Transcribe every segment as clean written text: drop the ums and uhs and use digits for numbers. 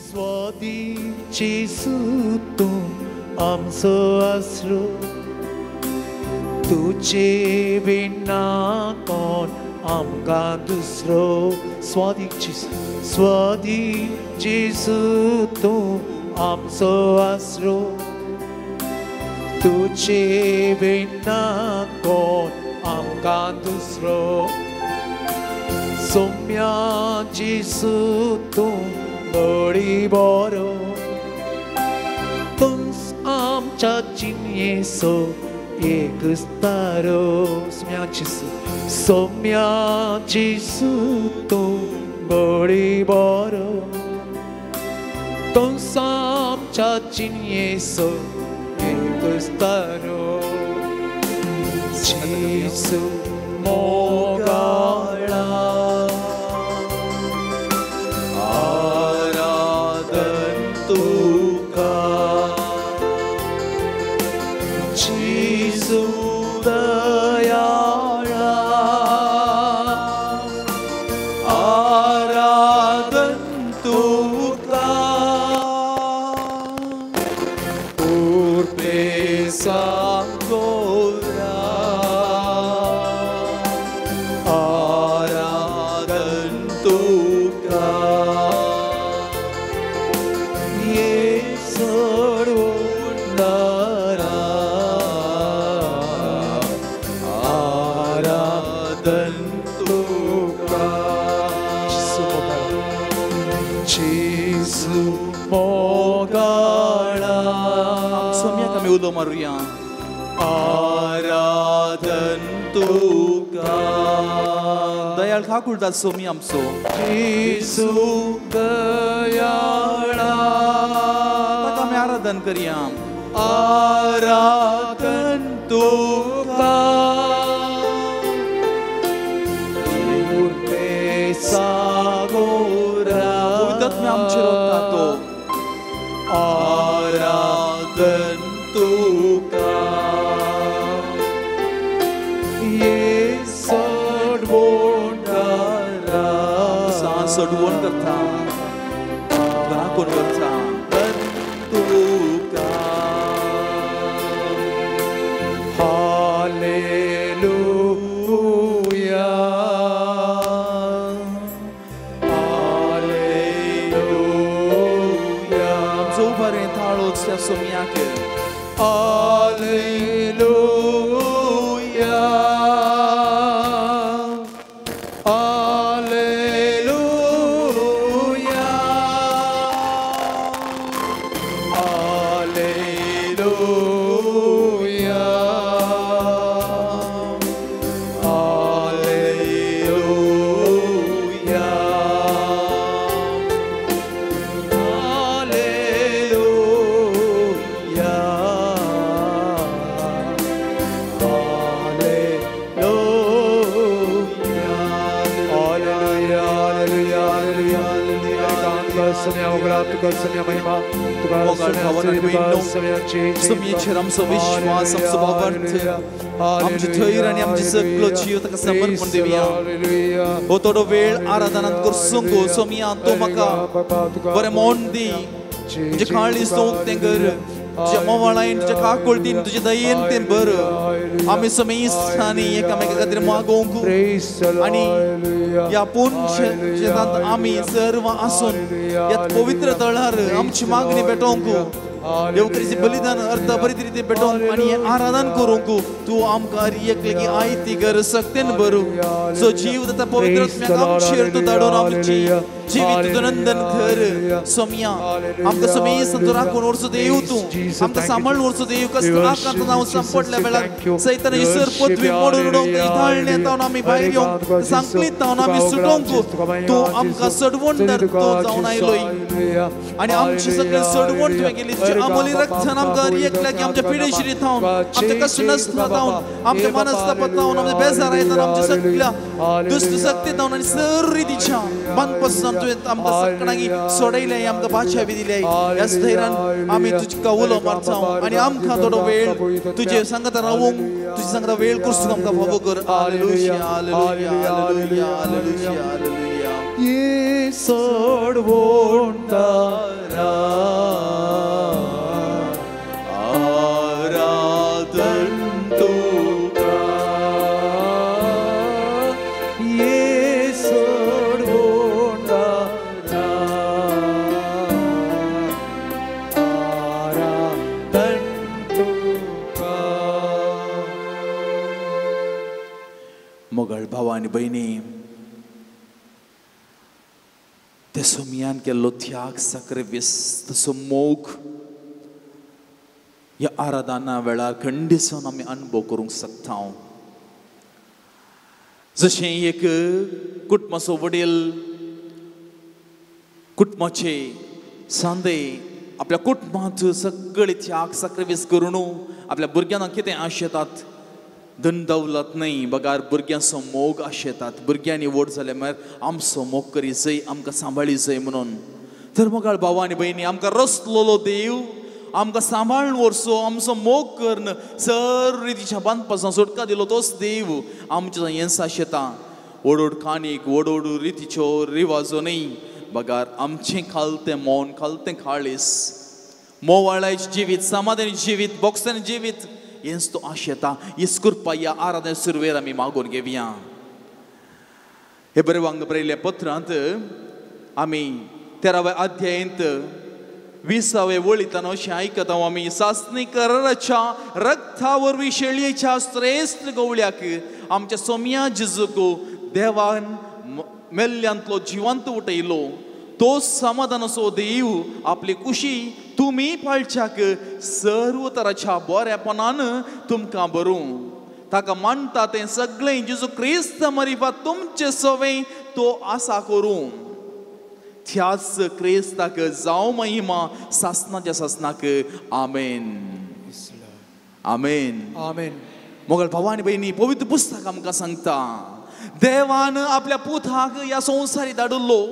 स्वादी जेसू तूं आमचो आसरो तुजे विना कोण आमकां दुसरो स्वादी जेसू स्वादी जेसू तूं आमचो आसरो तुजे विना कोण आमकां दुसरो सोम्या जेसू तूं बडी बरो तूंच आमच्या जिणेचो एक तारो सोम्या जेसू सोम्या जेसू तूं बडी बरो तूंच आमच्या जिणेचो एक तारो जेसू मोगाळा आराधन तुका जेसू दयाळा आराधन तुका उर्पेसा गोरा आराधन तुका ये सोडवणारा आराधन तुका जेसू मोगाळा सोम्याक आमी उलो मारुया आराधन तुका दयाळ काकुळटा सोमी आमचो जेसू दयाळा ताका आमी आराधन करया आराधन तुका उर्पेसा गोरा पवित्र आमचेर वता तो आराधन तुका ये सोडवणारा सोडवण करता राखून करता तुका हालेलुया हालेलुया आमचो बरें ताळो त्या सोम्याक hallelujah hallelujah hallelujah hallelujah hallelujah hallelujah hallelujah hallelujah hallelujah महिमा सोम्याचेर आमचो विश्वास आमचो भावार्थ आमचे थैर आनी आमचे सगळो जीव ताका समर्पण दिवया हो थोडो वेळ आराधनांत करसूंक सोम्या तूं म्हाका बरें मोन दी तुजें काळीज तूं उक्तें कर तुज्या मोवाळायेन तुज्या काकुळटीन तुज्या दयेन तें बर आमी समेस्तांनी एकामेका खातीर मागोवंक आनी ह्या पुण्य शेतांत आमी सर्व आसून ह्या पवित्र तळार आमची मागणी पेटोवंक देवकरीचें बलिदान अर्थ बरी रितीन पेटोवंक आनी हें आराधन करूंक तूं आमकां एकलेकी आयती कर सक्तेन बरू सो जीव जाता पवित्र आत्म्याक आमचेर तूं धाडून आमची जिवीत तुजो नंदन कर सोम्या आमकां समेस्त तूं राखून व्हरचो देव तूं आमकां सांबाळून व्हरचो देव कसलो आकांत जावन सांपडल्या वेळार सैतानाची सर पदवी मोडून उडोवंक तुजी ताळणे जावन आमी भायर येवंक सांकलीत जावन आमी सुटोवंक तूं आमकां सडवणदार तूं जावन आयलोय आनी आमची सगळें सडवण तुवें केली तुज्या आमोली रक्तान आमकां एकल्याक आमच्या पिडेशिरी थावन आमच्या कश्ट नसता जावन आमच्या मनस्तापात जावन आमच्या बेजार येतान आमच्या सगळ्या दुश्ट शक्ती जावन आनी सर रितीच्या बांदपासून तुवें आमकां सगळ्यांक सोडयलें आमकां भाशा बी दिले ह्याच धैर्यान आमी तुका उलो मारता आनी आमकां थोडो वेळ तुजे सांगता रावूंक तुजे सांगता वेळ करसूंक आमकां फावो कर. Hallelujah hallelujah hallelujah hallelujah hallelujah. ये सोडवणदारा भावा आनी भयणी, त्या सोमयान केल्लो त्याग, साक्रिफीस, तसो मोग ह्या आराधना वेळार खंडीसून आमी अनुभव करूंक शकता. जशें एक कुटुंबाचो वडील कुटुंबाचे सांदे आपल्या कुटुंबांत सगळे त्याग साक्रिफीस करून आपल्या भुरग्यांक कितें आशेतात, धन दौलत न्हय बगार भुरग्यांचो मोग आशेतात. भुरग्यांनी व्हड जाले म्हळ्यार आमचो मोग करी जय, आमकां सांबाळी जय म्हणून. तर मोगाळ भाव आनी भयणी, आमकां रसलोलो देव आमकां सांबाळून व्हरचो, आमचो मोग करून सर रितीच्या बांदपासून सुटका दिलो तोच देव आमच्या हेंच आशेता. व्हड व्हड काणीक, व्हड व्हड रितीच्यो रिवाजो न्हय बगार आमचें खालतें मौन, खालतें खाळीस, मोवाळायचें जिवीत, समाधानी जिवीत, बोक्सानी जिवीत हेंच तो आशेता. हीच कृपा ह्या आराधने सुरवेर आमी मागून घेवया. हे बरें वांग बरयल्ल्या पत्रांत आमी 13व्या अध्यायंत 20व्या वळींतल्यान अशें आयकता आमी, सासणी कराराच्या रक्ता वरवीं शेळयेच्या श्रेश्ठ गवळ्याक आमच्या सोम्या जेजूक देवान मेल्ल्यांतलो जिवंत उठयलो, तो समाधानाचो देव आपली कुशी तुमी पाळच्याक सर्व तराच्या बऱ्यापणान तुमकां बरूं. ताका मानता तें सगळें जेजू क्रिस्त मरिफा तुमचें सवें तो आसा करूं. त्याच क्रिस्ताक जावं महिमा सासनाच्या सासनाक. आमेन, आमेन, आमेन. मोगल भावा आनी भयणी, पवित्र पुस्तक आमकां सांगता देवान आपल्या पुताक ह्या संवसारी धाडिल्लो.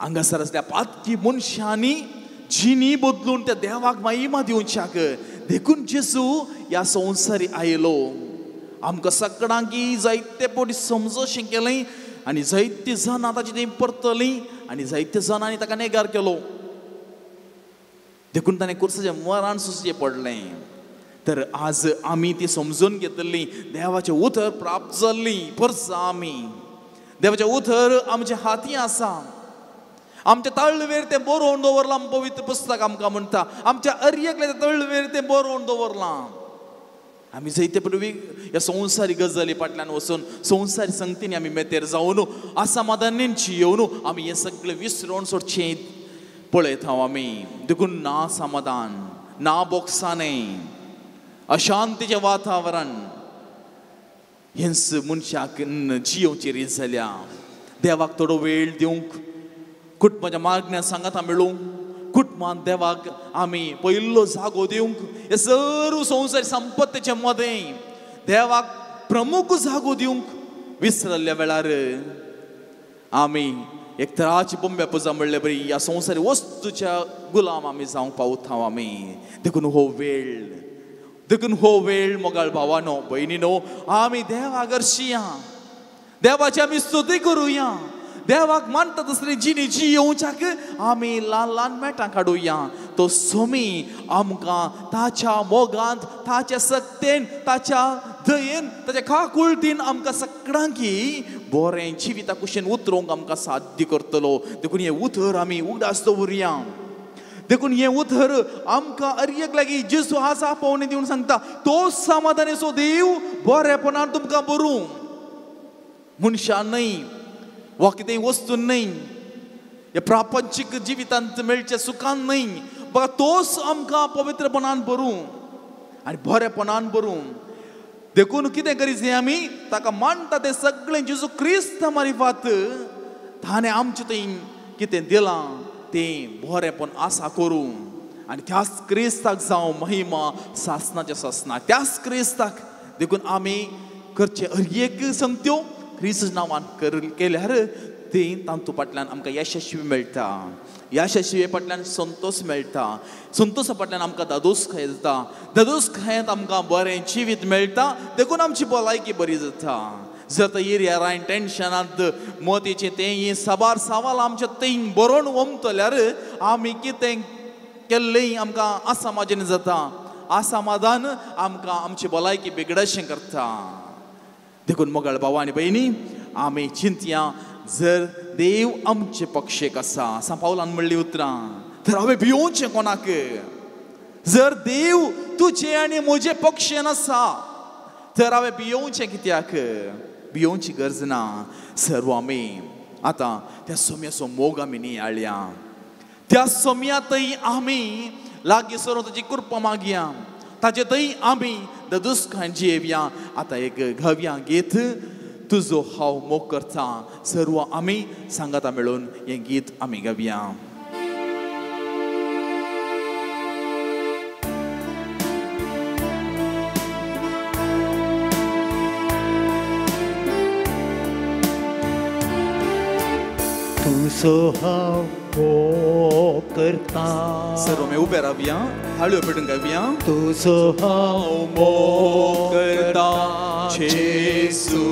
हांगासर आसल्या पातकी मनशांनी जिणी बदलून त्या देवाक महिमा दिवच्याक देखून जेजू ह्या संवसारी आयलो. आमकां सगळ्यांकी जायते पटी समजोशें केलें आनी जायते जाणां ताची ती परतली आनी जायते जाणांनी ताका नेगार केलो. देखून ताणें कुर्साचें मरण सोंसचें पडलें. तर आज आमी ती समजून घेतली, देवाचें उतर प्राप्त जाल्ली परसा आमी देवाचें उतर आमच्या हाती आसा. आमच्या तळवेर तें बरोवन दवरलां. पवित्र पुस्तक आमकां म्हणटा आमच्या अरयकल्या तळवेर तें बरोवन दवरलां. आमी जायते पळय ह्या संवसारी गजाली फाटल्यान वचून संवसारी संगतीन आमी मेतेर जावन असमाधानेन जियोवन आमी हें सगळें विसरोन सोडचें पळयता आमी. देखून ना समाधान, ना बोक्साणें, अशांतीचें वातावरण हेंच मनशाक जियोवची रीत जाल्या. देवाक थोडो वेळ दिवंक, कुटुंबाच्या मागण्या सांगाता मेळूंक, कुटुंबान देवाक आमी पयलो जागो दिवंक, हे सर्व संवसारी संपत्तीचे मदें देवाक प्रमुख जागो दिवंक विसरल्ल्या वेळार आमी एक तराची बोंब्या पुजा म्हणले बरी ह्या संवसारी वस्तूच्या गुलाम आमी जावंक पावता आमी. देखून हो वेळ, देखून हो वेळ मोगाळ भावानो भयणीनो, आमी देवाक हरशिया, देवाची आमी स्तुती करुया, देवाक मानता तसली जिणी जियोवच्याक आमी ल्हान ल्हान मेटां काडुया. तो सोमी आमकां ताच्या मोगांत, ताच्या सक्तेन, ताच्या दयेन, ताच्या काकुळतीन आमकां सगळ्यांकी बरें जिविता कुशीन उतरोवंक आमकां साध्य करतलो. देखून हें उतर आमी उगडास दवरुया. देखून हें उतर आमकां अरयक लागीं जेजू आज आपोवणी दिवन सांगता, तो समाधानेचो देव बरेपणान तुमकां बरूं. मनशां न्हय वा कितेंय वस्तू न्हय, ह्या प्रापंचीक जिवितांत मेळचें सुखान न्हय, बघा तोच आमकां पवित्रपणान भरूं आनी बरेपणान भरूं. देखून कितें करी जाय आमी ताका मानता तें सगळें जेजू क्रिस्त मारिफात ताणें आमचें थंय कितें दिलां तें बरेपण आसा करूं आनी त्याच क्रिस्ताक जावं महिमा सासनाच्या सासनाक, त्याच क्रिस्ताक. देखून आमी करचें हर एक संगत्यो क्रिस्त नांवान केल्यार तें तांतू फाटल्यान आमकां यशस्वी मेळटा, यशस्वी फाटल्यान संतोश मेळटा, संतोशा फाटल्यान आमकां दादोसकाय जाता, दादोसकायेंत आमकां बरें जिवीत मेळटा. देखून आमची भलायकी बरी जाता. जर तर एरियारान टेन्शनांत मतीचें तें साबार सवाल आमच्या थंय बरोवन वमतल्यार आमी कितें केल्लें आमकां असमाधान जाता, असमाधान आमकां आमची भलायकी बिगडशें करता. देखून मोगाळ भाव आनी भयणी, आमी चिंतया जर देव आमचे पक्षेक आसा, सांत पावलान म्हणली उतरां, तर हांवें भियोवचें कोणाक? जर देव तुजे आनी म्हजे पक्षेन आसा तर हांवें भियोवचें कित्याक? भियोवची गरज ना. सर्व आमी आतां त्या सोम्याचो मोग आमी नियाळया, त्या सोम्यांतय आमी लागीं सरून ताची कृपा मागया, ताचे थंय आमी ददुसकान जियेवया. आतां एक घावया गीत तुजो हांव मोग करता, सर्व आमी सांगाता मेळून हें गीत आमी गावया. तुजो हांव मोग करता. सर्व आमी उबे रावया, थाळयो पेटून गावया. तुजो हांव मोग करता जेसू,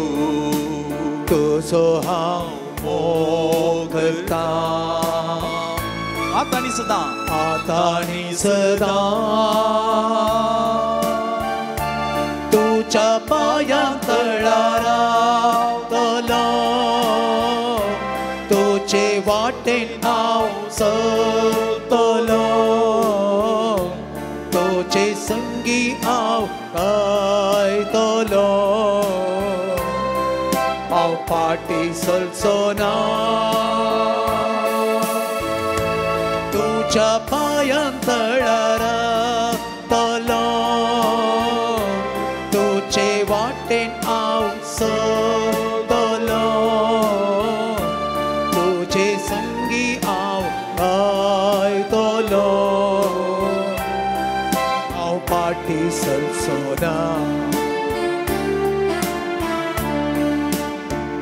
तुजो हांव मोग करता. आतां आनी सदां, आतां आनी सदां तुज्या पांयां तळा रावतलो, तुजे वाटेन हांव चलतलो, तुजे संगी हांव गायतलो, हांव फाटीं सरचो ना. तुज्या पांयां तळा रावतलो, तुजे वाटेन हांव चलतलो, तुजे संगी हांव गायतलो, हांव फाटीं सरचो ना.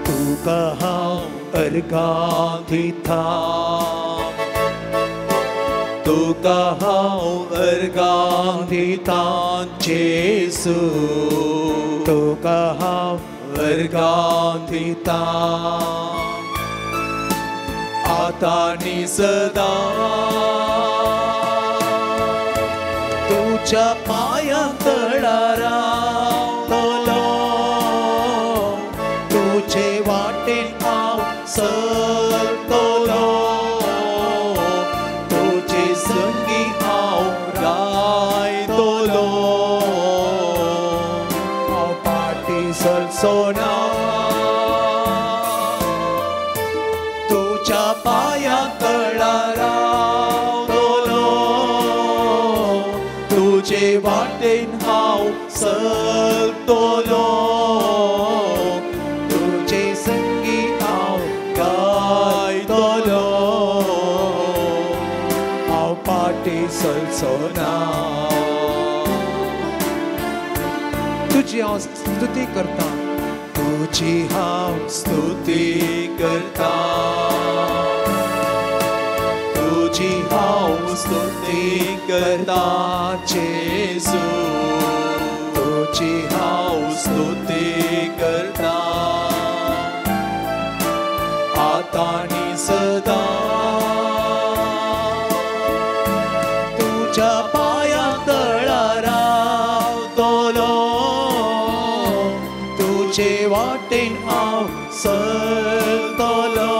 तुका हांव अर्घां दिता, तुका हांव अर्घां दिता जेसू, तुका हांव अर्घां दिता. आतां आनी सदां तुज्या पांयां तळा रावतलो, तुजे वाटेन हांव चलतलो, तुजे संगी हांव गायतलो, हांव फाटीं सरचो ना. तुज्या पांयां तळा रावतलो, तुजे वाटेन हांव चलतलो, तुजे संगी हांव गायतलो, हांव फाटीं सरचो ना. तुजी हांव स्तुती करता, तुजी हांव स्तुती करता, तुजी हांव स्तुती करता जेसू, तुजी हांव स्तुती करता. आतां आनी सदां तुज्या पांयां तळा रावतलो, तुजे वाटेन हांव चलतलो,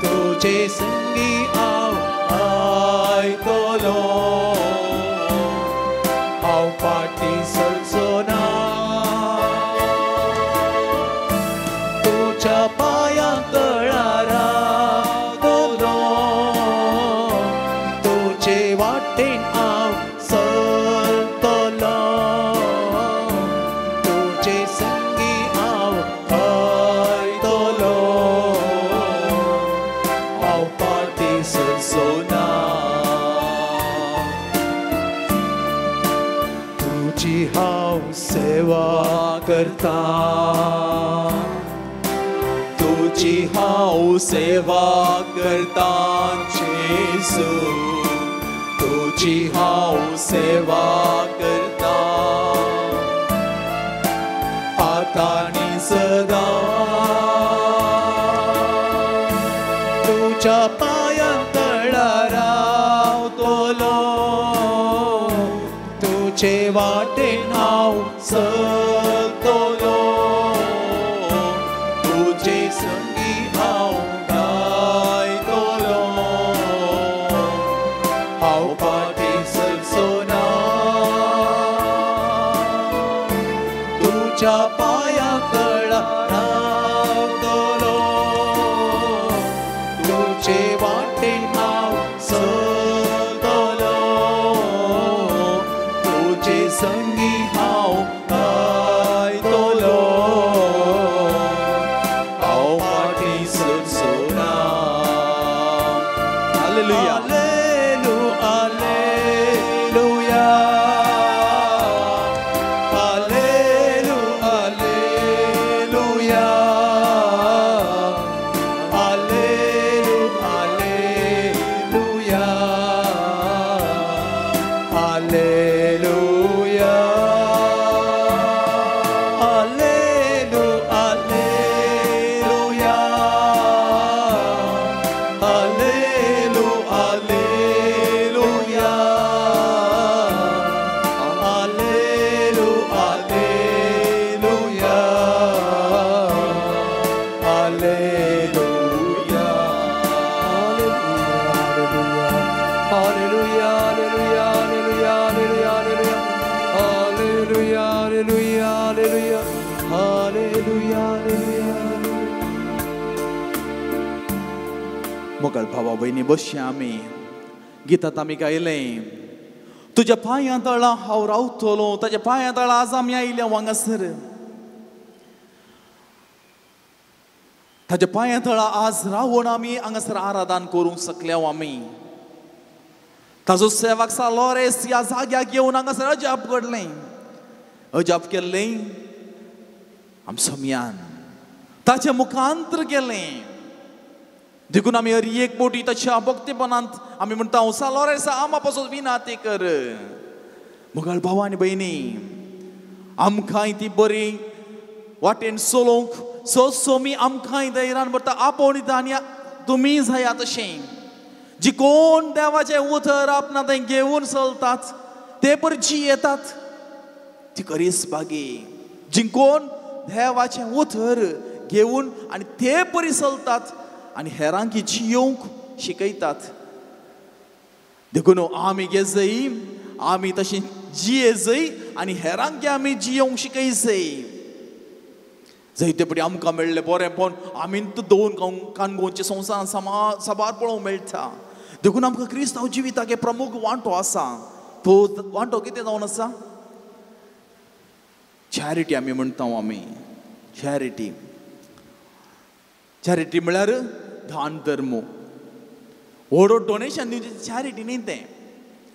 तुजे संगी हांव आयतलो, हांव फाटीं सरचो ना. तुज्या पांयां तळा रावतलो, तुजे वाटेन हांव चलतलो, तुजे संगी हांव गायतलो, हांव फाटीं सरचो ना. तुजी हांव सेवा करता, तुजी हांव सेवा करता जेसू, तुजी हांव सेवा करता. आतां आनी सदां तुज्या पांयां तळा रावतलो, तुजे वाटेन हांव चलतलो, तुजे संगी हांव गायतलो, हांव फाटीं सरचो ना. तुज्या पांयां तुजे वाटेन हांव चलतलो, तुजे संगी हांव आयतलो, हांव फाटीं सरचो ना. Hallelujah. Hallelujah, hallelujah, hallelujah, hallelujah, hallelujah, hallelujah, hallelujah, hallelujah, hallelujah, hallelujah, hallelujah, hallelujah, hallelujah, hallelujah, hallelujah. मोगाळ भावा भयणी बसया आमी गितात आमी गायलें, तुज्या पांयां तळा हांव रावतलो, ताच्या पांयां तळा आज आमी आयल्या हांगासर, ताच्या पांयां तळा आज रावून आमी हांगासर आराधन करूंक शकल्या आमी. ताजो सेवक सा लॉरेस ह्या जाग्याक येवन हांगासर अजाप घडलें, अजाप केल्लें आमचो म्यान ताचें मुखांतर केलें. देखून आमी हर एक बोटी ताच्या भक्तीपणांत आमी म्हणटा, सा लॉरेसा आमा पासून विनाती कर. मोगाळ भाव आनी भयणी, आमकांय ती बरी वाटेन चलोवंक सो सोमी आमकांय धैर्यान भरता आपोवन दिता आनी तुमी जाया तशें. जी कोण देवाचें उतर आपणा थंय घेवन चलतात ते पर जियेतात ती खरीच बागी. जी कोण देवाचें उतर घेवन आनी ते परी चलतात आनी हेरांक जियोवंक शिकयतात. देखून आमी घेजय, आमी तशें जियेजय आनी हेरांक आमी जियोवंक शिकयजय. जायते पटी आमकां मेळ्ळें बरेंपण आमी दोन कानगोवचे संवसारान साबार पळोवंक मेळटा. देखून आमकां क्रिस्तांव जिविताक प्रमुख वांटो आसा. तो वांटो कितें जावन आसा? चॅरिटी आमी म्हणटा. आमी चॅरिटी, चॅरिटी म्हळ्यार दान धर्म. व्हडो डोनेशन दिवचें चॅरिटी न्ही तें.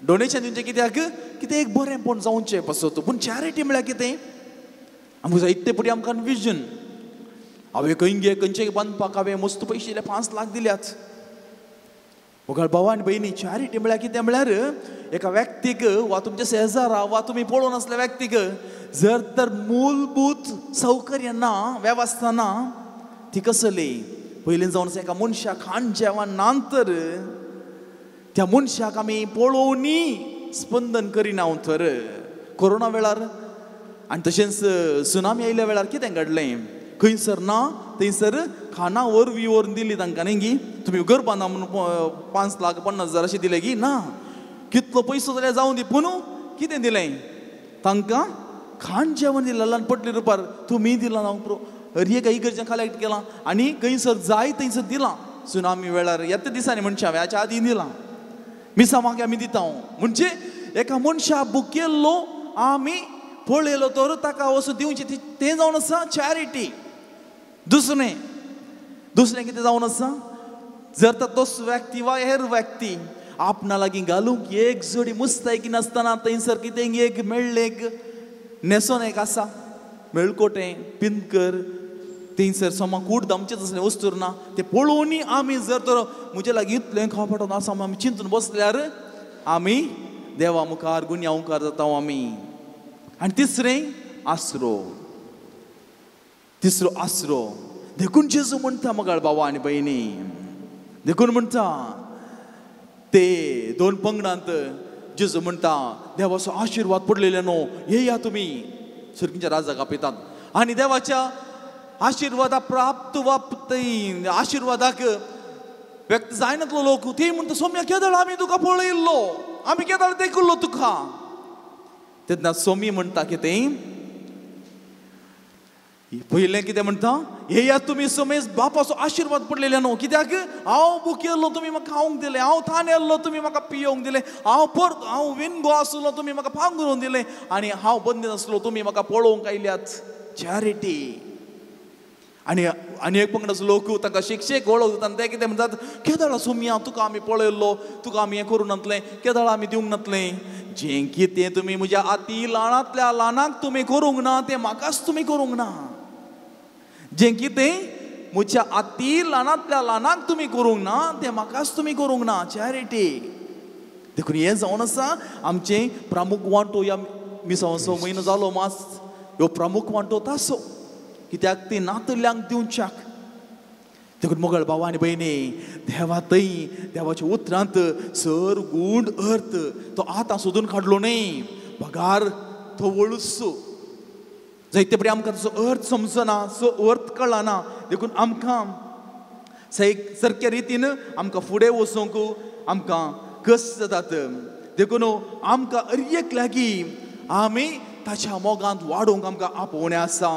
डोनेशन दिवचें कित्याक? कितें एक बरेंपण जावचें पासत. पूण चॅरिटी म्हळ्यार कितें? आमकां जायते पटी आमकां विजन, हांवें खंय गे खंयचे बांदपाक हांवें मस्त पयशे दिले, 5 लाख दिल्यात. मोगाळ भाव आनी भयणी, चॅरिटी म्हळ्यार कितें म्हळ्यार एका व्यक्तीक वा तुमच्या शेजारा वा तुमी पळोवन आसल्या व्यक्तीक जर तर मूलभूत सौकर्य ना, वेवस्था ना, ती कसली पयलीं जावन आसा एका मनशाक खाण जेवण ना तर त्या मनशाक आमी पळोवनी स्पंदन करिना तर. कोरोना वेळार आनी तशेंच सुनामी आयिल्ल्या वेळार कितें घडलें? खंयसर ना थंयसर खाणां वरवीं व्हरून दिली तांकां न्ही गी, तुमी घर बांदा म्हणून 5 लाख 50 हजार अशें दिलें गी ना. कितलो पयसो जाल्यार जावं दी, पूण कितें दिलें तांकां? खाण जेवण दिलें ल्हान पटली रुपार. तुमी दिलां हांव हर एका इगर्जेन कलेक्ट केलां आनी खंयसर जाय थंयसर दिलां. सुनामी वेळार येता दिसांनी म्हणचे हांवें हाच्या आदीं दिलां, मिसांवांक आमी दिता. म्हणजे एका मनशा भुकेल्लो आमी पळयलो तर ताका वचून दिवचें तें जावन आसा चॅरिटी. दुसरें, दुसरें कितें जावन आसा? जर तर तोच व्यक्ती वा हेर व्यक्ती आपणा लागीं घालूंक एक जोडी मुस्तायकी नासतना थंयसर कितें एक मेळ्ळें, एक न्हेसोन एक आसा मेळकोटें पिंदकर थंयसर सोमा कूड दामचें तसलें वस्तूर ना, तें पळोवनी आमी जर तर म्हजे लागीं इतलें खावपाटोन आसा आमी चिंतून बसल्यार आमी देवा मुखार गुन्यांवकार जाता आमी. आनी तिसरें आसरो, तिसरो आसरो. देखून जेजू म्हणटा मोगाळ भावा आनी भयणी, देखून म्हणटा ते दोन पंगडांत जेजू म्हणटा देवाचो आशिर्वाद पडलेले न्हू, येया तुमी सुर्गीच्या राजाक आपयतात. आनी देवाच्या आशिर्वादा प्राप्त वापतय आशिर्वादाक व्यक्त जायनातलो लोक ते म्हणटा, सोम्या केदळ आमी तुका पळयल्लो, आमी केदळ देखिल्लो तुका. तेन्ना सोमी म्हणटा कितें? पयलें कितें म्हणटा, येयात तुमी समेज बापाचो आशिर्वाद पडलेले न्हू. कित्याक हांव भुकेल्लो तुमी म्हाका खावंक दिलें, हांव थानेल्लो तुमी म्हाका पियोवंक दिलें, हांव परत हांव विनगो आसलो तुमी म्हाका पांगरून दिलें, आनी हांव बंदी आसलो तुमी म्हाका पळोवंक आयल्यात. चॅरिटी. आनी आनी एक पंगडाचो लोक तांकां शिक्षेक वळख दिता, ते कितें म्हणटात, केदळा सोमया तुका आमी पळयल्लो, तुका आमी हें करूं नातलें, केदळा आमी दिवंक नातलें. जें कितें तुमी म्हज्या आती ल्हानांतल्या ल्हानाक तुमी करूंक ना तें म्हाकाच तुमी करूंक ना. जें कितें म्हज्या आती ल्हानांतल्या ल्हानाक तुमी करूंक ना तें म्हाकाच तुमी करूंक ना. चॅरिटी. देखून हें जावन आसा आमचें प्रमुख वांटो. ह्या मिसांचो म्हयनो जालो मास, ह्यो प्रमुख वांटो तासो, कित्याक ती नातल्यांक दिवच्याक. देखून मोगळ भाव आनी भयणी, देवा थंय देवाच्या उतरांत सर गूण अर्थ तो आतां सोदून काडलो न्हय, बगार तो वळूच जायते परी आमकां ताचो अर्थ समजना, सो अर्थ कळना. देखून आमकां सारक्या रितीन आमकां फुडें वचूंक आमकां कश्ट जातात. देखून आमकां अर एक लागीं आमी ताच्या मोगांत वाडोवंक आमकां आपोवणें आसा.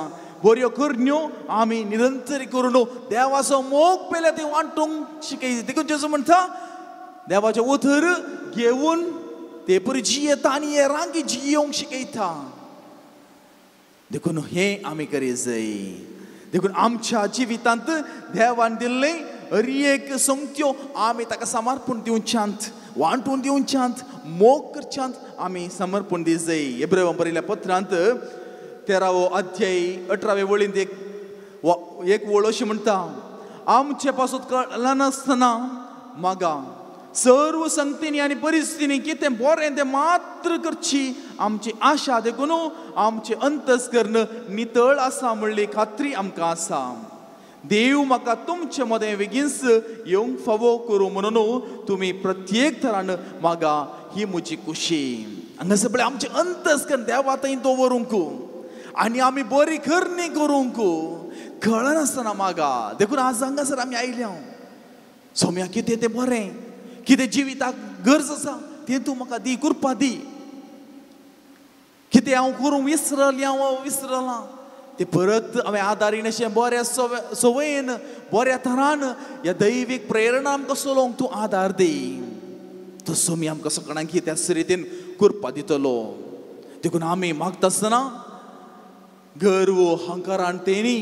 बऱ्यो करण्यो आमी निरंतर करून देवाचो मोग पेल्या ती वांटूंक शिकयता. देखून जेजू म्हणटा, देवाचें उतर घेवन ते परी जियेता आनी हेरांक जियोवंक शिकयता. देखून हें आमी करी जाय. देखून आमच्या जिवितांत देवान दिल्लें हर एक संगत्यो आमी ताका समर्पण दिवच्यांत, वांटून दिवच्यांत, मोग करच्यांत आमी समर्पण दी जाय. एब्रेवां बरयल्या पत्रांत 13वो अध्याय 18वे वळींत एक वळ अशी म्हणटा, आमचे पासून कळनासतना मागा सर्व संगतींनी आनी परिस्थितींनी कितें बरें तें मात्र करची आमची आशा. देखून आमचें अंतस्कर्ण नितळ आसा म्हणली खात्री आमकां आसा. देव म्हाका तुमचे मदें बेगीनच येवंक फावो करूं म्हणून तुमी प्रत्येक थरान मागा, ही म्हजी खुशी. हांगासर पळय आमचें अंतस्कर्ण देवा थंय दवरूंक आनी आमी बरी करणी करूंक कळनासतना मागा. देखून आज हांगासर आमी आयल्या, सोम्या कितें तें बरें, कितें जिविताक गरज आसा तें तूं म्हाका दी, कृपा दी. कितें हांव करूंक विसरलें, हांव विसरलां तें परत हांवें आदारीन अशें बऱ्या संवयेन बऱ्या थरान ह्या दैवीक प्रेरणा आमकां चलोवंक तूं आदार दी. तो सोमी आमकां सगळ्यांक त्याच रितीन कृपा दितलो. देखून आमी मागता आसतना गर्व अहंकारान तेणी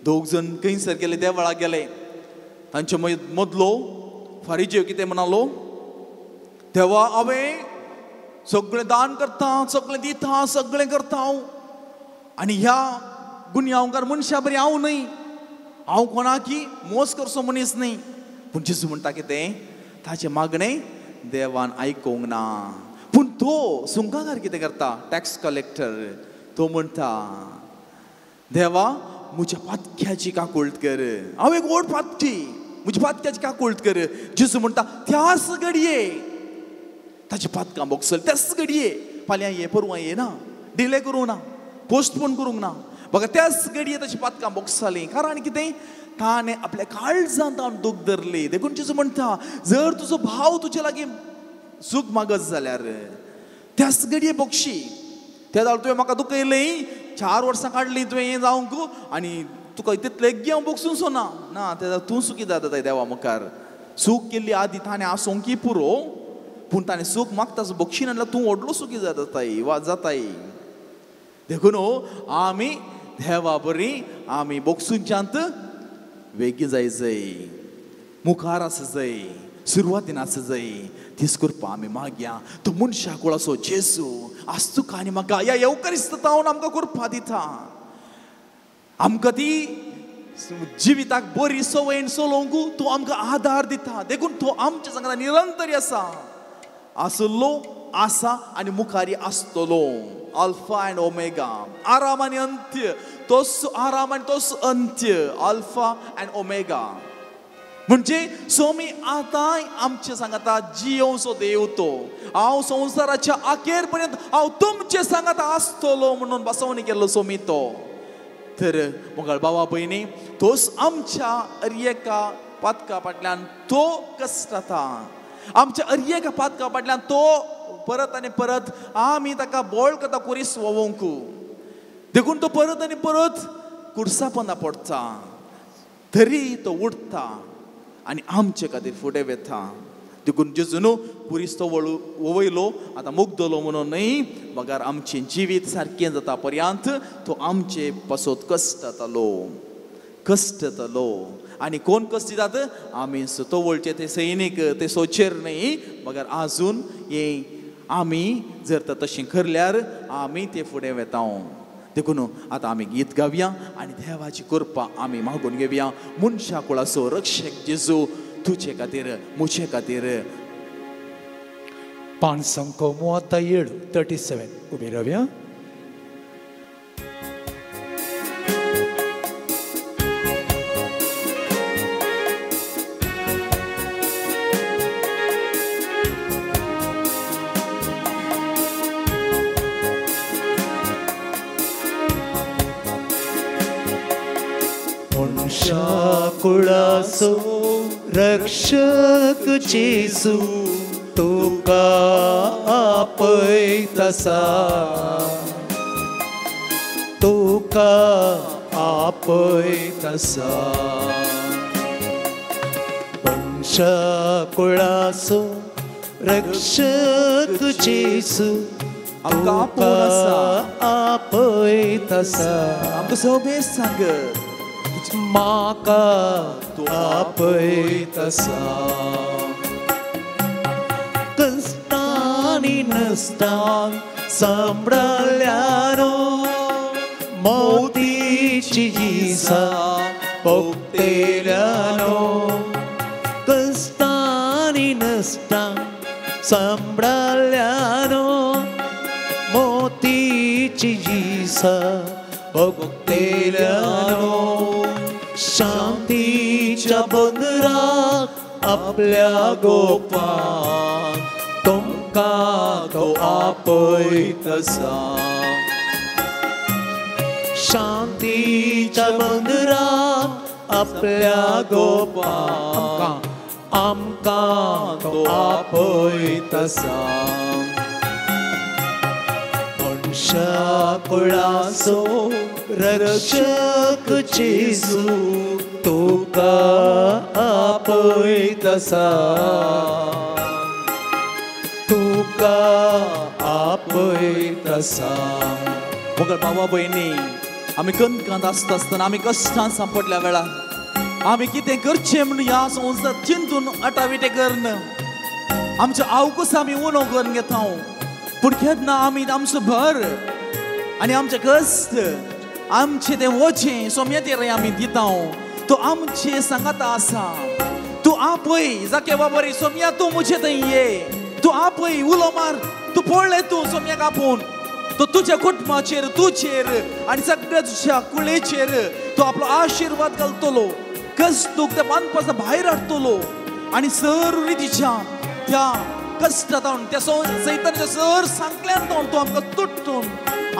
दोग जण खंयसर गेले, देवळा गेले. तांचे मदलो फारीजेव कितें म्हणालो, देवा हांवें सगळें दान करता, सगळें दिता, सगळें करता हांव, आनी ह्या गुन्यांवकार मनशा बरी हांव न्हय, हांव कोणाकी मोस करचो मनीस न्हय. पूण जेजू म्हणटा कितें, ताचें मागणें देवान आयकूंक ना. पूण तो सुंकाकार कितें करता, टॅक्स कलेक्टर, तो म्हणटा, देवा म्हज्या पातक्याची काकूळट कर, हांव एक व्हड पातकी, म्हज्या पातक्याची काकूळट कर. जेजू म्हणटा त्याच घडये ताची पातकां भोगसल, त्याच घडये, फाल्यां ये परवां ये ना, डिले करूंक ना, पोस्टपोन करूंक ना, बघा त्याच घडये ताची पातकां भोगसाली. कारण कितें, ताणें आपल्या काळजांत हांव दूख धरली. देखून जेजू म्हणटा, जर तुजो भाव तुजे लागीं सूख मागत जाल्यार त्याच घडये भोगशी. त्या जाल्यार तुवें म्हाका दुखयलें, 4 वर्सां काडलीं तुवें हें जावंक, आनी तुका तितलें हांव भोगसूंचो ना ना, तेन्ना तूं सुखी जाता देवा मुखार. सूख केल्ली आदी ताणें आसोंकी पुरो, पूण ताणें सूख मागता भोगशी नाल्यार तूं व्हडलो सुखी जाताय वा जाताय. देखून आमी देवा बरी आमी भोगसूंच्यांत वेगीं जाय जाय, मुखार आसा जाय, सुरवातीन आसा जाय. तीच कृपा आमी मागया. तो मनशा कुळाचो जेजू आज तुका आनी म्हाका ह्या येवकारिस्तांव आमकां कृपा दिता. आमकां ती जिविताक बरी संवयन चलोवंक तूं आमकां आदार दिता. देखून तूं आमच्या सांगता निरंतर आसा, आसलो, आसा आनी मुखारी आसतलो. अल्फा एंड ओमेगा, आराम आनी अंत्य, तोच आराम आनी तोच अंत्य, अल्फा एंड ओमेगा. म्हणजे स्वामी आतां आमचे सांगाता जियोवचो देव तो, हांव संवसाराच्या अखेर पर्यंत हांव तुमचे सांगाता आसतलो म्हणून बसवणी केल्लो स्वामी तो. तर मोगाळ बाबा भयणी, तोच आमच्या अरयेका पातका फाटल्यान तो कश्टता, आमच्या अरयेका पातका फाटल्यान तो परत आनी परत आमी ताका बोळ करता कुरीस वोवंक. देखून तो परत आनी परत कुर्सापना पडटा तरी तो उठता आनी आमचे खातीर फुडें वता. देखून जेजू न्हू पुरीस तो वयलो आतां मुगदलो म्हणून न्हय, मगर आमचें जिवीत सारकें जाता पर्यंत तो आमचे पासत कश्ट जातालो, कश्ट जातालो. आनी कोण कश्ट दितात? आमी तवळचे ते सैनीक ते सोचेर न्हय, मगर आजून हे आमी जर तर तशें करल्यार आमी ते फुडें वता. देखून आतां आमी गीत गावया आनी देवाची कृपा आमी मागून घेवया. मनशा कुळाचो रक्षक जेजू तुजे खातीर म्हजे खातीर. 537 37 उबी रावया. कुळाचो रक्षक जेजू तुका आपयता, तुका आपयता. मनशा कुळाचो रक्षक जेजू आमकां आपयता. आमकां सगळें सांग म्हाका तूं आपयता. कश्टांनी नश्टान सांबाळ्ळ्यानो मोतीची दिसा भोगतेल्यानो. कश्टांनी नश्टान सांबाळ्ळ्यानो मोतीची दिसा भोगतेल्यानो. शांतीच्या बंदराक आपल्या गोपान तुमकां तो आपयता. शांतीच्या बंदराक आपल्या गोपान आमकां तो आपयता. मनशा कुळाचो रक्षक जेजू तुका आपयता, तुका आपयता. मगर बाबा भयणी आमी कणकांत आसता आसतना आमी कश्टान सांपडल्या वेळार आमी कितें करचें म्हणून ह्या संवसार चिंतून अटाविटे करन आमचो आवकूस आमी उणो करून घेता. पूण केन्ना आमी आमचो भर आनी आमचें कश्ट आमचें तें वचें सोम्याचेर आमी दिता. तो आमचे सांगाता आसा. तूं आपय जाके बाबा सोम्या तूं म्हजे थंय ये, तूं आपय उलो मार, तूं पळय तूं सोम्याक आपोवन तो तुज्या कुटुंबाचेर तुजेर आनी सगळ्या तुज्या कुळेचेर तो आपलो आशिर्वाद घालतलो. कश्ट त्या बांदपासा भायर हाडटलो आनी सर रितीच्या त्या कश्टांत त्या सैतानाच्या सर सांकल्यान तो आमकां तुटून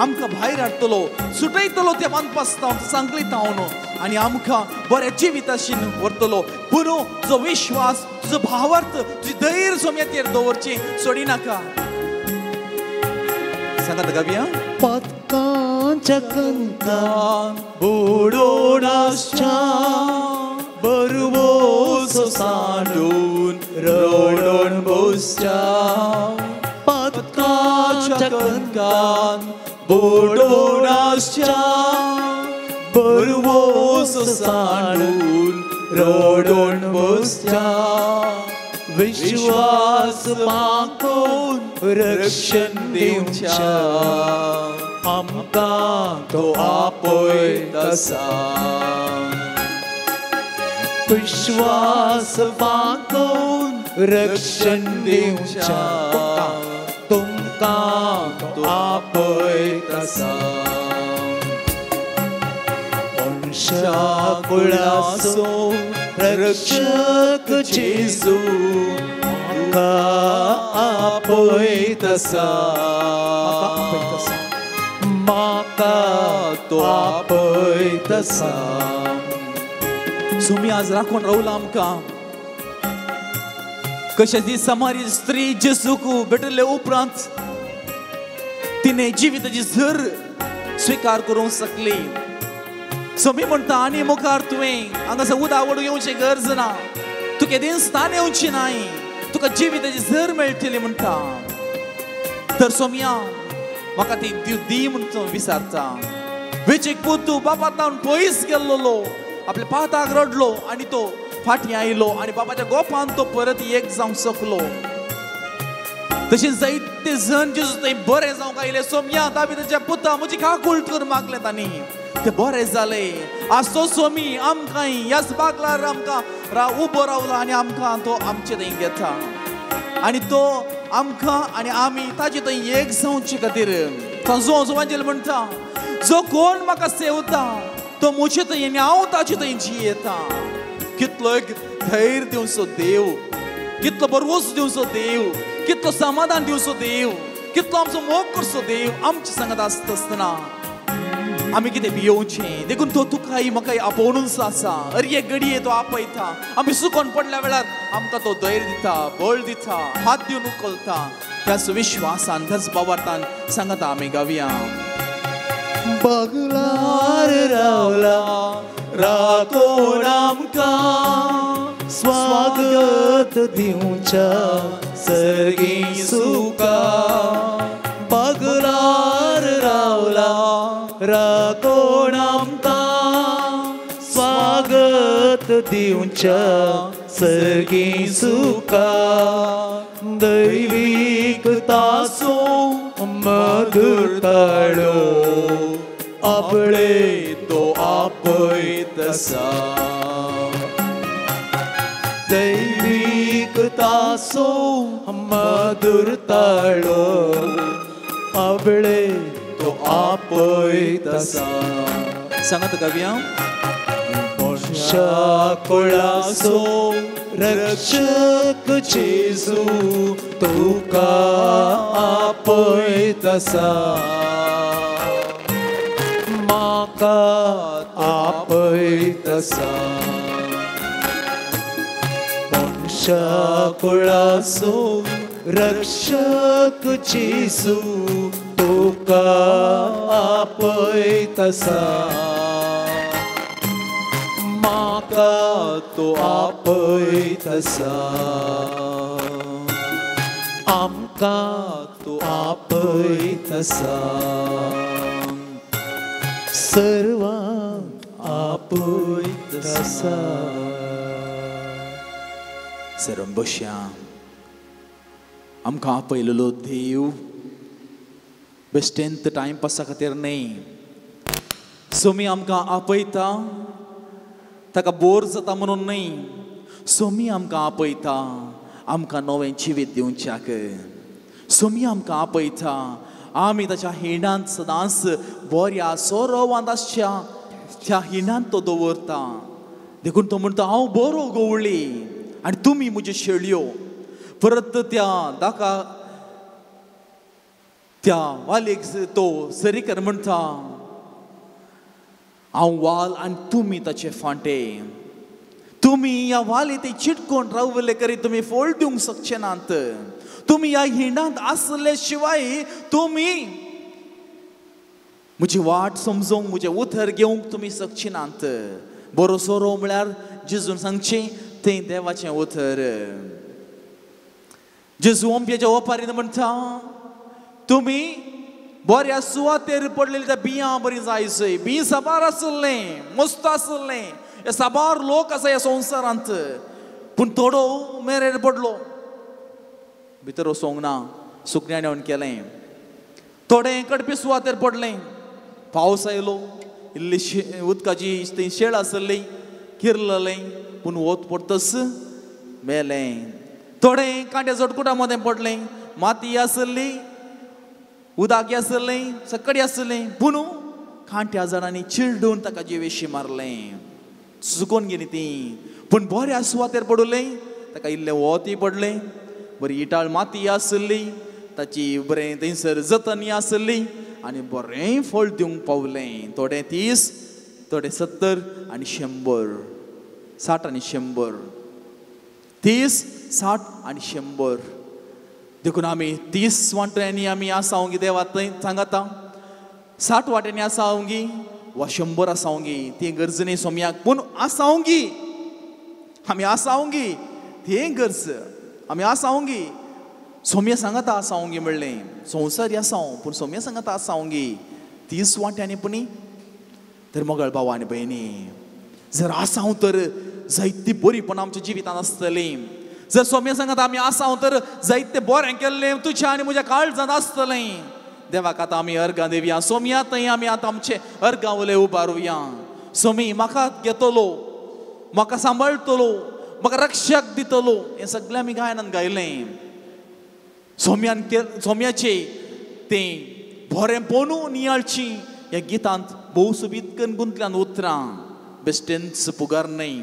आमकां भायर हाडटलो, सुटयतलो त्या बांदपासता सांकली तावन आनी आमकां बऱ्या जिविताशीन व्हरतलो. पूण तुजो विश्वास, तुजो भावार्थ, तुजी धैर्य सोम्याचेर दवरचें सोडिनाका. सांगात गावया. पातकांच्या कंकान बुडोवन आसच्या बरवोसो सांडून रडून बसच्या. पातकांच्या कंकान बुडोवन आसच्या बरवोसो सांडून रडून बसच्या. विश्वास मागून रक्षण दिवच्या आमकां तो आपयता. विश्वास मागून रक्षण दिवच्या तुमकां तो आपयता. मनशा कुळाचो रक्षक जेजू म्हाका आपयता, म्हाका तो आपयता. सुमी आज राखून रावला आमकां. कशें ती समारी स्त्री जेजूक भेटले उपरांत तिणे जिविताची झर स्विकार करूंक शकली. सोमी म्हणटा आनी मुखार तुवें हांगासर उदक वडूंक येवचें गरज ना, तुका केदींच तान येवची नाय, तुका जिविताची झर मेळटली म्हणटा. तर सोमया म्हाका ती दी म्हणून विचारता. वेचीक पूत तूं बापा तावन पयस गेल्लो, आपल्या पाताक रडलो आनी तो फाटीं आयलो आनी बाबाच्या गोपान तो परत एक जावंक शकलो. तशें जायते जण जेजू थंय बरें जावंक आयले. सोमया दाविदाच्या पुता म्हजी काकूळ कर मागलें तांणी, ते बरें जाले. आज तो सोमी आमकां ह्याच बागलार आमकां उबो रावला आनी आमकां तो आमचे थंय घेता आनी तो आमकां आनी आमी ताजे थंय एक जावचे खातीर जो म्हणटा, जो कोण म्हाका सेवता तो म्हजे थंय आनी हांव ताजे थंय जियेता. कितलो एक धैर्य दिवचो देव, कितलो बरवस दिवचो देव, कितलो समाधान दिवचो देव, कितलो आमचो मोग करचो देव आमचे सांगत आसता आसतना आमी कितें भियोवचें. देखून तो तुकाय म्हाकाय आपोवनूच आसा. अरे घडये तो आपयता, आमी सुकोन पडल्या वेळार आमकां तो धैर्य दिता, बळ दिता, हात दिवन उखलता. त्याच विश्वासान त्याच भावार्थान सांगता आमी गावया. बगलार रावला राखोन आमकां स्वागत दिवच्या सर्गी सुका. बगलार रावला राखोन आमकां स्वागत दिवच्या सर्गी सुका. दैवीक तासो मधुर ताळो आपले तो आपयत आसा. दैवीक तासो मधुर ताळो आपले तो आपयत आसा. सांगात गावया. मनशा कुळाचो रक्षक जेजू तुका आपयत आसा, म्हाका आपयत आसा. मनशा कुळाचो रक्षक जेजू तुका आपयत आसा, म्हाका तो आपयत आसा, आमकां तो आपयत आसा, सर्वांक आपयत आसा. सर्व बशया. आमकां आपयलेलो देव बेश्टेंत टायमपासा खातीर न्हय. सोमी आमकां आपयता ताका बोर जाता म्हणून न्हय. सोमी आमकां आपयता आमकां नवें जिवीत दिवच्याक. सोमी आमकां आपयता आमी ताच्या हिणांत सदांच बऱ्या सोरोवांत आसच्या त्या हिणांत तो दवरता. देखून तो म्हणटा हांव बरो गवळी आनी तुमी म्हज्यो शेळयो. परत त्या दाका त्या वालीक तो सरीकर म्हणटा हांव वाल आनी तुमी ताचे फांटे. तुमी ह्या वाली ते चिटकोन रावले करी तुमी फोल दिवंक शकचे नात. तुमी ह्या हिंडांत आसले शिवाय तुमी म्हजी वाट समजूंक म्हजें उतर घेवंक तुमी शकचे नात. बरो सोरो म्हळ्यार जेजून सांगचें तें देवाचें उतर. जेजू ओंपयाच्या ओपारीन म्हणटा तुमी बऱ्या सुवातेर पडलेली त्या बियां बरी जायचय. बीं साबार आसलें, मस्त आसलें, हे साबार लोक आसा ह्या संवसारांत, पूण थोडो मेरेर पडलो, भितर वचोंक ना, सुकण्यान येवन केलें. थोडें कडपी सुवातेर पडलें, पावस आयलो, इल्ली उदकाची थंय शेळ आसली, किरलें, पूण वत पडतच मेलें. थोडें कांट्या झटकुटा मदें पडलें, माती आसली, उदक आसलें, सकडी आसलें, पूण कांट्या झाडांनी चिरडून ताका जिवेशी मारलें, सुकोन गेली ती. पूण बऱ्या सुवातेर पडलें, ताका इल्लें वतूय पडलें, बरी इटाळ माती आसली, ताची बरें थंयसर जतनी आसली आनी बरें फळ दिवंक पावलें. थोडें 30, थोडें 70 आनी 100, 60 आनी 100, 30, 60 आनी 100. देखून आमी 30 वांट्यांनी आमी आसा हांव देवा थंय सांगता, 60 वांट्यांनी आसा हांव, वा 100 आसावंगी ती गरज न्ही सोमयाक, पूण आसावंगी आमी आसावंगी ती गरज, आमी आसावंगी सोम्या सांगाता आसावंगी म्हणलें संवसारी आसाव पूण सोम्या सांगाता आसावंगी तीच वांट्यांनी पुणी. तर मोगळ भाव आनी भयणी जर आसाव तर जायती बरीपणां आमच्या जिवितांत आसतलीं. जर सोम्या सांगाता आमी आसाव तर जायते बरें केल्लें तुज्या आनी म्हज्या काळजांत आसतलें. देवाक आतां आमी अर्गां दिवया, सोम्या थंय आमी आतां आमचे अर्गां उले उबारुया. सोमी म्हाका घेतलो, म्हाका सांबाळटलो, म्हाका रक्षक दितलो, हें सगळें आमी गायनान गायलें. सोम्यान सोम्याचें तें बरें पोनू नियाळची ह्या गितांत भोव सोबीत करून गुंतल्यान उतरां बेस्टेंस पुगार न्हय,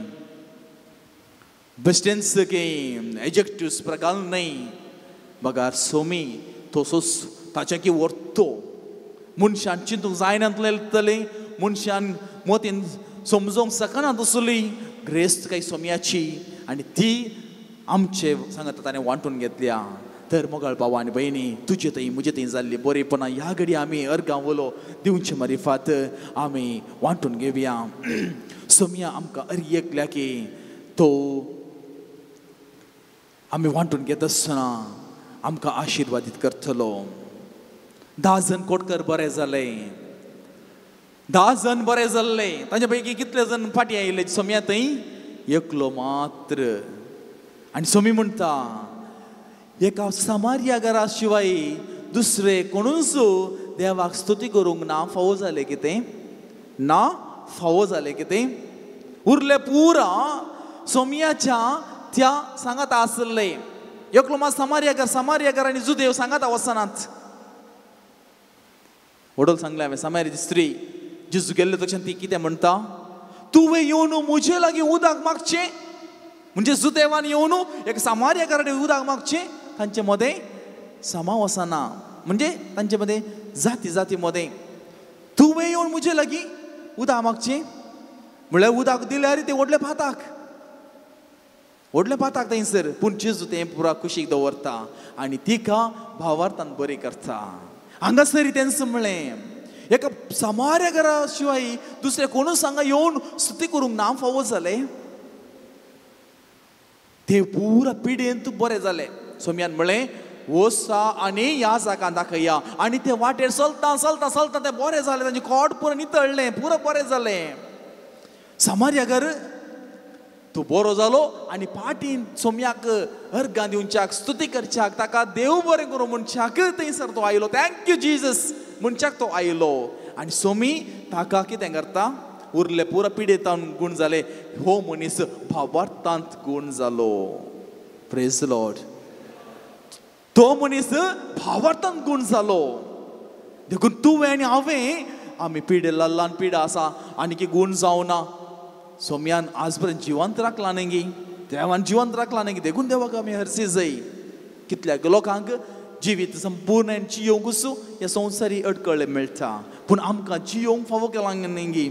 बेस्टेंस की एजेक्टिव्स प्रकार न्हय, बगार सोमी तसोच ताच्या की व्हरतो मनशान चिंतूंक जायनातलें, मनशान मतीन समजोंक शकना तसली ग्रेस्त काय सोम्याची आनी ती आमचे सांगता ताणें वांटून घेतल्या. तर मोगाळ भाव आनी भयणी तुजे थंय म्हजे थंय जाल्ली बरेपणां ह्या घडी आमी अर्गां उलो दिवचे मारिफात आमी वांटून घेवया. सोम्या आमकां अर एकल्या की तो आमी वांटून घेत आसतना आमकां आशिर्वादीत करतलो. 10 जण कोटकर बरे जाले, 10 जण बरे जाल्ले, तांचे पैकी कितले जण फाटीं आयिल्ले सोम्या थंय एकलो मात्र. आनी सोमी म्हणटा एका समार्या घरा शिवाय दुसरे कोणूच देवाक स्तुती करूंक ना फावो जालें कितें, ना फावो जालें कितें. उरले पुरा सोम्याच्या त्या सांगाता आसले. एकलो मात समार्याकर, समार्याकर आनी जुदेव सांगाता वचनात. वडोल सांगलें हांवें समार्याची स्त्री जेजू गेल्ले तशें ती कितें म्हणटा, तुवें येवन म्हजे लागीं उदक मागचें, म्हणजे जुदेवान येवन एक समार्याकरा कडेन उदक मागचें, तांचे मदें समा वचना, म्हणजे तांचे मदें जाती जाती मदें तुवें येवन म्हजे लागीं उदक मागचें म्हणल्यार उदक दिल्यार तें व्हडलें पाताक, व्हडलें पाताक थंयसर. पूण जेजू तें पुरा कुशीक दवरता आनी तिका भावार्थान बरी करता. हांगासर तेंच म्हणलें एका समार्या घरा शिवाय दुसरे कोणूच हांगा येवन स्तुती करूंक ना फावो जालें, ते पुरा पिडेन तूं बरें जालें. सोम्यान म्हणलें वसा आनी ह्या जागान दाखया, आनी ते वाटेर चलता चलता चलता ते बरें जालें, तांचें खोट पुरा नितळ्ळें, पुरा बरें जालें. समार्यागर तूं बरो जालो आनी पाटीन सोम्याक अर्गां दिवच्याक स्तुती करच्याक ताका देव बरें करूं म्हणच्याक थंयसर तो आयलो, thank you Jesus म्हणच्याक तो आयलो. आनी सोमी ताका कितें करता, उरले पुरा पिडेतान गूण जाले, हो मनीस भावार्थांत गूण जालो. प्रेज लॉर्ड. तो मनीस भावार्थांत गूण जालो. देखून तुवें आनी हांवें आमी पिडे ल्हान पिडा आसा आनी की गूण जावना, सोम्यान आज पर्यंत जिवंत राखला न्ही गी, देवान जिवंत राखला न्ही गी, देखून देवाक आमी हरशी जाय. कितल्या लोकांक जिवीत संपूर्ण जियोवंक ह्या संवसारी अडकळ्ळे मेळटा, पूण आमकां जियोवंक फावो केलां न्ही गी.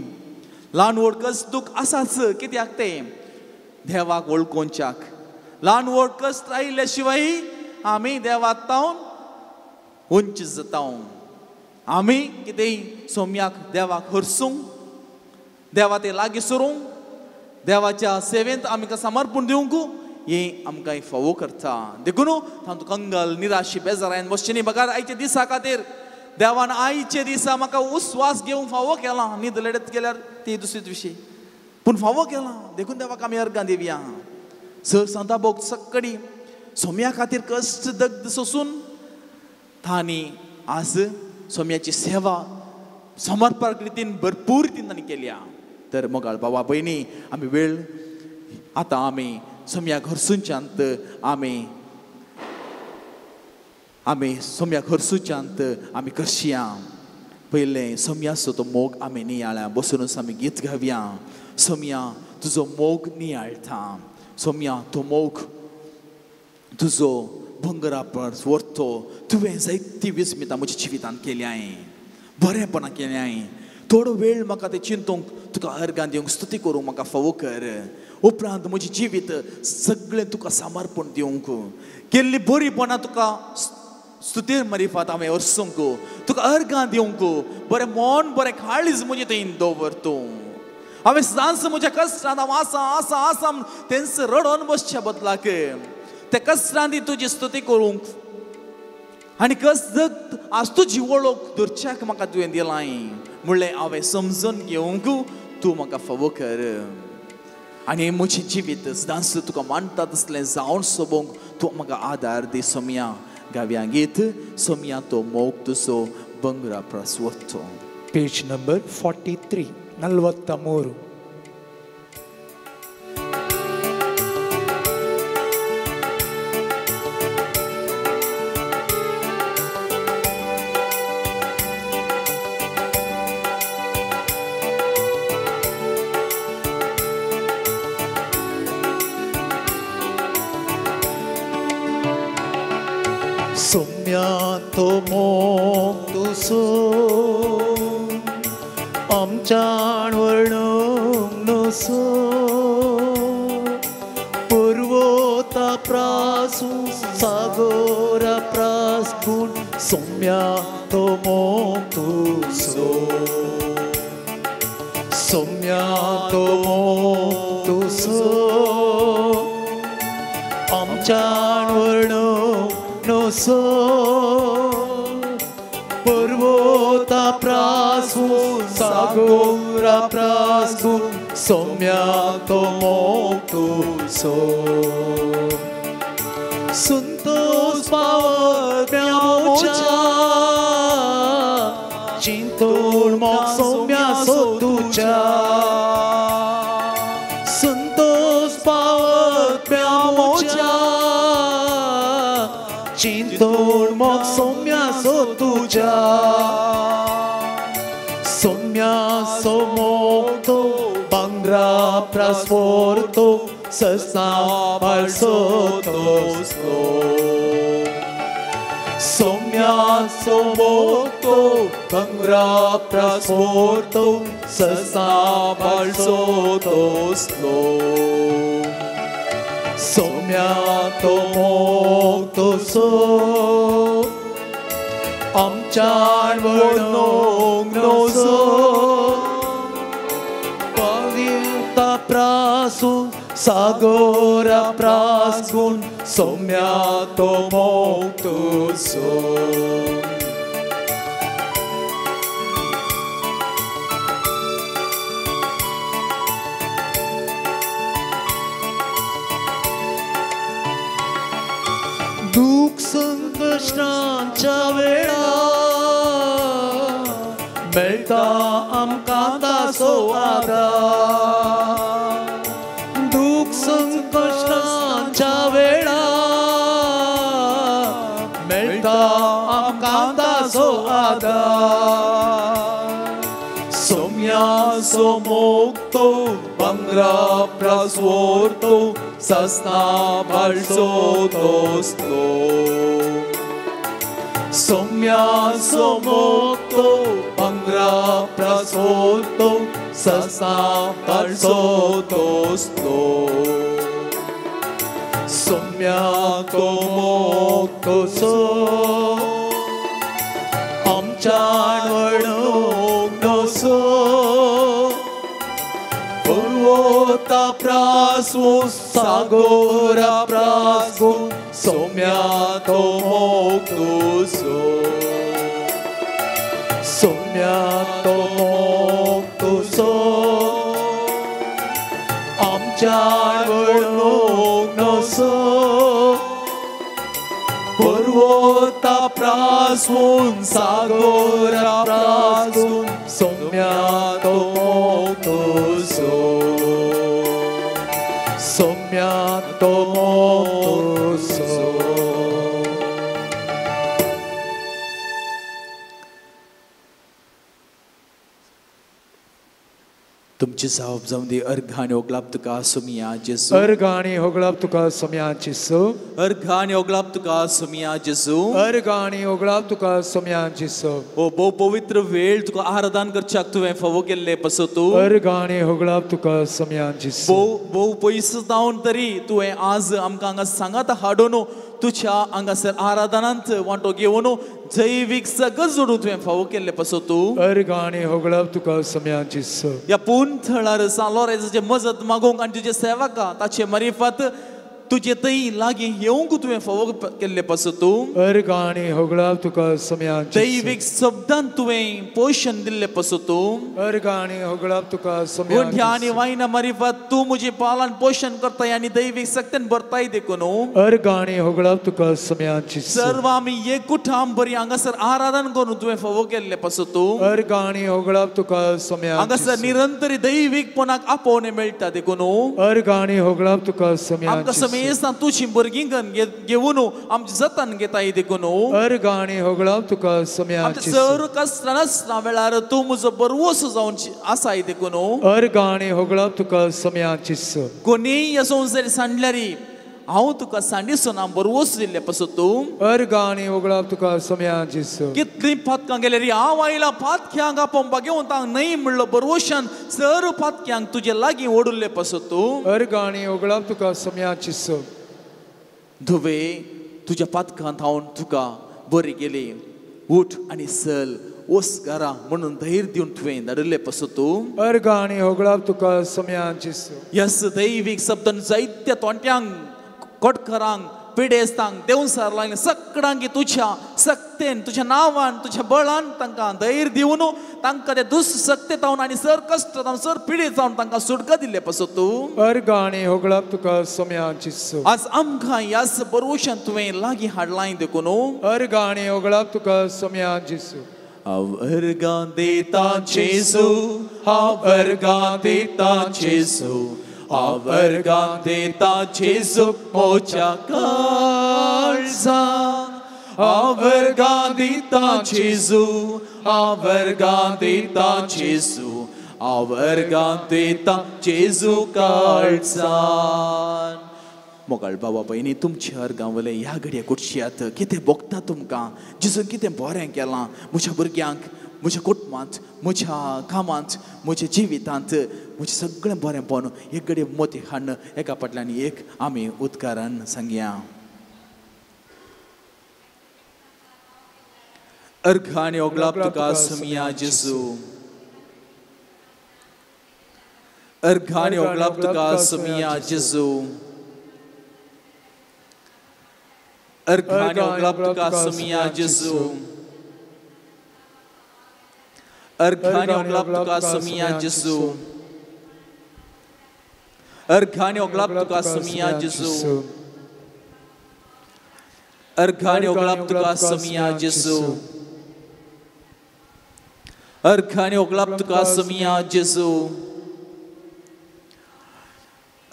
ल्हान व्हड कश्ट दूख आसाच, कित्याक तें देवाक वळखोवच्याक. ल्हान व्हड कश्ट आयिल्ल्या शिवाय आमी देवाक तावन वंचीत जाता. आमी कितेंय सोम्याक देवाक हरसूंक, देवा ते लागीं सरूंक, देवाच्या सेवेंत आमकां समर्पण दिवंक हें आमकां फावो करता. देखून तातूंत कंगल निराशी बेजारायन बसचें न्ही, बगार आयच्या दिसा खातीर देवान आयच्या दिसा म्हाका उस्वास घेवंक फावो केला. न्हीद लडत गेल्यार ती दुसरीच विशय, पूण फावो केला, देखून देवाक आमी अर्गां दिवया. सर सांता भोग सक्कडी सोम्या खातीर कश्ट दग्ध सोसून तांणी आज सोम्याची सेवा समर्पक रितीन भरपूर रितीन तांणी केल्या. तर मोगाळ बाबा भयणी आमी वेळ आतां आमी सोम्या घरसूंच्यांत आमी आमी सोम्या घरसूंच्यांत आमी करशया. पयलें सोम्याचो तो मोग आमी नियाळ्या, बसुनूच आमी गीत गावया. सोम्या तुजो मोग नियाळटा, सोम्या तो मोग तुजो भंगरा परस व्हरतो. तुवें जायती विस्मितां म्हज्या जिवितांत केल्याय, बरेंपणां केल्याय. थोडो वेळ म्हाका तें चिंतूंक, तुका अर्गां दिवंक, स्तुती करूंक म्हाका फावो कर. उपरांत म्हजें जिवीत सगळें तुका समर्पण दिवंक, केल्ली बरीपणां तुका स्तुतीर मरिफात हांवें वरसूंक तुका अर्गां दिवंक बरें मन बरें काळीज म्हजें थंय दवर तूं. हांवें सदांच म्हज्या कश्टांत हांव आसा आसा आसा तेंच रडोन बसच्या बदलाक त्या कश्टांत तुजी स्तुती करूंक आनी कस आज तुजी वळख धरच्याक म्हाका तुवें दिलाय म्हणलें हांवें समजून घेवंक तूं म्हाका फावो कर. आनी म्हजें जिवीत सदांच तुका मानता तसलें जावन सोबोवंक तूं म्हाका आदार दी सोमया. गाव्या गीत सोमया तो मोग तुजो बंगरा प्रस्वतो. पेज नंबर 43 43. सोम्या तो मोग तुजो आमच्यान वर्णूंक नसो पुर्वोता प्रासू सागोरा प्रास गुण सोम्या तो मोग तुजो सोम्या तो मोग तुजो आमच्यान वर्णूंक नसो पर्वता प्रासू सागोरा प्रासू सोम्या तो मोग तुजो संतोष पावत म्याच्या चिंतून मोग सोम्या सो तुज्या संतोष पावत म्याच्या चिंतून मोग सोम्या सो तुज्या सोम्या सो मोग तो बांगरा प्रास्फोरतो ससा पाळसो तोसलो सोम्या सो मोग तो बांगरा प्रास्फोरतो ससा पाळसो तोसलो सोम्या तो मोग तुजो आमच्यान वर्णूंक नसो पवित्र प्रासू सागोरा प्रास गुण सोम्या तो मोग तुजो. दुःख संकश्टांच्या वेळा मेळटा आमकां ताचो आदार दुःख संकश्टांच्या वेळा मेळटा आमकां ताचो आदार सोम्या सो मोग तो बांगरा प्रास्वोरतो सस्ना बाळसो तोसलो सोम्या सो मोग तो बांगरा प्रास्वोरतो सस्ना बाळसो तोसलो सोम्या तो मोग तुजो आमच्यान वर्णूंक नसो पुर्वोता प्रासू सागोरा प्रासू सोम्या तो मोग तुजो सोम्या तो मोग तुजो आमच्यान वर्णूंक नसो पुर्वोता प्रासून सागोरा प्रासून सोम्या तो मोग तुजो सोम्या तो मोग तुजो. तुमची जावप जावं दी. अर्घ आनी ओगलाप तुका सोमिया जेजू. अर्घ आनी होगळाप तुका सोम्या जेजू. अर्घ आनी ओगलाप तुका सोमिया जेजू. अर्घ आनी होगळाप तुका सोम्या जेजू. ओ भोव पवित्र वेळ तुका आराधन करच्याक तुवें फावो केल्ले पासत तूं. अर्घ आनी होगळाप तुका सोम्या जेजू. भोव भोव पयस जावन तरी तुवें आज आमकां हांगा सांगात हाडून तुज्या हांगासर आराधनांत वांटो घेवन जैवीक सगळं जोडून तुवें फावो केल्ले पासत तूं. अर्घ आनी होगळाप तुका सोम्या जेजू. ह्या पूर्ण थळार सान लोरेंजाचे मजत मागूंक आनी तुजे सेवका ताचे मारिफात तुजे थंय लागीं येवंक तुवें फावो केल्ले पासत तूं. अर्घ आनी होगळाप तुका सोम्या जेजू. दैवीक शब्दान तुवें पोशण दिल्ले पासत तूं. अर्घ आनी होगळाप तुका सोम्या गुंठ्या आनी वायना मारिफात तूं म्हजी पालन पोशण करताय आनी दैवीक शक्तीन भरताय देखून. अर्घ आनी होगळाप तुका सोम्या जेजू. सर्व आमी एकूठाम बरी हांगासर आराधन करून तुवें फावो केल्ले पासत तूं. अर्घ आनी होगळाप तुका सोम्या हांगासर निरंतर दैवीकपणाक आपोवणें मेळटा देखून. अर्घ आनी होगळाप तुका सोम्या आमकां समेस्तां तुजी भुरगीं घेवन आमची जतन घेताय देखून. अर्घ आनी होगळाप तुका सोम्या आमच्या सर कश्टां वेळार तूं म्हजो बरवोसो जावन आसाय देखून. अर्घ आनी होगळाप तुका सोम्या जेजू. कोणीय ह्या संवसार सांडल्यार हांव तुका सांडिसून हांव बरवोस दिल्ले पासत तूं. अर्घ आनी होगळाप तुका सोम्या जेजू. कितलीं पातकां गेल्यार हांव आयला पातक्यांक आपोवपाक घेवन तांक न्हय म्हणलो बरवोशान सर पातक्यांक तुजे लागीं ओडुल्ले पासत तूं. अर्घ आनी होगळाप तुका सोम्या जेजू. धुवे तुज्या पातकांत हांव तुका बरी गेली, उठ आनी चल वस घरा म्हणून धैर्य दिवन तुवें धाडिल्ले पासत तूं. अर्घ आनी होगळाप तुका सोम्या जेजू. यस दैवीक शब्दान जायत्या तोंट्यांक कोटकरांक पिडेस्तांक देवसार लागले सगळ्यांक तुज्या सक्तेन तुज्या नांवान तुज्या बळान तांकां धैर्य दिवन तांकां ते दुश्ट सक्ते जावन आनी सर कश्ट जावन सर पिडे जावन तांकां सुटका दिल्ले पासत तूं. अर्घ आनी होगळाप तुका सोम्या जेजू. आज आमकां ह्याच बरवशान तुवें लागीं हाडलाय देखून. अर्घ आनी होगळाप तुका सोम्या जेजू. हांव अर्घां दिता जेजू, हांव अर्घां दिता जेजू, हांव अर्घां दिता जेजू म्हज्या काळजान. हांव अर्घां दिता जेजू, हांव अर्घां दिता जेजू, हांव अर्घां दिता जेजू काळजान. मोगाळ बाबा भयणी तुमच्या अर्गां वयले ह्या घडये कुटशियात कितें भोगता तुमकां जेजून कितें बरें केलां म्हज्या भुरग्यांक, म्हज्या कुटुंबांत, म्हज्या कामांत, म्हज्या जिवितांत, म्हजें सगळें बरेंपण एक घडये मोती हाडून एका फाटल्यान एक आमी उदकारान सांगया. अर्घ आनी ओगलाप तुका सोमिया जेजू. अर्घ आनी ओगलाप तुका सोमिया जेजू. अर्घ आनी ओगलाप तुका सोमिया जेजू. अर्घ आनी ओगलाप तुका सोमिया जेजू. अर्घ आनी ओगलाप तुका सोमिया जेजू. अर्घ आनी ओगलाप तुका सोमिया जेजू. अर्घ आनी ओगलाप तुका सोमिया जेजू.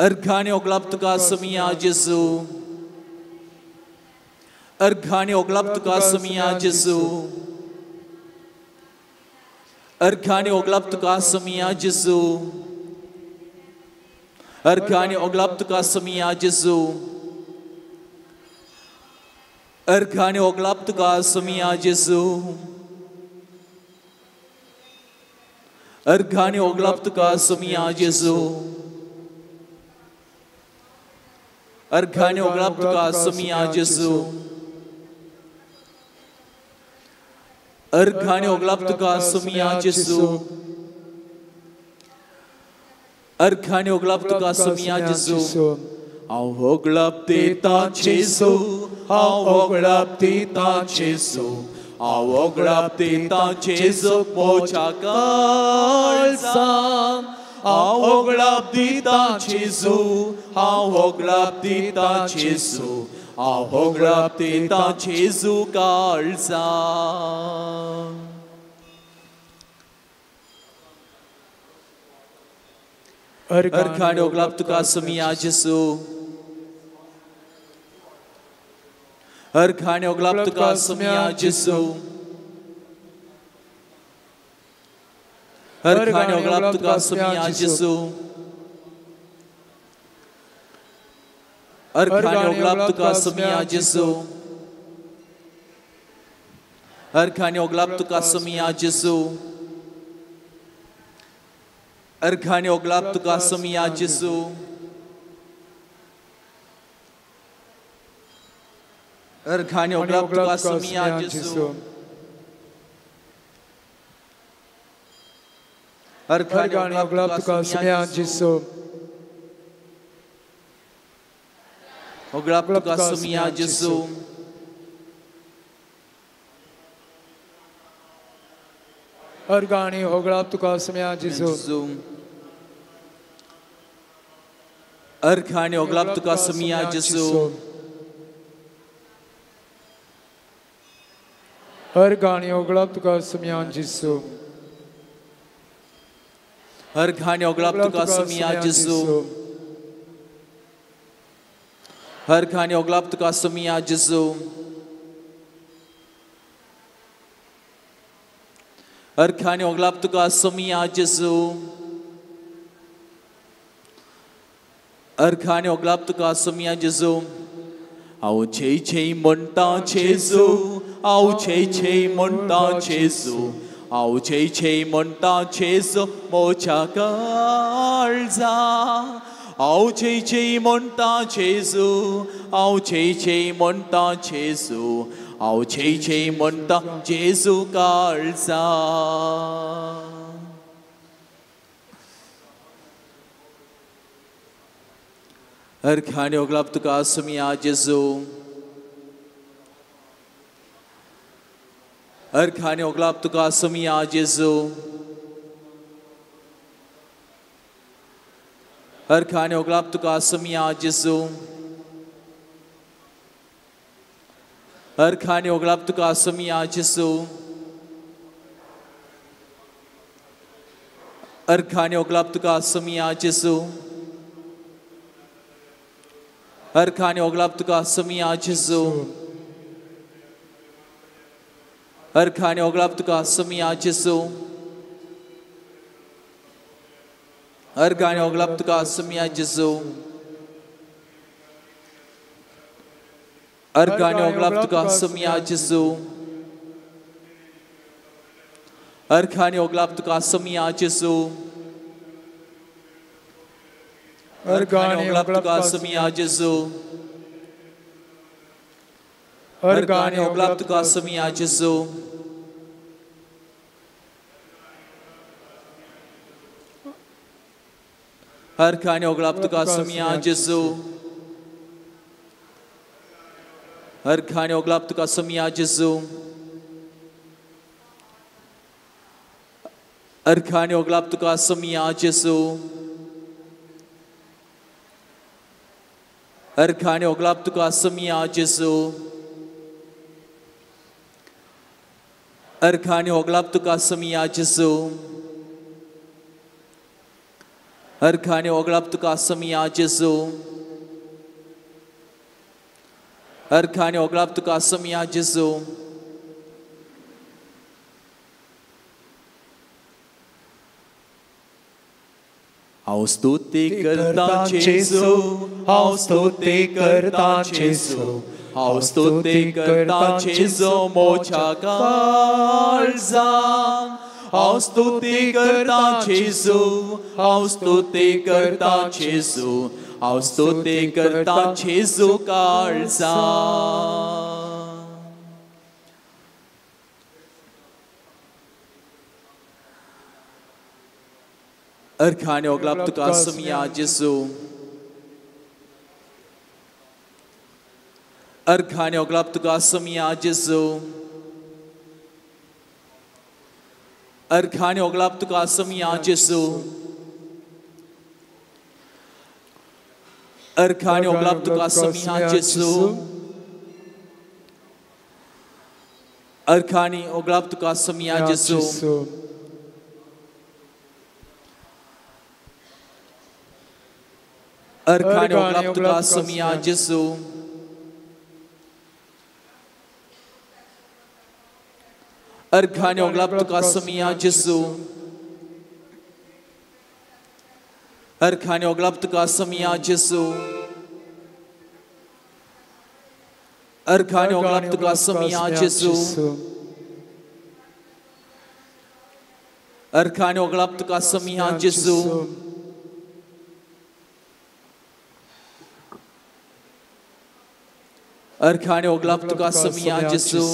अर्घ आनी ओगलाप तुका सोमिया जेजू. अर्घ आनी ओगलाप तुका सोमिया जेजू. अर्घ आनी ओगलाप तुका सोमिया जेजू. अर्घ आनी ओगलाप तुका सोमिया जेजू. अर्घ आनी ओगलाप तुका सोमिया जेजू. अर्घ आनी ओगलाप तुका सोमिया जेजू. अर्घ आनी ओगलाप तुका सोमिया जेजू. अर्घ आनी ओगलाप तुका सोमिया जेजू. अर्घ आनी ओगलाप तुका सोमिया जेजू. हांव ओगलाप दिता जेजू, हांव ओगलाप दिता जेजू, हांव ओगलाप दिता जेजू म्हज्या काळजान. हांव ओगलाप दिता जेजू, हांव ओगलाप दिता जेजू, हांव ओगलाप दिता जेजू काळजान. अर्घ आनी ओगलाप तुका सोमिया जेजू. अर्घ आनी ओगलाप तुका सोमिया जेजू. अर्घ आनी ओगळाप तुका सोमया जेजू. अर्घ आनी ओगळाप तुका सोमया जेजू. अर्घ आनी ओगळाप तुका सोमया जेजू. अर्घ आनी ओगळाप तुका सोमया जेजू. अर्घ आनी ओगळाप तुका सोमया जेजू. अर्घ आनी ओगळाप तुका सोमया जेजू. ओगळाप तुका सोमया जेजू. अर्घ आनी ओगळाप तुका सोमया जेजू. अर्घ आनी ओगळाप तुका सोमया जेजू. अर्घ आनी ओगळाप तुका सोमया जेजू. अर्घ आनी ओगळाप तुका सोमया जेजू. अर्घ आनी ओगळाप तुका सोमया जेजू. अर्घ आनी ओगळाप तुका सोमया जेजू. अर्घ आनी ओगळाप तुका सोमया जेजू. हांव छे छे म्हणटा जेजू. हांव छे छे म्हणटा जेजू. हांव छे छे म्हणटा जेजू मोच्या काळजा. हांव छे छे म्हणटा जेजू. हांव छे छे म्हणटा जेजू. हांव छे छे म्हणटा जेजू काळजा. अर्घ आनी ओगळाप तुका सोमया जेजू. अर्घ आनी ओगळाप तुका सोमया जेजू. अर्घ आनी ओगळाप तुका सोमया जेजू. अर्घ आनी ओगळाप तुका सोमया जेजू. अर्घ आनी ओगळाप तुका सोमया जेजू. अर्घ आनी ओगळाप तुका सोमया जेजू. अर्घ आनी ओगळाप तुका सोमया जेजू. अर्घ आनी ओगळाप तुका सोमया जेजू. अर्घ आनी ओगळाप तुका सोमया जेजू. अर्घ आनी ओगळाप तुका सोमया जेजू. अर्घ आनी ओगळाप तुका सोमया जेजू. अर्घ आनी ओगळाप तुका सोमया जेजू. अर्घ आनी ओगळाप तुका सोमया जेजू. अर्घ आनी ओगळाप तुका सोमया जेजू. अर्घ आनी ओगळाप तुका सोमया जेजू. अर्घ आनी ओगळाप तुका सोमया जेजू. अर्घ आनी ओगळाप तुका सोमया जेजू. अर्घ आनी ओगळाप तुका सोमया जेजू. अर्घ आनी ओगळाप तुका सोमया जेजू. हांव स्तुती करता जेजू. हांव स्तुती करता जेजू. हांव स्तुती करता जेजू मोच्या काळजा. हांव स्तुती करता जेजू. हांव स्तुती करता जेजू. हांव स्तुती करता जेजू काळजा. अर्घ आनी ओगळाप तुका सोमया जेजू. अर्घ आनी ओगळाप तुका सोमया जेजू. अर्घ आनी ओगळाप तुका सोमया जेजू. अर्घ आनी ओगळाप तुका सोमया जेजू. अर्घ आनी ओगळाप तुका सोमया जेजू. अर्घ आनी ओगळाप तुका सोमया जेजू. अर्घ आनी ओगळाप तुका सोमया जेजू. अर्घाने ओगलाप तुका सोमया जेजू. अर्घाने ओगलाप तुका सोमया जेजू. अर्घाने ओगलाप तुका सोमया जेजू. अर्घाने ओगलाप तुका सोमया जेजू.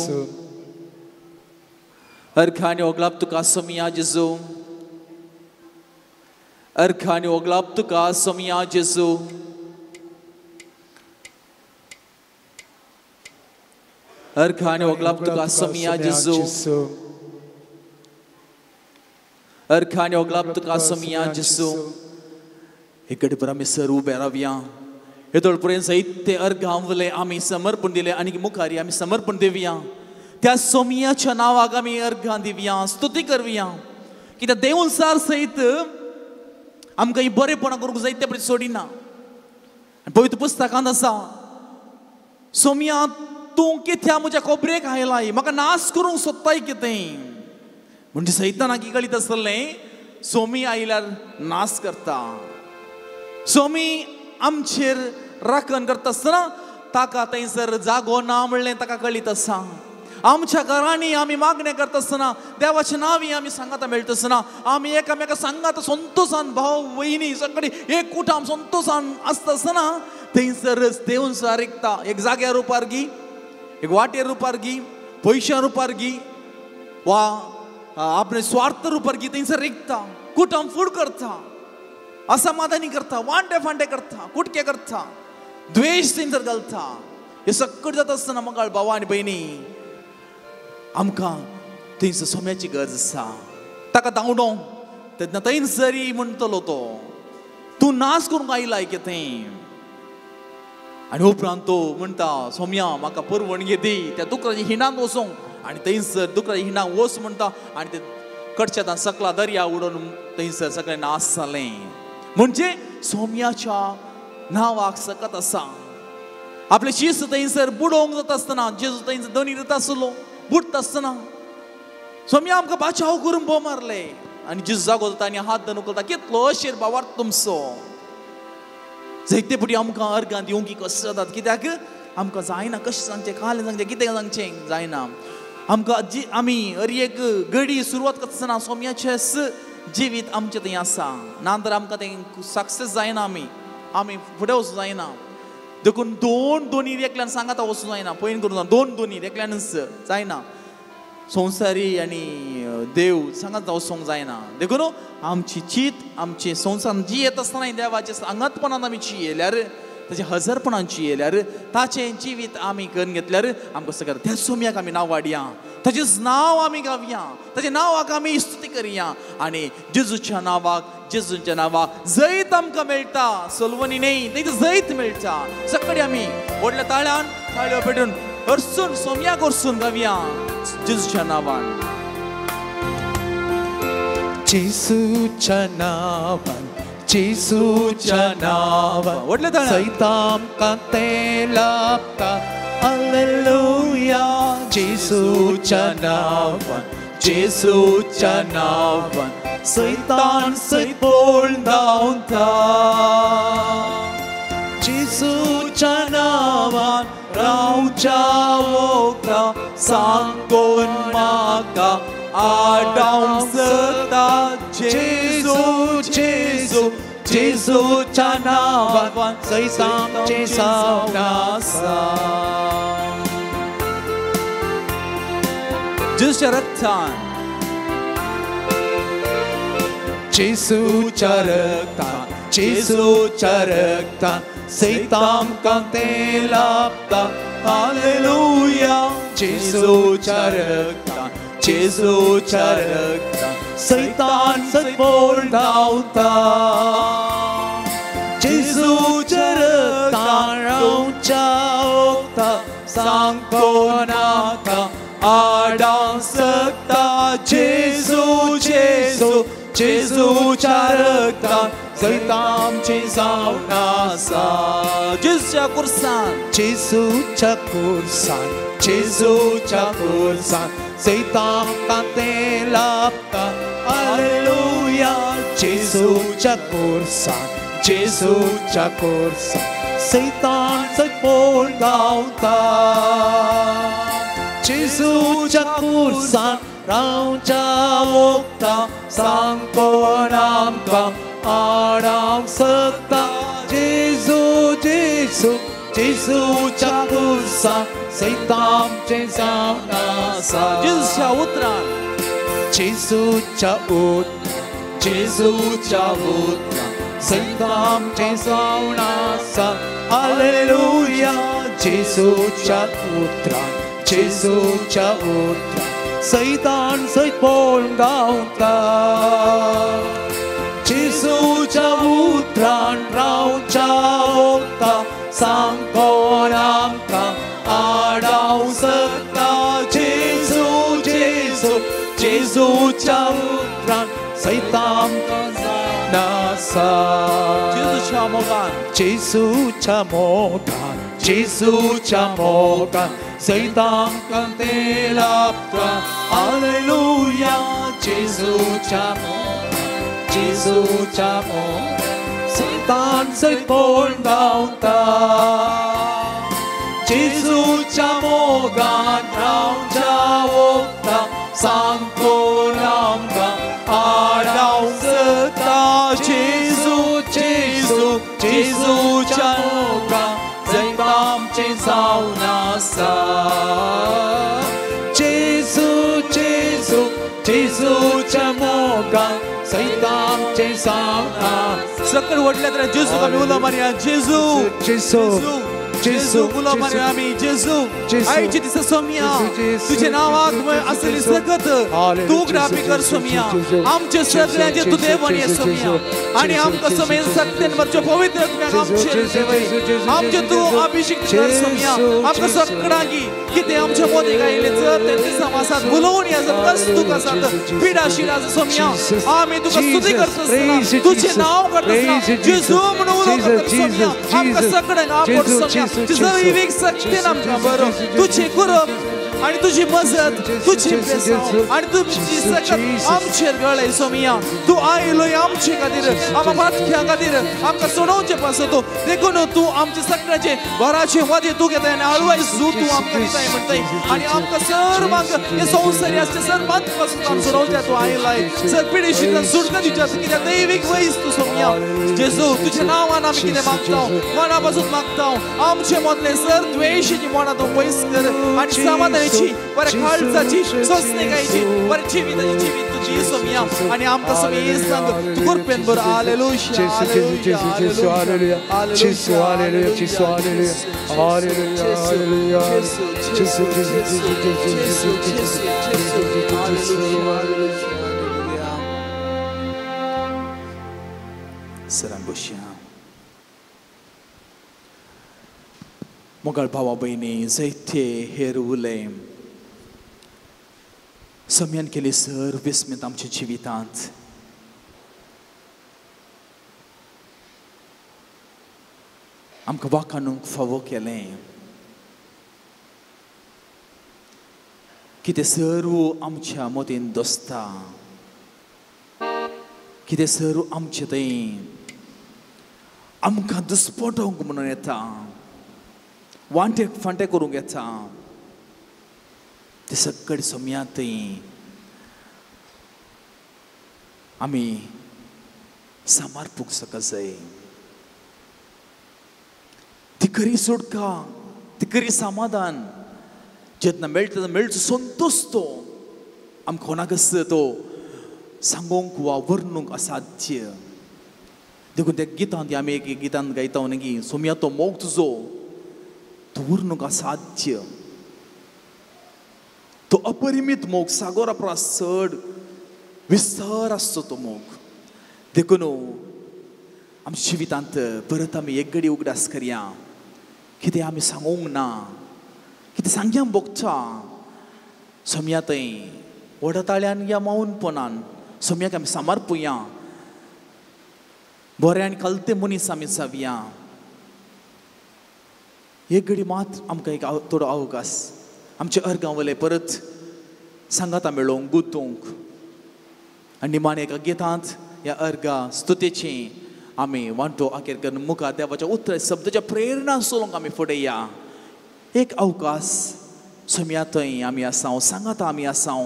अर्घाने ओगलाप तुका सोमया जेजू. अर्घाने ओगलाप तुका सोमया जेजू. अर्घाने ओगलाप तुका सोमया जेजू. अर्घाने ओगलाप तुका सोमया जेजू. इकडे परमेश्वर उभे रावया. हेतोळ पर्यंत जायते अर्घांवले आमी समर्पण दिले आनी मुखारी आमी समर्पण दिवया. त्या सोमयाच्या नांवाक आमी अर्घां दिवया, स्तुती करवया. कित्याक देवसार सयत आमकां ही बरेपणां करूंक जाय ते पळय सोडिना. पवित्र पुस्तकांत आसा, सोमया तूं कित्या म्हज्या खोबरेक आयलाय, म्हाका नाश करूंक सोदताय कितें. म्हणजे सैतानाक कळीत आसलें सोमी आयल्यार नाश करता. सोमी आमचेर राखण करता आसतना ताका थंयसर जागो ना म्हणलें ताका कळीत आसा. आमच्या घरांनी आमी मागणें करता आसतना देवाच्या नांवी आमी सांगाता मेळटा आसतना आमी एकामेका सांगाता संतोसान भाव वयनी सगळी एक कुटाम संतोसान आसता आसतना थंयसरच देवून रिकता. एक जाग्या रुपार गी, एक वाटेर रुपार गी, पयशां रुपार गी वा आपले स्वार्थ रुपार गी थंयसर रिकता. कुटाम फूड करता, असमाधानी करता, वांटे फांटे करता, कुटके करता, द्वेश थंयसर घालता. हे सगळें जाता आसतना मगाळ भावा आनी भयणी आमकां थंयसर सोम्याची गरज आसा. ताका धांवडो तेन्ना थंयसरी म्हणटलो तो, तूं नाश करूंक आयलाय कितें. आनी उपरांत तो म्हणटा, सोम्या म्हाका परवणगी दी त्या दुकराच्या हिंडांत वचूंक. आनी थंयसर दुकराच्या हिंडांत वच म्हणटा आनी ते कडच्या सकला दर्या उडोवन थंयसर सगळें नाश जालें. म्हणजे सोम्याच्या नांवाक सकत आसा. आपले शिस्त थंयसर बुडोवंक जाता आसतना जेजू थंयसर दोनी जाता आसलो बुडटा आसतना सोम्या आमकां बाचाव करून भोव मारले. आनी जेजू जागो जाता आनी हात धरून उखलता, कितलो अशेर बावार्थ तुमचो. जायते फावटी आमकां अर्गां दिवंक कशें जातात, कित्याक आमकां जायना कशें सांगचें, कालें सांगचें, कितें सांगचें जायना. आमकां जी आमी हर एक गडी सुरवात करतना सोम्याचेंच जिवीत आमचें थंय आसा, ना तर आमकां तें सक्सेस जायना, आमी आमी फुडें वचूं जायना. देखून दोन दोनी एकल्यान सांगाता वचूं जायना, पयन करूं दोन दोनी एकल्यानच जायना. संवसारी आनी देव सांगात वचूंक जायना. देखून आमची चीत आमचे संवसार जी येत आसतना देवाचे सांगातपणान आमी चियेल्यार, ताचे हजारपणान चियेल्यार, ताचें जिवीत आमी करून घेतल्यार आमकां सगळें त्या सोम्याक आमी नांव वाडया, ताचेंच नांव आमी गावया, ताच्या नांवाक आमी स्तुती करया. आनी जेजूच्या नांवाक, जेजूच्या नांवाक जैत आमकां मेळटा, सोलवणी न्हय थंय जैत मेळटा. सगळे आमी व्हडल्या ताळ्यान ताळयो पेटून हरसून सोम्याक हरसून गावया जेजूच्या नांवान. जेजूच्या नांवान, जेजूच्या नांवान व्हडल्या ताळ्यान सैत आमकां तें लाभता. हालेलुया. जेजूच्या नांवान, जेजूच्या नांवान सैतान सैत पळून धांवता. जेजूच्या नांवान रावच्या वखदां सांगून म्हाका आडावंक सकता. जेजू जेजू जेजूच्या नांवान सैत आमचें जावन आसा. जेजूच्या रक्तान, जेजूच्या रक्तान, जेजूच्या रक्तान सैत आमकां तें लाभता. हालेलुया. जेजूच्या रक्तान, जेजूच्या रक्तान सैतान सैत पळून धांवता. जेजूच्या रक्तान रावच्या वखदां सांगून नाका आडावंक सकता. जेजू जेजू जेजूच्या रक्तान सैत आमचें जावन आसा. जेजूच्या कुर्सान, जेजूच्या कुर्सान, जेजूच्या कुर्सान सैत आमकां तें लाभता. हालेलुया. जेजूच्या कुर्सान, जेजूच्या कोर्सान सैतान सयत पळून धांवता. जेजूच्या कुर्सान रावच्या वखदां सांगकोन आमकां आडावंक शकता. जेजू जेजू जेजूच्या कुर्सान सैतानचें जावन आसा. जेजूच्या उतरान, जेजूच्या उतरान, जेजूच्या उतरान सैतानचें जावन आसा. हालेलुया. जेजूच्या उतरान, जेजूच्या उतरान सैतान सयत पळून धांवता. जेजूच्या उतरान रावच्या वखदां सांगकोन आमकां आडावंक शकता. जेजू जेजू जेजूच्या उतरान सैतान जावन आसा. जेजूच्या मोगान, जेजूच्या मोगान, जेजूच्या मोगान सैतान ते लाभता. हालेलुया. जेजूच्या मोगान, जेजूच्या मोगान सैतान सयत पळून धांवता. जेजूच्या मोगान रावच्या वखदां सांगकोन आमकां आडावंक शकता. जेजू जेजू जेजूच्या मोगान सैतानचें जावन आसा. जेजू जेजू जेजूच्या मोगान सैतानचें जावन आसा. सकयल व्हडल्या तर जेजूक आमी उलो मारया. जेजू जेजू जेजू उलो मारया आमी. जेजू आयचे दिसा सोमया तुझ्या नांवाक आसली सकत तूं उगडापी कर सोमया. आमचे सगळ्यांचे तूं देव आनी सोमया आनी आमकां सोमया सगळ्यान वरच्यो पवित्र आमचे आमचे तूं अभिषेक कर सोमया. आमकां सगळ्यांकी कितें आमच्या मोदीक आयिल्लें जर ते दिसा आसात उलोवन या जर कस तुका आसात पिडा शिडा सोमया आमी तुका स्तुती करता आसतना तुजें नांव करता आसतना जेजू म्हणून उलो करता सोमया. आमकां सगळ्यांक आपड सोमया तुजो विवेक शक्तीन आमकां बरो तुजें करप आनी तुजी मजत तुजी बेसांव आनी तुजी सकत आमचेर गळय सोमया. तूं आयलोय आमचे खातीर, आमच्या मातख्या खातीर, आमकां सोडोवचें पासत देखून तूं आमचे सगळ्याचे घराचे वादे तूं घेताय आनी हळवाय जू तूं आमकां दिताय म्हणटाय आनी आमकां सर्वांक हे संवसारी आसचे सर्वांक पासून आम सोडोवच्या तूं आयलाय. सर पिडेशींतल्यान सुटका दिवच्या कित्याक दैवीक वयस तूं सोमया. जेजू तुज्या नांवान आमी कितें मागता, मना पासून मागता आमचे मदले सर द्वेशीची मनां तूं पयस कर आनी समाधानाची बऱ्या काळजाची सोंसणीकायेची बऱ्या जिविताची जिवीत तुजी सोमया आनी आमकां सोमया सांग तूं कृपेन बरो. हालेलुया. जेजू जेजू हालेलुया. जेजू हालेलुया. जेजू हालेलुया. Hallelujah hallelujah. जेजू जेजू जेजू जेजू जेजू हालेलुया. सरां बसया. मोगाळ भावा भयणी जैते हेर उलय सम्यान केली सर विस्मीत आमच्या जिवितांत. आमकां वाखाणूंक फावो केलें कितें सर्व आमच्या मतीन दोसता, कितें सर्व आमचे थंय आमकां दुस्पोटोवंक म्हणून येता, वांटे फांटे करूंक येता. ते सगळे सोमया थंय आमी समर्पूंक शकजाय. ती खरी सुटका, ती खरी समाधान जेन्ना मेळटा तेन्ना मेळचो संतोश तो आमकां कोणाक आसता तो सांगूंक वा वर्णूंक असाध्य. देखून त्या गितांत आमी एक गितांत गायता न्ही, सोमया तो मोग तुजो तो वर्णूंक असाध्य, तो अपरिमीत मोग, सागोरा परस चड विस्तार आसचो तो मोग. देखून आमच्या जिवितांत परत आमी एक घडी उगडास करया, कितें आमी सांगूंक ना, कितें सांग्या भोगता सोमया थंय व्हडा ताळ्यान या मौनपणान सोमयाक आमी समर्पुया. बरें आनी कलते मनीस आमी जावया. एक घडी मात आमकां एक थोडो अवकाश आमचे अर्गां वयले परत सांगाता मेळोवंक गुंतोवंक आनी निमाणें एका गितांत ह्या अर्गा स्तुतेचें आमी वांटो आखेर करून मुखार देवाच्या उतर शब्दाच्या प्रेरणा सोलोंक आमी फुडें या. एक अवकाश सोम्या थंय आमी आसाव, सांगाता आमी आसाव,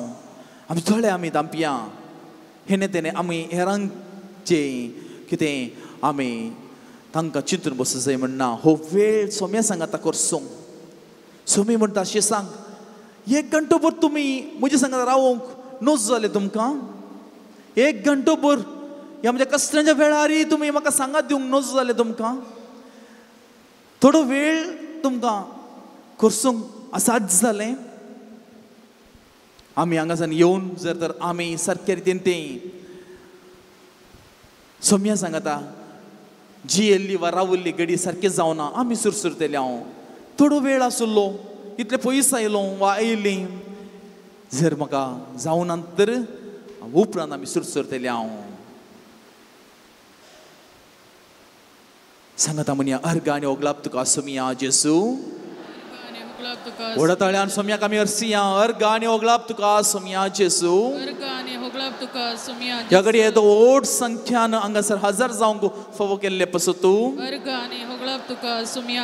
आमी थोडे आमी दांपया हेणे तेणे आमी हेरांचे कितें आमी तांकां चिंतून बसूं जाय म्हणना. हो वेळ सोम्या सांगाता करसूंक. सोमी म्हणटा अशें सांग, एक घंटोभर तुमी म्हज्या सांगाता रावोंक नोज जालें तुमकां. एक घंटोभर ह्या म्हज्या कश्टांच्या वेळारय तुमी म्हाका सांगात दिवंक नोज जालें तुमकां. थोडो वेळ तुमकां करसूंक असाध्य जालें. आमी हांगासान येवन जर तर आमी सारके रितीन तें सोम्या सांगाता जियेल्ली वा रावल्ली घडी सारकें जावना, आमी सुरसुरतले. हांव थोडो वेळ आसलो इतले पयस आयलो वा आयली, जर म्हाका जावना तर उपरांत आमी सुरसुरतले. हांव सांगाता म्हणया, अर्घ आनी ओगलाप तुका सोमिया जेसू. व्हडा ताळ्यान सोम्याक आमी हरसिया, अर्घ आनी ओगलाप तुका सोमिया जेसू. ह्या घडये तो व्हड संख्यान हांगासर हजर जावंक फावो केल्ले पासत तूं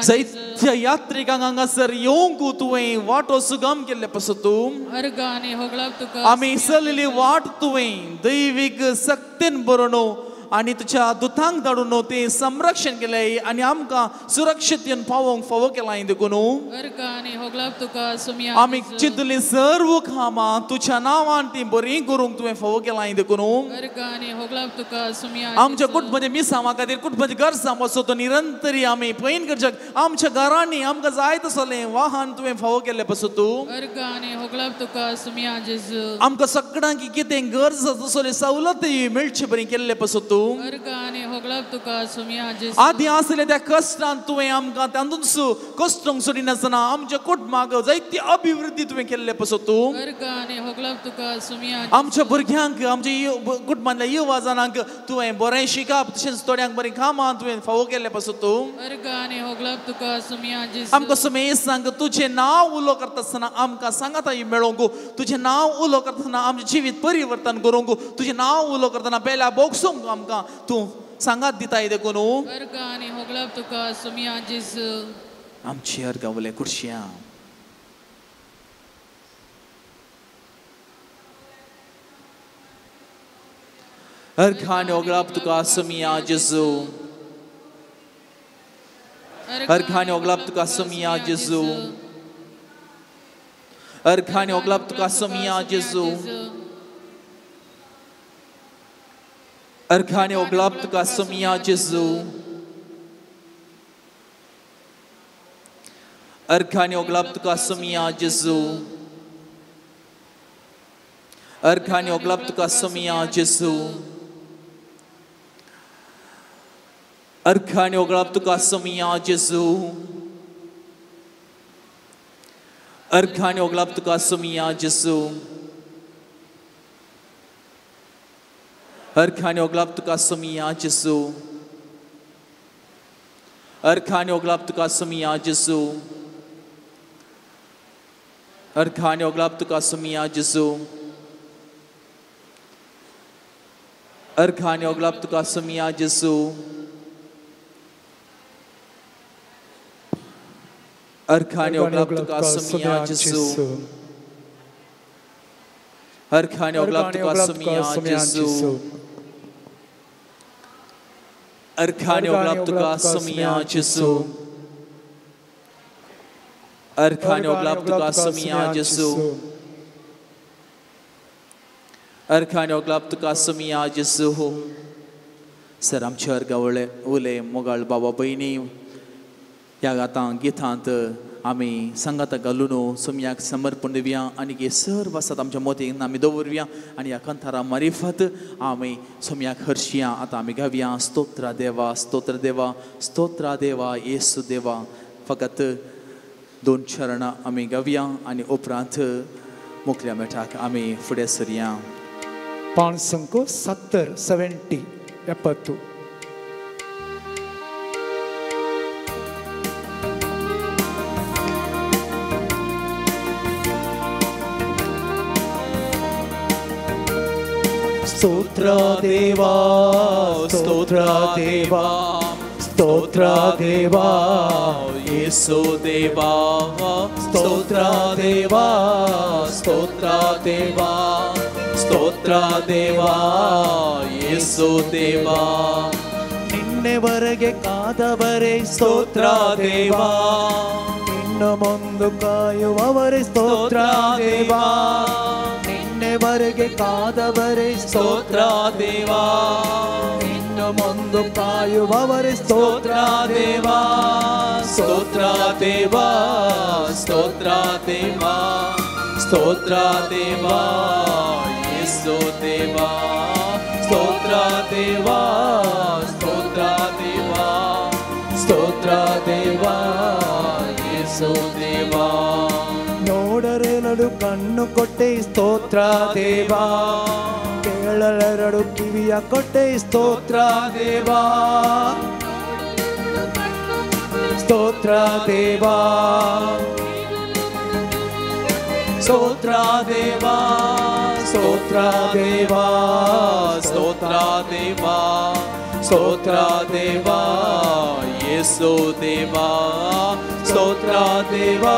जायत्या यात्रिकांक हांगासर येवंक तुवें वाटो सुगम केल्ले पासत तूं. आमी चललेली वाट तुवें दैवीक सक्तीन बरोवन आनी तुज्या दुतांक धाडून तें संरक्षण केलें आनी आमकां सुरक्षितेन पावोवंक फावो केलां. देखून आमी चिंतली सर्व कामां तुज्या नांवान ती बरीं करूंक तुवें फावो केलां. देखून आमच्या कुटुंबाच्या मिसांवा खातीर, कुटुंबाच्या गरजां वचो तो निरंतरी आमी पयन करच्याक आमच्या घरांनी आमकां जाय तसलें वाहन तुवें फावो केल्लें पासत तूं. आमकां सगळ्यांक कितें गरज तसली सवलती मेळचे बरी केल्ले पासत तूं. आदी आसले त्या कश्टान तुवें आमकां तातूंत कश्टोंक सोडिनासतना आमच्या कुटुंबाक जायती अभिवृद्धी तुवें केल्ले पासत तूं. आमच्या भुरग्यांक, आमच्या कुटुंबांतल्या युवा जाणांक तुवें बरें शिकप तशेंच थोड्यांक बरीं कामां तुवें फावो केल्ले पासत तूं. आमकां सुमेसांक तुजें नांव उलो करता आसतना आमकां सांगाता मेळोवंक, तुजें नांव उलो करता आसतना आमचें जिवीत परिवर्तन करूंक, तुजें नांव उलो करतना पेल्या बोगसूंक आमकां तूं सांगात दिताय. देखून आमची अर्गावले कुर्शिया अर्घ आनी ओगलाप तुका सोमिया जेजू. अर्घ आनी ओगलाप तुका सोमिया जेजू. अर्घ आनी ओगलाप तुका सोमिया जेजू. अर्घ आनी ओगलाप तुका सोमिया जेजू. अर्घ आनी ओगलाप तुका सोमिया जेजू. अर्घ आनी ओगलाप तुका सोमिया जेजू. अर्घ आनी ओगलाप तुका सोमिया जेजू. अर्घ आनी ओगलाप तुका सोमिया जेजू. अर्घ आनी ओगलाप तुका सोमिया जेजू. अर्घ आनी ओगलाप तुका सोमिया जेजू. अर्घ आनी ओगलाप तुका सोमिया जेजू. अर्घ आनी ओगलाप तुका सोमिया जेजू. अर्घ आनी ओगलाप तुका सोमिया जेजू. अर्घ आनी ओगलाप तुका सोमिया जेजू. अर्घ आनी ओगलाप तुका सोमिया जेजू. अर्घ आनी ओगलाप तुका सोमिया जेजू. अर्घ आनी ओगलाप तुका सोमिया जेजू. सर आमचे अर्घ उले मोगाळ बाबा भयणी ह्या आतां गितांत आमी सांगाता घालून सोम्याक समर्पण दिवया आनी हे सर्व आसात आमच्या मोतीक आमी दवरुया आनी ह्या कंथारा मारिफत आमी सोम्याक हरशिया. आतां आमी गावया स्तोत्रा देवा, स्तोत्र देवा, स्तोत्रा देवा, येसू देवा. फकत दोन चरणां आमी गावया आनी उपरांत मुखल्या मेठाक आमी फुडें सरया. 570 70 70. स्तोत्र देवा, स्तोत्र देवा, स्तोत्र देवा, येसू देवा, स्तोत्र देवा, स्तोत्र देवा, स्तोत्र देवा, येसू देवा. ನಿನ್ನೆವರೆಗೆ ಕಾದವರೇ ಸ್ತೋತ್ರ ದೇವಾ, ಇನ್ನು ಮುಂದು ಕಾಯುವವರೇ ಸ್ತೋತ್ರ ದೇವಾ. ನಿನ್ನೆವರೆಗೆ ಕಾದವರೇ ಸ್ತೋತ್ರ ದೇವಾ, ಇನ್ನು ಮುಂದು ಕಾಯುವವರೇ ಸ್ತೋತ್ರ ದೇವಾ. ಸ್ತೋತ್ರ ದೇವಾ, ಸ್ತೋತ್ರ ದೇವಾ, ಸ್ತೋತ್ರ ದೇವಾ, ಯೇಸು ದೇವಾ, ಸ್ತೋತ್ರ ದೇವಾ, ಸ್ತೋತ್ರ ದೇವಾ, ಸ್ತೋತ್ರ ದೇವಾ, ಯೇಸು ದೇವಾ. ನೋಡರೆರಡು ಕಣ್ಣು ಕೊಟ್ಟೆ ಸ್ತೋತ್ರ ದೇವಾ, ಕೇಳಲೆರಡು ಕಿವಿಯ ಕೊಟ್ಟೆ ಸ್ತೋತ್ರ ದೇವಾ. ಸ್ತೋತ್ರ ದೇವಾ, ಸ್ತೋತ್ರ ದೇವಾ, ಸ್ತೋತ್ರ ದೇವಾ, ಸ್ತೋತ್ರ ದೇವಾ, ಸ್ತೋತ್ರ ದೇವಾ, ಯೇಸು ದೇವಾ, ಸ್ತೋತ್ರ ದೇವಾ,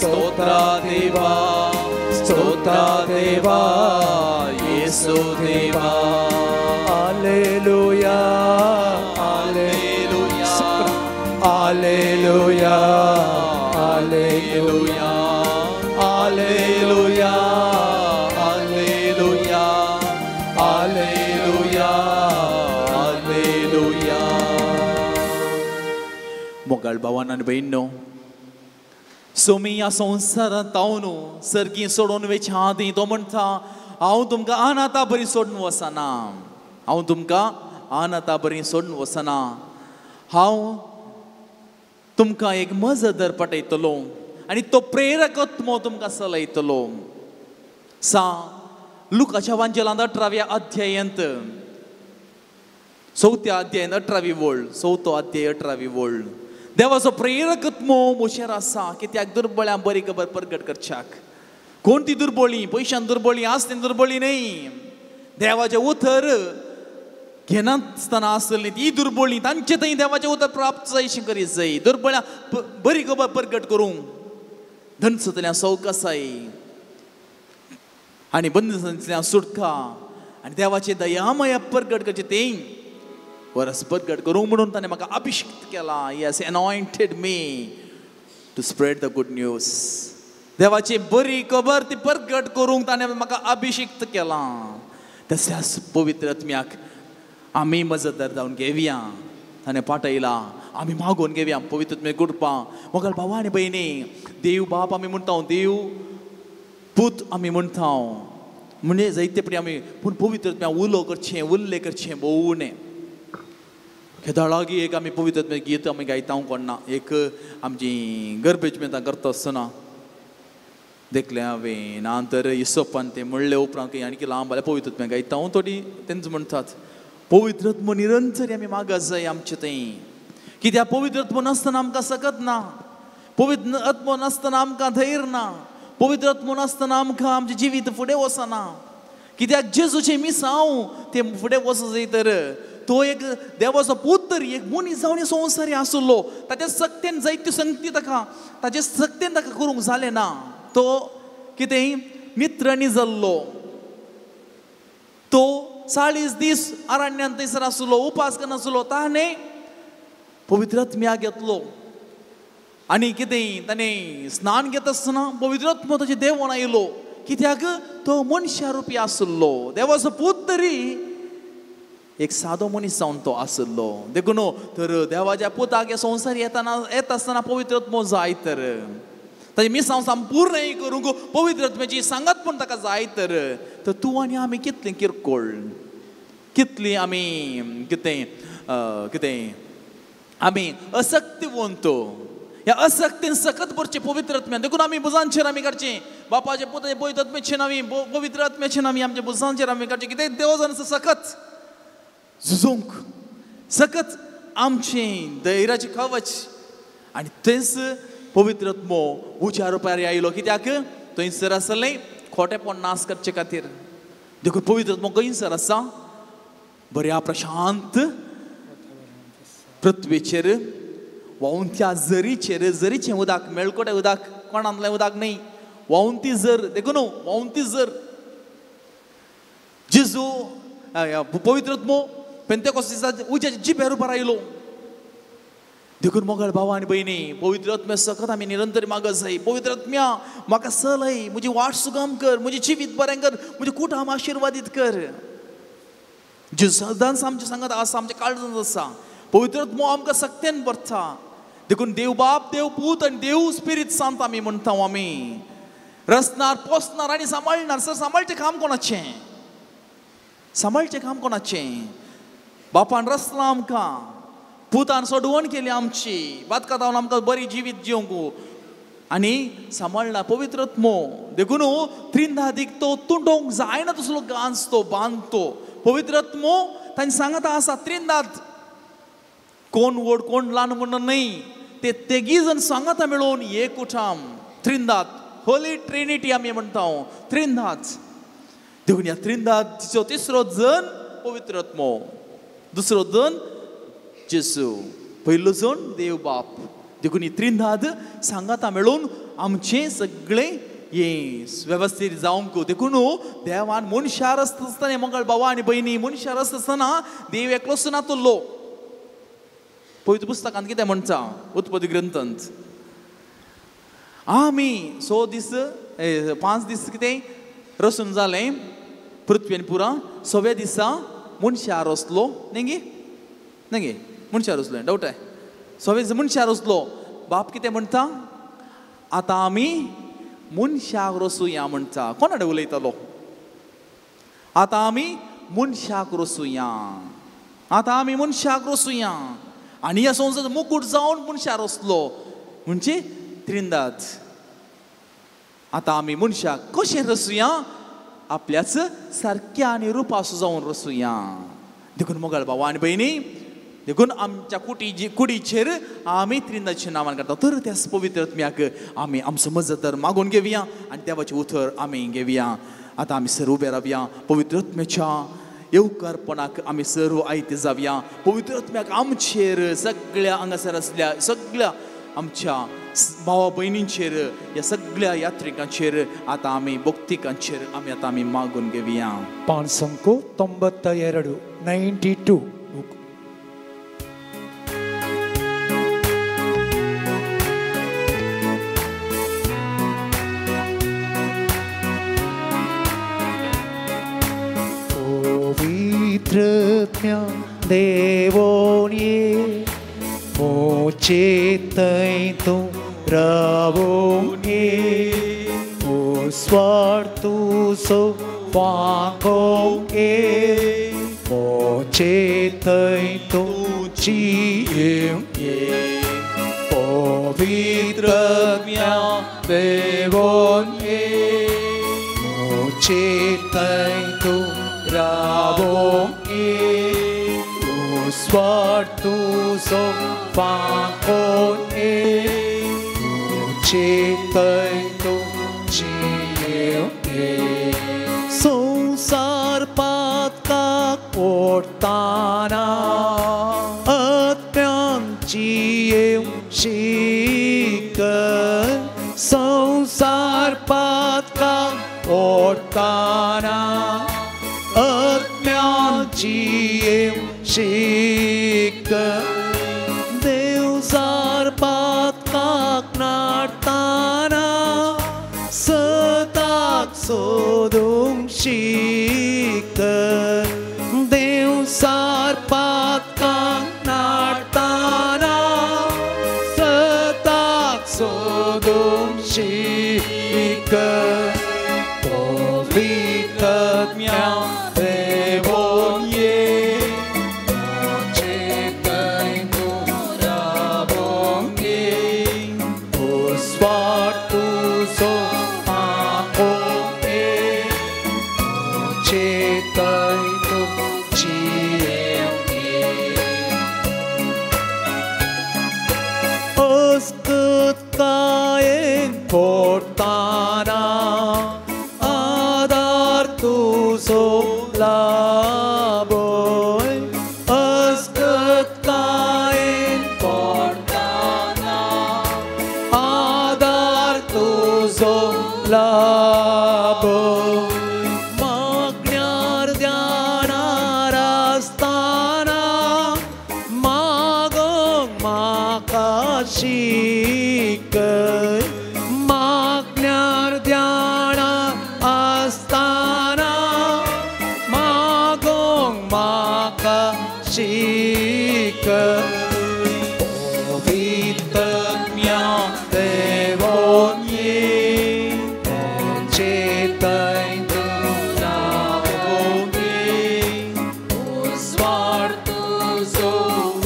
ಸ್ತೋತ್ರ ದೇವಾ, ಸ್ತೋತ್ರ ದೇವಾ, ಯೇಸು ದೇವಾ. Hallelujah, hallelujah, hallelujah, hallelujah, hallelujah, hallelujah, hallelujah, hallelujah. मोगाळ भावान आनी भयणींनो, सोमी ह्या संवसारांत हांव न्हू सर्गी सोडून वेच्या आदीं तो म्हणटा, हांव तुमकां अनाथा बरी सोडून वचना, हांव तुमकां अनाथा बरी सोडून वचना, हांव तुमकां एक मजदर पाठयतलो आनी तो प्रेरक आत्मो तुमकां चलयतलो. सा लुकाच्या वांजेलांत 18व्या अध्यायांत, 4थ्या अध्यायांत 18वी वळ, 4थो अध्याय 18वी वळ, देवाचो प्रेरक आत्मो मुशेर आसा कित्याक दुर्बळ्यां बरी खबर परगट करच्याक. कोण ती दुर्बळी? पयशान दुर्बळी, आसतेन दुर्बळी न्हय, देवाचें उतर घेनासतना आसली ती दुर्बळी, तांचे थंय देवाचें उतर प्राप्त जायशें करीत जाय. दुर्बळ्यां बरी खबर परगट करूंक धनसतल्या सवकासाय आनी बंदसांतल्यान सुटका आनी देवाचे दयामया परगट करचें तें वरस परगट करूंक म्हणून ताणें म्हाका अभिषिक्त केला. He has anointed me to spread the good news. देवाची बरी खबर ती परगट करूंक ताणें म्हाका अभिषिक्त केला. तशेंच पवित्र आत्म्याक आमी मजतदार जावन घेवया, ताणें पाठयला, आमी मागून घेवया पवित्र आत्म्या कृपा. मोगाळ भावा आनी भयणी, देव बाप आमी म्हणटा, देव पूत आमी म्हणटा, म्हणजे जायते पडी आमी, पूण पवित्र आत्म्या उलो करचें, उल्ले करचें भोव उणें. खेदाळागी एक आमी पवित्र आत्म्या गीत आमी गायता कोणना, एक आमची गरबेज मेळटा करता आसतना देखलें हांवें. ना तर हिसोपान तें म्हणलें उपरांत आनी लांब जाल्यार पवित्र आत्म्या गायता थोडी तेंच म्हणटात. पवित्र आत्मो निरंतर आमी मागत जाय आमचे थंय, कित्याक पवित्र आत्मो नासतना आमकां सकत ना, पवित्र आत्मो नासतना आमकां धैर्य ना, पवित्र आत्मो नासतना आमकां आमचें जिवीत फुडें वचना. कित्याक जेजूचें मिसांव तें फुडें वचो जाय तर तो एक देवाचो पूत तरी एक मनीस जावन संवसारी आसलो, ताच्या सक्तेन जायत्यो संगती ताका, ताचे सक्तेन ताका करूंक जालें ना. तो कितें मित्रांनी जाल्लो, तो 40 दीस अरण्यांत थंयसर आसलो, उपास करनासलो, ताणें पवित्र आत्म्या घेतलो आनी कितें ताणें स्नान घेता आसतना पवित्र आत्मो ताचे देवण आयलो. कित्याक तो मनशा रुपी आसलो, देवाचो पूत तरी एक सादो मनीस जावन तो आसलो. देखून तर देवाच्या पुताक ह्या संवसार येताना येता आसतना पवित्र आत्मो जाय तर ताजें मिसांव संपूर्ण करूंक पवित्र आत्म्याची सांगात पूण ताका जाय तर. तर तूं आनी आमी कितलीं किरकोळ, कितली आमी कितें कितें आमी असक्तिवंत, ह्या असक्तीन सकत भरचें पवित्र आत्म्यान. देखून आमी भुजांचेर आमी काडचें, बापाचे पुताचे पवित्र आत्म्याचे नांवी, पवित्र आत्म्याचे नांवी आमच्या भुजांचेर आमी काडचें. कितें देव जावन सकत झुजूंक, सकत आमचें धैर्याचें कवच. आनी थंयच पवित्र आत्मो उच्या रुपार आयलो. कित्याक थंयसर आसलें खोटेपण नाश करचे खातीर. देखून पवित्र आत्मो खंयसर आसा? बऱ्या प्रशांत पृथ्वेचेर व्हांवत्या जरीचेर. जरीचें उदक, मेळकोटें उदक, कोणांतलें उदक न्ही, व्हांवती जर. देखून व्हांवती जर जेजू पवित्र आत्मो पेंतेकोस्त दिसा उज्याच्या जिबेर उबार आयलो. देखून मोगाळ भाव आनी भयणी, पवित्र आत्म्या सकत आमी निरंतर मागत जाय. पवित्र आत्म्या म्हाका चलय, म्हजी वाट सुगम कर, म्हजें जिवीत बरें कर, म्हजें कुटुंब आशिर्वादीत कर. जे सदांच आमच्या सांगत आसा, आमच्या काळजांत आसा. पवित्र आत्मो आमकां सक्तेन भरता. देखून देव बाप, देव पूत आनी देव स्पिरीत सांत आमी म्हणटा. आमी रसणार, पोसणार आनी सांबाळणार. सर सांबाळचें काम कोणाचें? सांबाळचें काम कोणाचें? बापान रसलां आमकां, पुतान सोडवण केली आमची, बातका धांवन आमकां बरी जिवीत जिवंक आनी सांबाळना पवित्र आत्मो. देखून त्रिंदादीक तो तुंडोवंक जायना तसलो गांज तो बांदतो पवित्र आत्मो. तांणी सांगता आसा त्रिंदाद कोण व्हड कोण ल्हान म्हणून न्हय, ते तेगी जण सांगता मेळोवन एक उठाम त्रिंदाद, होली ट्रिनिटी आमी म्हणटा त्रिंदाद. देखून ह्या त्रिंदादचो तिसरो जण पवित्र आत्मो, दुसरो जण जेजू, पयलो जण देव बाप. देखून ही त्रिंदाद सांगाता मेळोवन आमचें सगळें हें वेवस्थीत जावंक. देखून देवान मनशा रस्त आसतना, मंगळ भावा आनी भयणी, मनशा रस्त आसतना देव एकलोच नातुल्लो. पवित्र पुस्तकांत कितें म्हणटा? उत्पत्ती ग्रंथांत आमी 6 दीस 5 दीस कितें रसून जालें पृथ्वीन पुरा. 6व्या दिसा मनशा रसलो न्ही गे, न्ही गे, मनशा रसलो, डावट आहे. 6व्या दिसा मनशा रसलो. बाप कितें म्हणटा? आतां आमी मनशाक रसुया म्हणटा. कोणा कडेन उलयतालो? आतां आमी मनशाक रसुया, आतां आमी मनशाक रसुया. आनी ह्या संवसाराचो मुकूट जावन मनशा रसलो म्हणजे त्रिंदाद. आतां आमी मनशाक कशें रसुया? आपल्याच सारक्या आनी रुपासो जावन रसुया. देखून मोगाळ भाव आनी भयणी, देखून आमच्या कुडीचेर आमी त्रिंदाचें नांवान करता. तर त्याच पवित्र आत्म्याक आमी आमचो मजत मागून घेवया आनी देवाचें उतर आमी घेवया. आतां आमी सर्व उबे रावया. पवित्र आत्म्याच्या येवकारपणाक आमी सर्व आयते जावया. पवित्र आत्म्याक आमचेर सगळ्या हांगासर आसल्या सगळ्या आमच्या भावा भयणींचेर, ह्या सगळ्या यात्रिकांचेर आतां आमी भक्तिकांचेर आमी आतां आमी मागून घेवया. 592 92 बुक. पवित्रत्म्या देवोन ये मोचेतै तूं रावोन ये, उस्वार्थुसो फांकोन ये, मोचेतै तूं जियेवन ये. पवित्रत्म्या देवोन ये मोचेतै तूं रावोन ये, उस्वार्थुसो फांकोन ये, मोचेतै तूं जियेवन ये. संवसार पातकाक ओडताना आत्म्यान जियेवन शिकय, संवसार पातकाक ओडताना आत्म्यान जियेवन शिकय. देवसार पातकाक नाडताना सताक सोदूंक शिकय, देवसार पातकाक नाडताना सताक सोदूंक शिकय. पवित्रत्म्या देवोन ये मोचेतै तूं रावोन ये, उस्वार्थुसो फांकोन ये, मोचेतै तूं जियेवन ये. अस्कतकायेन पोडताना लाभो मागण्यार ध्यानार आसतना मागोंक म्हाका शिकय मागण्यार ध्यानार आसतना मागोंक म्हाका शिकय पवित्रज्ञा देवोन ये चेतय रावोन ये उजवाड तुजो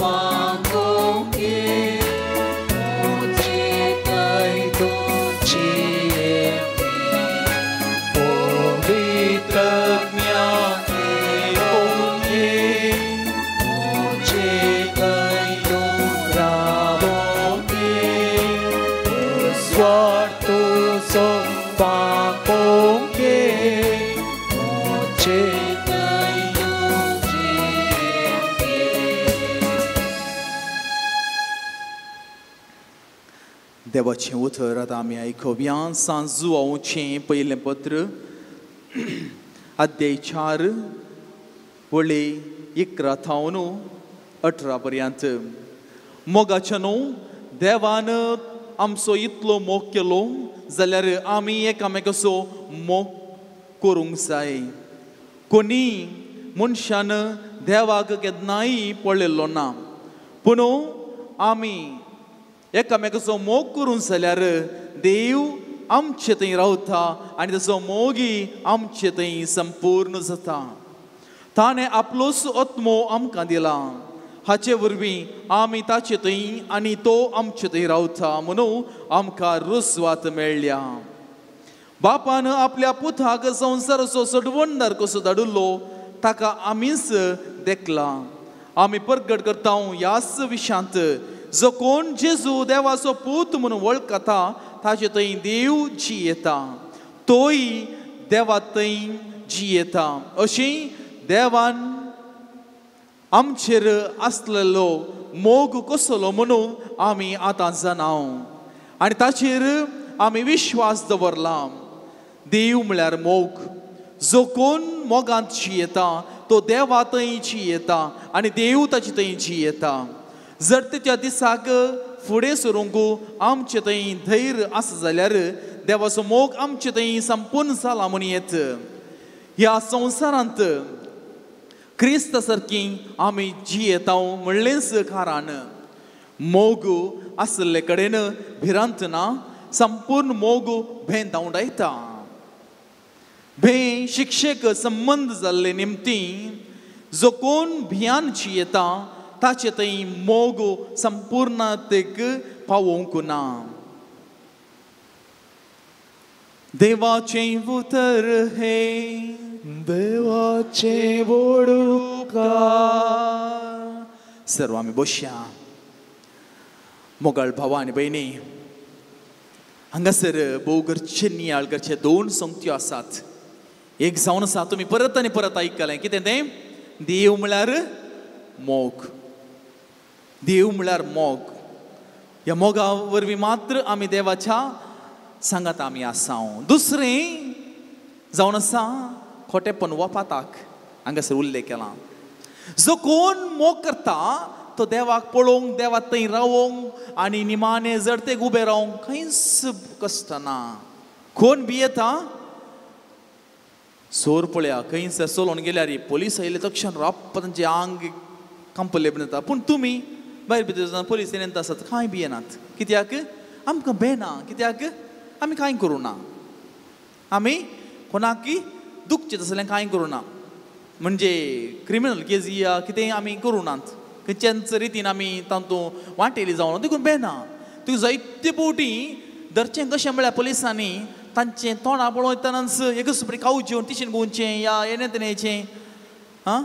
मागोंक ये चेतय तुजी पवित्रज्ञा देवोन ये चेतय रावोन ये उजवाड तुजो मागोंक ये चेतय तुजी. देवाचें उतर आतां आमी आयकुया. सांजुआंवचें पयलें पत्र अध्याय 4 वळी 11 थावन 18 पर्यंत. मोगाच्या न्हू देवान आमचो इतलो मोग केलो जाल्यार आमी एकामेकाचो मोग करूंक जाय. कोणी मनशान देवाक केन्नाय पळयल्लो ना, पूण आमी एकामेकाचो मोग करूंक जाल्यार देव आमचे थंय रावता आनी ताचो मोगी आमचे थंय संपूर्ण जाता. ताणें आपलोच आत्मो आमकां दिला, हाचे वरवीं आमी ताचे थंय आनी तो आमचे थंय रावता म्हणून आमकां रुजवात मेळ्ळ्या. बापान आपल्या पुताक संवसाराचो सडवणदार कसो धाडिल्लो ताका आमीच देखला. आमी परगट करता ह्याच विशांत जो कोण जेजू देवाचो पूत म्हणून वळखता ताचे थंय देव जियेता, तोय देवा थंय जियेता. अशी देवान आमचेर आसलेलो मोग कसलो म्हणून आमी आतां जाणाव आनी ताचेर आमी विश्वास दवरला. देव म्हळ्यार मोग. जो कोण मोगांत जियेता तो देवा थंय जियेता आनी देव ताचे थंय जियेता. जर तेच्या दिसाक फुडें सरूंक आमचे थंय धैर्य आसा जाल्यार देवाचो मोग आमचे थंय संपूर्ण जाला म्हूण येत. ह्या संवसारांत क्रिस्ता सारकी आमी जियेता म्हणलेंच कारण मोग आशिल्ले कडेन भिरांत ना. संपूर्ण मोग भें धांवडायता. भें शिक्षेक संबंद जाल्ले निमती जो कोण भियान जियेता ताचे थंय मोग संपूर्णतेक पावोवंक ना. देवाचें उतर हें देवाचें वडुकार. सर्व आमी बसया. मोगाळ भावा आनी भयणी, हांगासर भोव गरचे नियाळ करचे 2 संगत्यो आसात. एक जावन आसा तुमी परत आनी परत आयकलें कितें तें, देव म्हळ्यार मोग. देव म्हळ्यार मोग. ह्या मोगा वरवीं मात्र आमी देवाच्या सांगात आमी आसा. दुसरें जावन आसा खोटेपण वा पाताक. हांगासर उल्लेख केला. जो कोण मोग करता तो देवाक पळोवंक, देवा थंय रावोंक आनी निमाणे जडतेक उबें रावंक खंयच कश्ट ना. कोण भियेता सोर पळया खंयच चलोवन गेल्यार पोलीस आयले तक्षण राप्प तांचे आंग कंपले बीन जाता. पूण तुमी भायर भितर पोलीस येता आसत कांय भियेनात. कित्याक आमकां भेना. कित्याक आमी कांय करूं ना. आमी कोणाकी दुखचें तसलें कांय करूं ना. म्हणजे क्रिमिनल केजी या कितेंय आमी करूं नात. खंयच्याच रितीन आमी तातूंत वांटेली जावना देखून भेना. तुका जायते फावटी धरचें कशें म्हळ्यार पोलिसांनी तांचें तोंडां पळयतनाच एकच बरी कावचें टिशन गोवचें या येणें तेणेचें. आं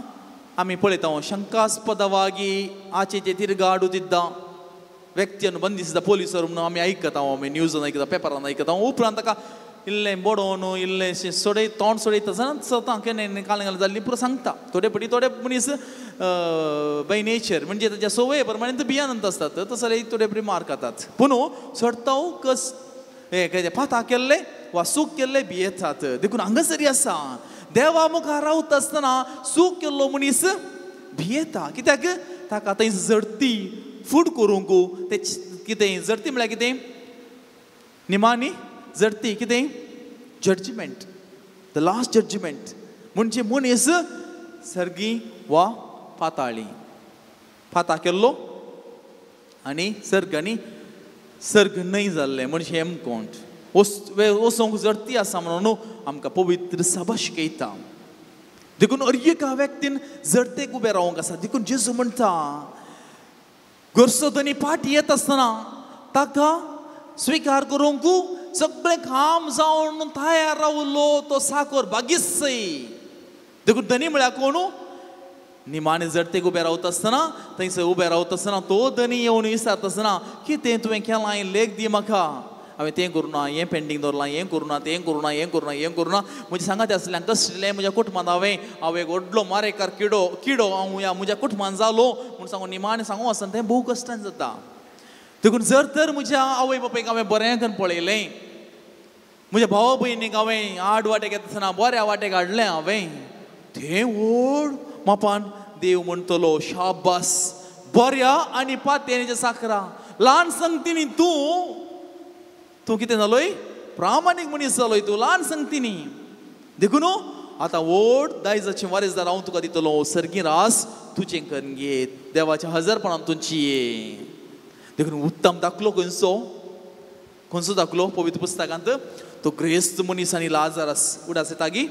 आमी पळयता शंकास्पदवागी आचे ते तिरगाडू तिद्दा व्यक्तीन बंदिसता पोलिसर म्हणून आमी आयकता. आमी न्यूजान आयकता, पेपरान आयकता. उपरांत ताका इल्लें बडोवन इल्लें सोडय तोंड सोडयता आसतना सतां केन्ना कालें घाल जाल्ली पुरो सांगता. थोडे फावटी थोडे मनीस बाय नेचर म्हणजे ताच्या संवये प्रमाणे ते भियानंत आसतात, तसले थोडे फावटी मार खातात. पूण चडताव कस हे पाता केल्ले वा सूख केल्ले भियेतात. देखून हांगासरी आसा देवा मुखार रावता आसतना सूख केल्लो मनीस भियेता. कित्याक ताका थंय जडती फूड करूंक ते कितें जडती म्हळ्यार कितें निमाणी जडती कितें जजमेंट, the last judgement म्हणजे मनीस सर्गी वा पाताळी पाता केल्लो आनी सर्ग आनी सर्ग न्हय जाल्लें म्हणजे हेमकोंट वचोंक जडती आसा म्हणून आमकां पवित्र सभा शिकयता. देखून हर एका व्यक्तीन जडतेक उबें रावंक आसा. देखून जेजू म्हणटा गरसो धनी फाटी येत आसतना ताका स्विकार करूंक सगळें काम जावन तयार रावलो तो साकर बागीसय. देखून धनी म्हळ्यार कोण निमाणे जडतेक उबें रावता आसतना थंयसर उबें रावता आसतना तो धनी येवन विचारता आसतना कितें तुवें केलां लेख दी म्हाका, हांवें तें करूं ना, हें पेंडींग दवरलां, हें करूं ना, तें करूं ना, हें करूं ना, हें करूं ना. म्हज्या सांगात आसल्यान कसलें म्हज्या कुटुंबांत हांवें हांव एक व्हडलो मारेकार किडो किडो हांव ह्या म्हज्या कुटुंबांत जालो म्हूण सांगून निमाणें सांगूं आसतना तें भोव कश्टान जाता. देखून जर तर म्हज्या आवय बापायक हांवें बरें करून पळयलें, म्हज्या भाव भयणीक हांवें आड वाटेक येता आसतना बऱ्या वाटेक हाडलें हांवें, तें व्हड मापान देव म्हणटलो शाबास बऱ्या आनी पातयेच्या साकरा ल्हान संगतीनी तूं तूं कितें जालोय प्रामाणीक मनीस जालोय तूं ल्हान संगतीनी. देखून आतां व्हड दायजाचें वारेसदार हांव तुका दितलो, सर्गी रास तुजें करून घेत देवाच्या हजारपणान तुमची ये. देखून उत्तम दाखलो खंयचो खंयचो दाखलो पवित्र पुस्तकांत तो ग्रेस्त मनीस आनी लाजारस उडास येता गी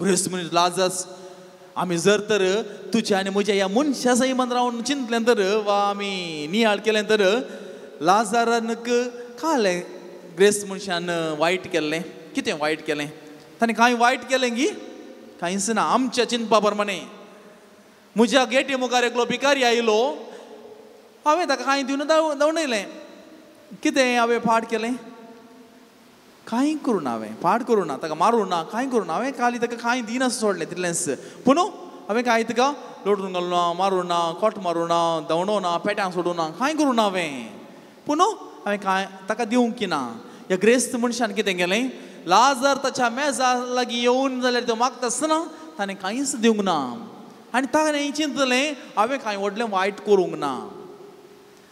ग्रेस्त मनीस लाजारस. आमी जर तर तुज्या आनी म्हज्या ह्या मनशा सैमान रावन चिंतलें तर वा आमी नियाळ केलें तर लाजारानक खालें ग्रेस्त मनशान वायट केल्लें. कितें वायट केलें ताणें? कांय वायट केलें गी? कांयच ना. आमच्या चिंतपा प्रमाणे म्हज्या गेटी मुखार एकलो भिकारी आयलो, हांवें ताका कांय दिवन धांवडयलें. कितें हांवें पाड केलें? कांय करूं ना हांवें, पाड करूं ना, ताका मारूं ना, कांय करूं ना. हांवें खाली ताका कांय दिनासलें सोडलें तितलेंच. पूण हांवें कांय ताका लोटून घालूं ना, मारूं ना, खोट मारूं ना, धांवडो ना, पेट्यांक सोडूं ना, कांय करूं ना हांवें. पूण हांवें कांय ताका दिवंक ना. ह्या ग्रेस्त मनशान कितें केलें, लाजार ताच्या मेजा लागीं येवन जाल्यार तो मागता आसतना ताणें कांयच दिवंक ना. आनी ताणें चिंतलें हांवें कांय व्हडलें वायट करूंक ना.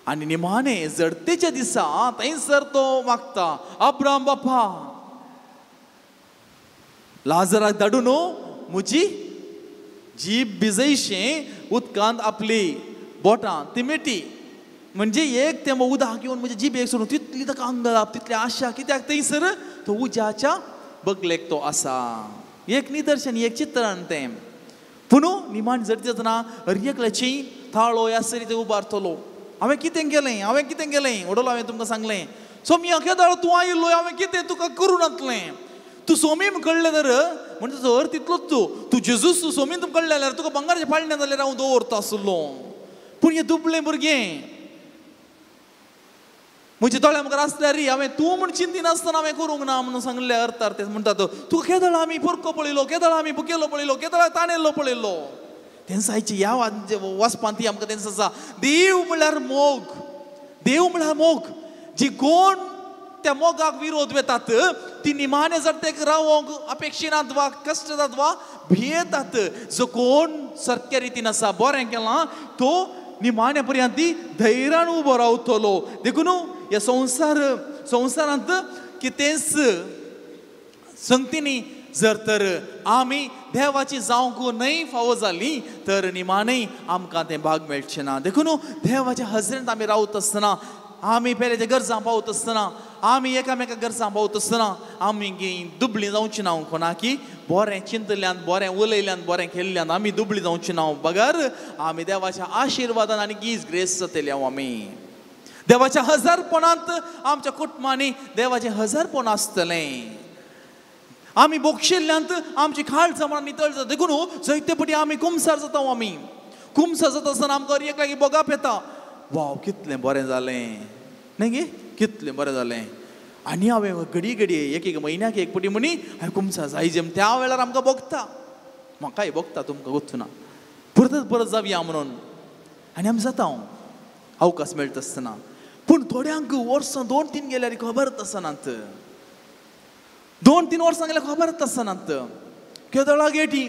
आनी निमाणें जडतेच्या दिसा थंयसर तो मागता, अब्राहम बापा लाजराक धाडून न्हू म्हजी जीब भिजयशें उदकांत आपली बोटां ती मिटी म्हणजे एक तें उदक घेवन म्हजे जिबेक सोडून तितली ताका अंगलाप, तितली आशा. कित्याक थंयसर तो उज्याच्या बगलेक तो आसा. एक निदर्शन, एक चित्रण तें. पूण निमाण जडती जातना हर एकल्याची थाळो ह्या सरी ते उबारतलो. हांवें कितें केलें, हांवें कितें केलें व्हडलो हांवें तुमकां सांगलें सोमिया केदाळ तूं आयिल्लो हांवें कितें तुका करूं नातलें. तूं सोमीम कळ्ळें तर म्हणजे तुजो अर्थ तितलोच. तूं तूं जेजूस तूं सोमीन तुमकां कळ्ळें जाल्यार तुका बंगाराचें पाळणें जाल्यार हांव दवरता आसलो. पूण हें दुबळें भुरगें म्हज्या दोळ्या मुखार आसल्यार हांवें तूं म्हूण चिंतिनासतना हांवें करूंक ना म्हणून सांगलें. अर्थार तें म्हणटात तुका केदळ आमी पोरको पळयलो, केदळ आमी भुकेलो पळयलो, केदळ ताणेल्लो पळयलो. तेंच आयची ह्या वाचपांत ती आमकां तेंच आसा. देव म्हळ्यार मोग, देव म्हळ्यार मोग. जी कोण त्या मोगाक विरोध वेतात ती निमाणे जर ते रावोंक अपेक्षिनात वा कश्ट जातात वा भियेतात. जो कोण सारक्या रितीन आसा बरें केलां तो निमाणे पर्यंत ती धैर्यान उबो रावतलो. देखून ह्या संवसारांत कितेंच संगतींनी जर तर आमी देवाची जावंक न्हय फावो जाली तर निमाणे आमकां तें भाग मेळचें ना. देखून देवाच्या हजरेंत आमी रावत आसतना, आमी पेल्याच्या गरजां पावत आसतना, आमी एकामेका गरजां पावत आसतना आमी दुबळी जावची ना. कोणाकी बरें चिंतल्यान, बरें उलयल्यान, बरें केल्ल्यान आमी दुबळी जावची ना. बगर आमी देवाच्या आशिर्वादान आनी गीज ग्रेस जातले आमी देवाच्या हजारपणांत. आमच्या कुटुंबांनी देवाचें हजारपण आसतलें. आमी बोगशिल्ल्यांत आमची खाळ जमणां नितळ जाता. देखून जायते पटी आमी कुमसार जाता. आमी कुमसार जाता आसतना आमकां एक लागीं बोगाप येता, वाव कितलें बरें जालें न्हय गे, कितलें बरें जालें. आनी हांवें घडी घडी एक एक म्हयन्याक एक पटी म्हणी हांवें कुमसार जायजे. त्या वेळार आमकां भोगता, म्हाकाय भोगता, तुमकां गोत्तू ना, परत परत जावया म्हणून. आनी आमी जाता हांव अवकाश मेळटा आसतना. पूण थोड्यांक वर्सां 2-3 गेल्यार खबरच आसनात. 2-3 वर्सां गेल्यार खबरच आसनात. केदळा गेटी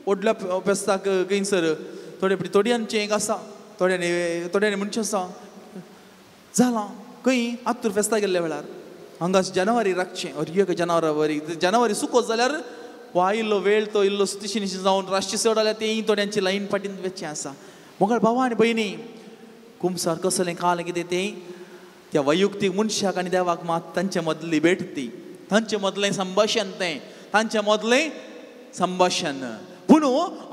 व्हडल्या फेस्ताक खंयसर थोडे थोड्यांचें एक आसा, थोड्यांनी थोड्यांनी मनशां आसा जालां खंय आत्तूर फेस्ता गेल्ल्या वेळार हांगा जनावरी राखचें. अरे एक जनावरां बरी जनावरी सुको जाल्यार वा इल्लो वेळ तो इल्लो तिशी निशी जावन रातची चड जाल्यार तेंय थोड्यांची लायन फाटीन वचचें आसा. मोगाळ भावा आनी भयणी, कुमसार कसलें काल कितें तें त्या वैयक्तीक मनशाक आनी देवाक मात तांचे मदली भेट ती, तांचे मदलें संभाशण तें, तांचे मदलें संभाशण. पूण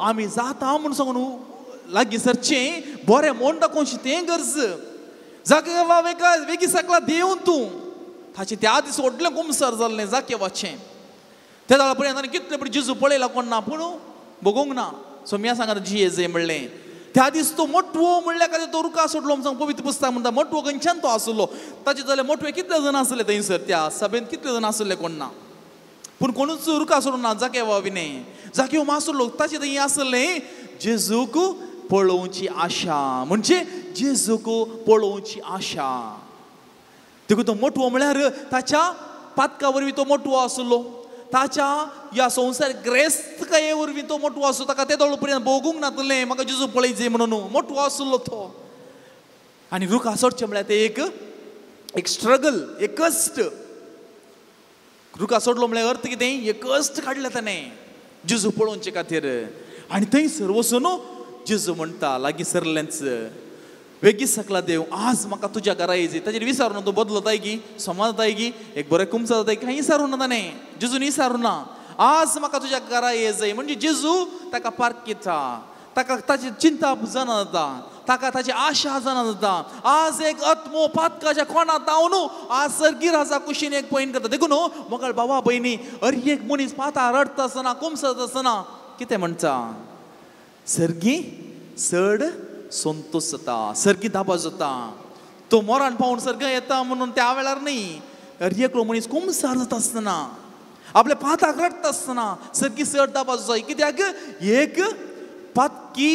आमी जाता म्हूण सांगून लागीं सरचें बरें म्हण दाखोवचें तें गरज. जाकेवा वेगीं सकला देवन तूं ताचें त्या दीस व्हडलें कुमसार जाल्लें जाकेवाचें. त्या वेळा पर्यंत आनी कितले पळय जेजू पळयला कोण ना, पूण भोगोंक ना. सोम्या सांगात जिये म्हणलें त्या दीस तो मोटवो म्हणल्यार खातीर तो रुखा सोडलो. सांग पवित्र पुस्तक म्हणटा मोटवो खंयच्यान तो आसलो. ताचे जाल्यार मोटवे कितले जाण आसले थंयसर त्या सभेंत कितले जाण आसले कोण ना, पूण कोणूच रुखा सोडूं ना. जाकेवा विने जाकेव मासलो ताचे थंय आसलें जेजूक पळोवची आशा, म्हणजे जेजूक पळोवची आशा. देखून तो मोटवो म्हळ्यार ताच्या पातका वरवीं तो मोटवो आसलो, ताच्या ह्या संवसार ग्रेस्तकाये वरवीं तो मोटवो आसलो. ताका ते दोळ पर्यंत भोगूंक नातलें म्हाका जेजू पळयचे म्हणून मोटवो आसलो तो. आनी रुखा सोडचें म्हळ्यार तें एक एक स्ट्रगल, एक कश्ट. रुखा सोडलो म्हळ्यार अर्थ कितें, एक कश्ट काडलें ताणें जेजू पळोवचे खातीर. आनी थंयसर वचून जेजू म्हणटा लागीं सरलेंच, वेगीं सकला देव आज म्हाका तुज्या घरा येयचे. ताचेर विचारून तूं बदलताय की समाज जाताय की एक बरें कुमसा जाताय कांय विचारूं ना ताणें, जेजून विचारूं ना. आज म्हाका तुज्या घरा येयचे म्हणजे जेजू ताका पारखिता, ताका ताची चिंता जाणा जाता, ताका ताची आशा जाणा जाता. आज एक आत्मो पातकाच्या कोणात धांवन आज सर्गी राजा कुशीन एक पयन करता. देखून मोगाळ बाबा भयणी, अरे एक मनीस पाता रडटा आसतना कुमसत आसतना कितें म्हणटा, सर्गी चड संतोश जाता, सर्गी दाबा जाता. तो मोरान पावून सर्ग येता म्हणून त्या वेळार न्ही, अरे एकलो मनीस कुमसार जाता आसतना आपल्या पाताक रडटा आसतना सर्गी चड दाबा जाता. कित्याक एक पातकी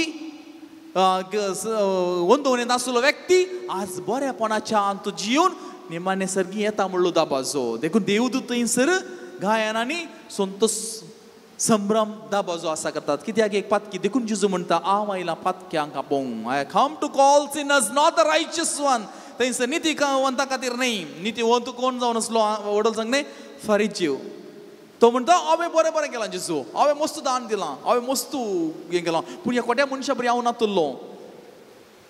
वंदोवणेंत आसलो व्यक्ती आज बऱ्यापणाच्या अंत जिवन निमाणे सर्गी येता म्हणलो दाबाजो. देखून देवदूत थंयसर गायनांनी संतोष संभ्रम दाबाजो आसा करतात. कित्याक एक पातकी. देखून जेजू म्हणटा हांव आयला पातक्यांक आपोवंक, I come to call sinners not the righteous one. थंयसर नितीवंता खातीर न्ही. नितीवंत कोण जावन आसलो व्हडल सांगलें फारीजीव. तो म्हणटा हांवें बरें बरें केलां जेजू, हांवें मस्त दान दिलां, हांवें मस्त हें केलां, पूण ह्या कोट्या मनशा बरी हांव नातुल्लो.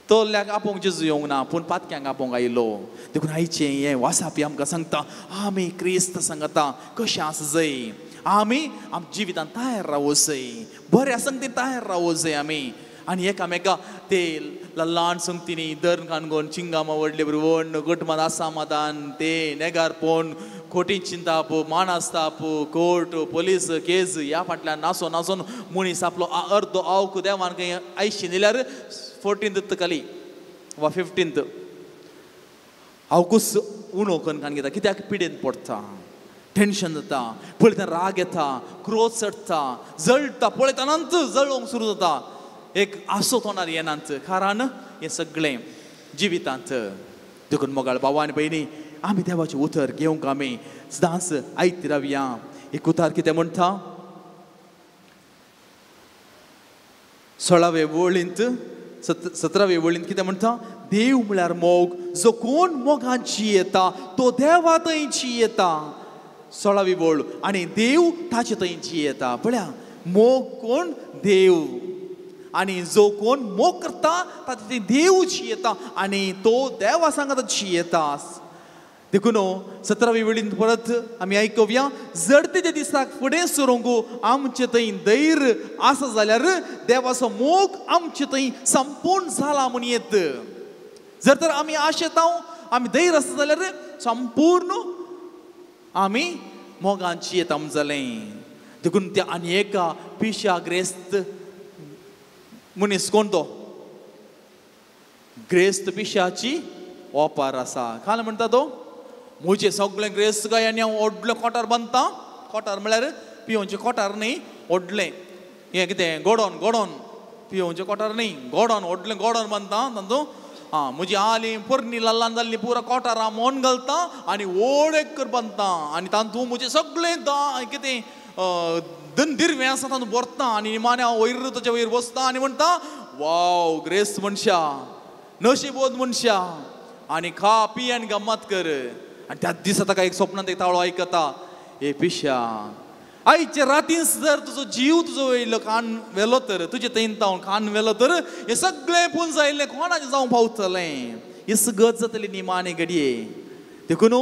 तोल्याक आपोवंक जेजू येवंक ना, पूण पातक्यांक आपोवंक आयलो. देखून आयचें हें वासापी आमकां सांगता आमी क्रिस्त सांगता कशें आसा जय, आमी आमच्या जिवितांत तयार रावो जय, बऱ्या संगतीन तयार रावो जय आमी. आनी एकामेका ते ल्हान संगतींनी दर काणकोण चिंगामा व्हडले बरी वण गटमात आसामादान ते नेगारपोण खोटी चिंताप मानास्ताप कोर्ट पोलीस केज ह्या फाटल्यान नासो नासून मनीस आपलो अर्दो आवक देवान खंय आयशी दिल्यार 14th खाली वा 15th आवकूच उणो करून कान घेता. कित्याक पिडेन पडटा, टेन्शन जाता, पळयतना राग येता, क्रोध चडटा, जळटा, पळयतनाच जळोवंक सुरू जाता, एक आसो तोंडार येनात. कारण हें सगळें जिवितांत. देखून मोगाळ भावा आनी भयणी, आमी देवाचें उतर घेवंक आमी सदांच आयती रावया. एक उतार कितें म्हणटा 16वे वळींत 17वे वळींत कितें म्हणटा, देव म्हळ्यार मोग, जो कोण मोगान जियेता तो देवा थंय जियेता. 16वी वळ, आनी देव ताचे थंय जियेता. पळया मोग कोण, देव, आनी जो कोण मोग करता ताचे थंय देव जियेता आनी तो देवा सांगता जियेता. देखून 17वी वळींत परत आमी आयकुया, जर ते दिसाक फुडें सरूंक आमचे थंय धैर्य आसा जाल्यार देवाचो मोग आमचे थंय संपूर्ण जाला म्हूण येत. जर तर आमी आशेता आमी धैर्य आसा जाल्यार संपूर्ण आमी मोगान जियेता जालें. देखून त्या आनी एका पिशा ग्रेस्त मनीस कोण तो ग्रेस्त पिशाची ओपार आसा. काल म्हणटा तो म्हजें सगळें ग्रेस्त काय आनी हांव व्हडलें कोटार बांदता. कोटार म्हळ्यार पियोवचें कोटार न्ही, व्हडलें हें कितें गोडोन, गोडोन पियोवचें कोटार न्ही, गोडोन व्हडलें गोडोन बांदता तातूंत आं म्हजी आली पोरणी लल्लान जाल्ली पुरा कोटारां मोन घालता आनी व्हड एक कर बांदता आनी तातूंत म्हजें सगळें कितें धन दिरवें आसा तातूंत भरता आनी निमाणें हांव वयर ताच्या वयर बसता आनी म्हणटा वाव ग्रेस्त मनशा, नशिबोध मनशा, आनी खा पी आनी गम्मत कर. आनी त्याच दिसा ताका एक स्वप्नांत एक ताळो आयकता, ए पिश्या, आयचे रातीन जर तुजो जीव तुजो वयलो कान व्हेलो तर, तुजे थंय तावन कान व्हेलो तर हें सगळें पुंजायल्लें कोणाचें जावंक पावतलें, हें गत जातली निमाणें घडये. देखून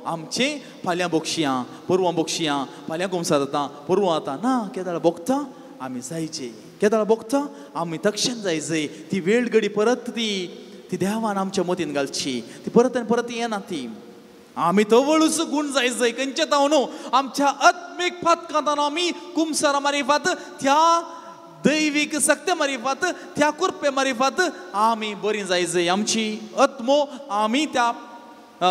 आमचें फाल्यां बोगशियां, परवां बोगशियां, फाल्यां कुमसार जाता, परवां जाता ना, केदाळ बोगता आमी जायचे, केदाळ बोगता आमी तक्षण जायचे. ती वेळ घडी परत ती ती देवान आमच्या मतीन घालची, ती परत आनी परत येना ती. आमी तवळूच गूण जायचे खंयचे तावन आमच्या आत्मीक पातकांतान आमी कुमसारा मारिफात, त्या दैवीक सक्ते मारिफात, त्या कुरपे मारिफात आमी बरी जायचे. आमची आत्मो आमी त्या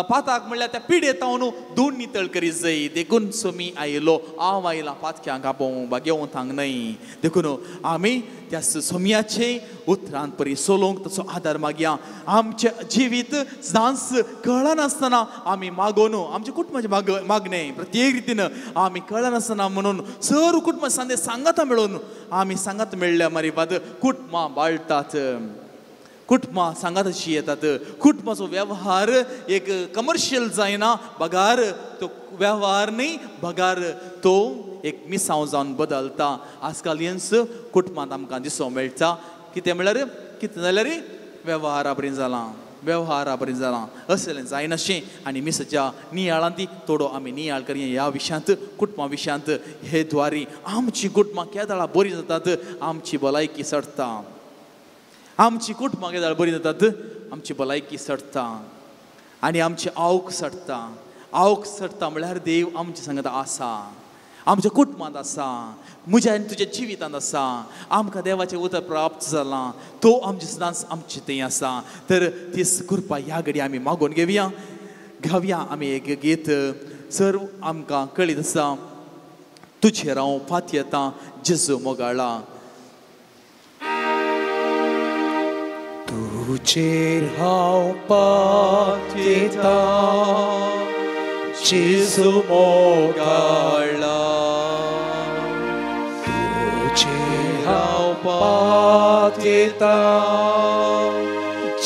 पाताक म्हणल्यार त्या पिडे तावन दोन नितळ करीत जाय. देखून सोमी आयलो, हांव आयला पातक्यांक आपोवंक, भाग्यवंतांक न्हय. देखून आमी त्या सोमयाचे उतरान परी सोलोवंक ताचो आदार मागया. आमचें जिवीत सदांच कळनासतना आमी मागोवन आमच्या कुटुंबाचें मागणें प्रत्येक रितीन आमी कळनासतना म्हणून सर कुटुंब सांदे सांगाता मेळून आमी सांगात मेळ्ळ्या मारिफात कुटुंबां बाळटात, कुटुंबां सांगात अशी येतात. कुटुंबाचो वेव्हार एक कमर्शियल जायना, बगार तो वेव्हार न्ही, बगार तो एक मिसांव जावन बदलता. आजकाल हेंच कुटुंबांत आमकां दिसूंक मेळटा. कितें म्हणल्यार कितें जाल्यार वेव्हारा बरी जालां, वेव्हारा बरी जालां असलें जायनाशें. आनी मिसाच्या नियाळांत ती थोडो आमी नियाळ करया ह्या विशयांत, कुटुंबा विशयांत. हे द्वारी आमची कुटुंबां केदाळा बरीं जातात, आमची भलायकी चडटा. आमची कुटुंबां केदाळ बरीं जातात, आमची भलायकी चडटा आनी आमची आवक चडटा. आवक चडटा म्हणल्यार देव आमचे सांगता आसा, आमच्या कुटुंबांत आसा, म्हज्या आनी तुज्या जिवितांत आसा. आमकां देवाचें उतर प्राप्त जालां, तो आमचे सदांच आमचे थंय आसा. तर ती कृपा ह्या घडी आमी मागोवन घेवया, गावया आमी एक गीत. सर्व आमकां कळीत आसा, तुजेर हांव फातयेतां जेजू मोगाळा. तुजेर हांव पातयेतां जेजू मोगाळा, तुजेर हांव पातयेतां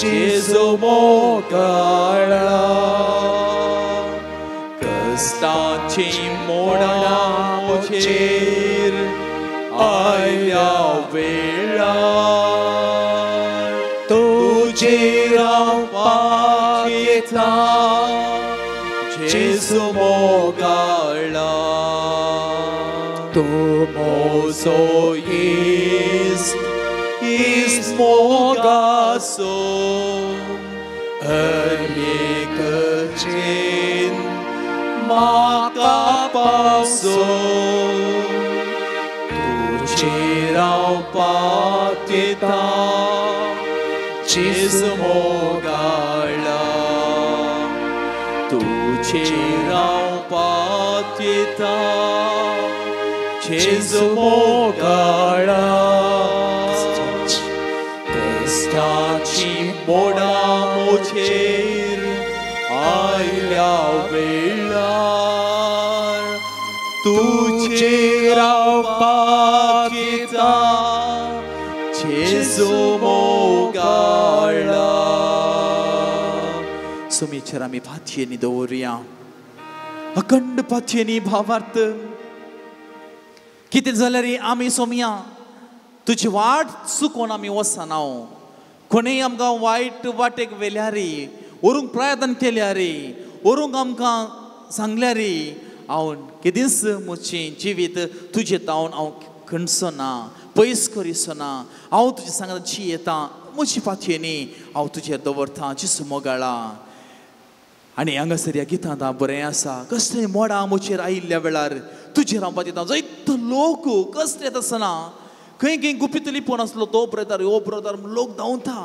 जेजू मोगाळा. कश्टाची मोडां म्हजेर आयल्या वेळार तुजेर हांव पातयेतां जेजू मोगाळा. तूं म्हजो इश्ट, इश्ट मोगाचो, हर एक चेन म्हाका पावसो. तुजेर हांव पातयेतां जेजू मोगाळा, तुजेर हांव पातयेतां जेजू मोगाळा. कश्टाची मोडां म्हजेर आयल्या वेळार तुजेर हांव पातयेतां जेजू मोगाळा. सुमीचेर आमी पातयेनी दवरुया, अखंड पातयेनी भावार्थ. कितें जाल्यार आमी सोमया तुजी वाट चुकोन आमी वचना. कोणूय आमकां वायट वाटेक व्हेल्यार, व्हरूंक प्रयत्न केल्यार, व्हरूंक आमकां सांगल्यार, हांव केदींच म्हजें जिवीत तुजें तावन हांव खणचो ना, पयस करिसो ना. हांव तुजें सांगता जियेतां, म्हजी पातयेनी हांव तुजेर दवरतां जेजू मोगाळा. आनी हांगासर ह्या गितांत बरें आसा, कसलें मोडां म्हजेर आयिल्ल्या वेळार तुजेर हांव पातयेतां. जंय लोक कश्ट येता आसतना खंय खंय गुपीत लिपोवन आसलो तो ब्रदर हो ब्रदर लोक धांवता.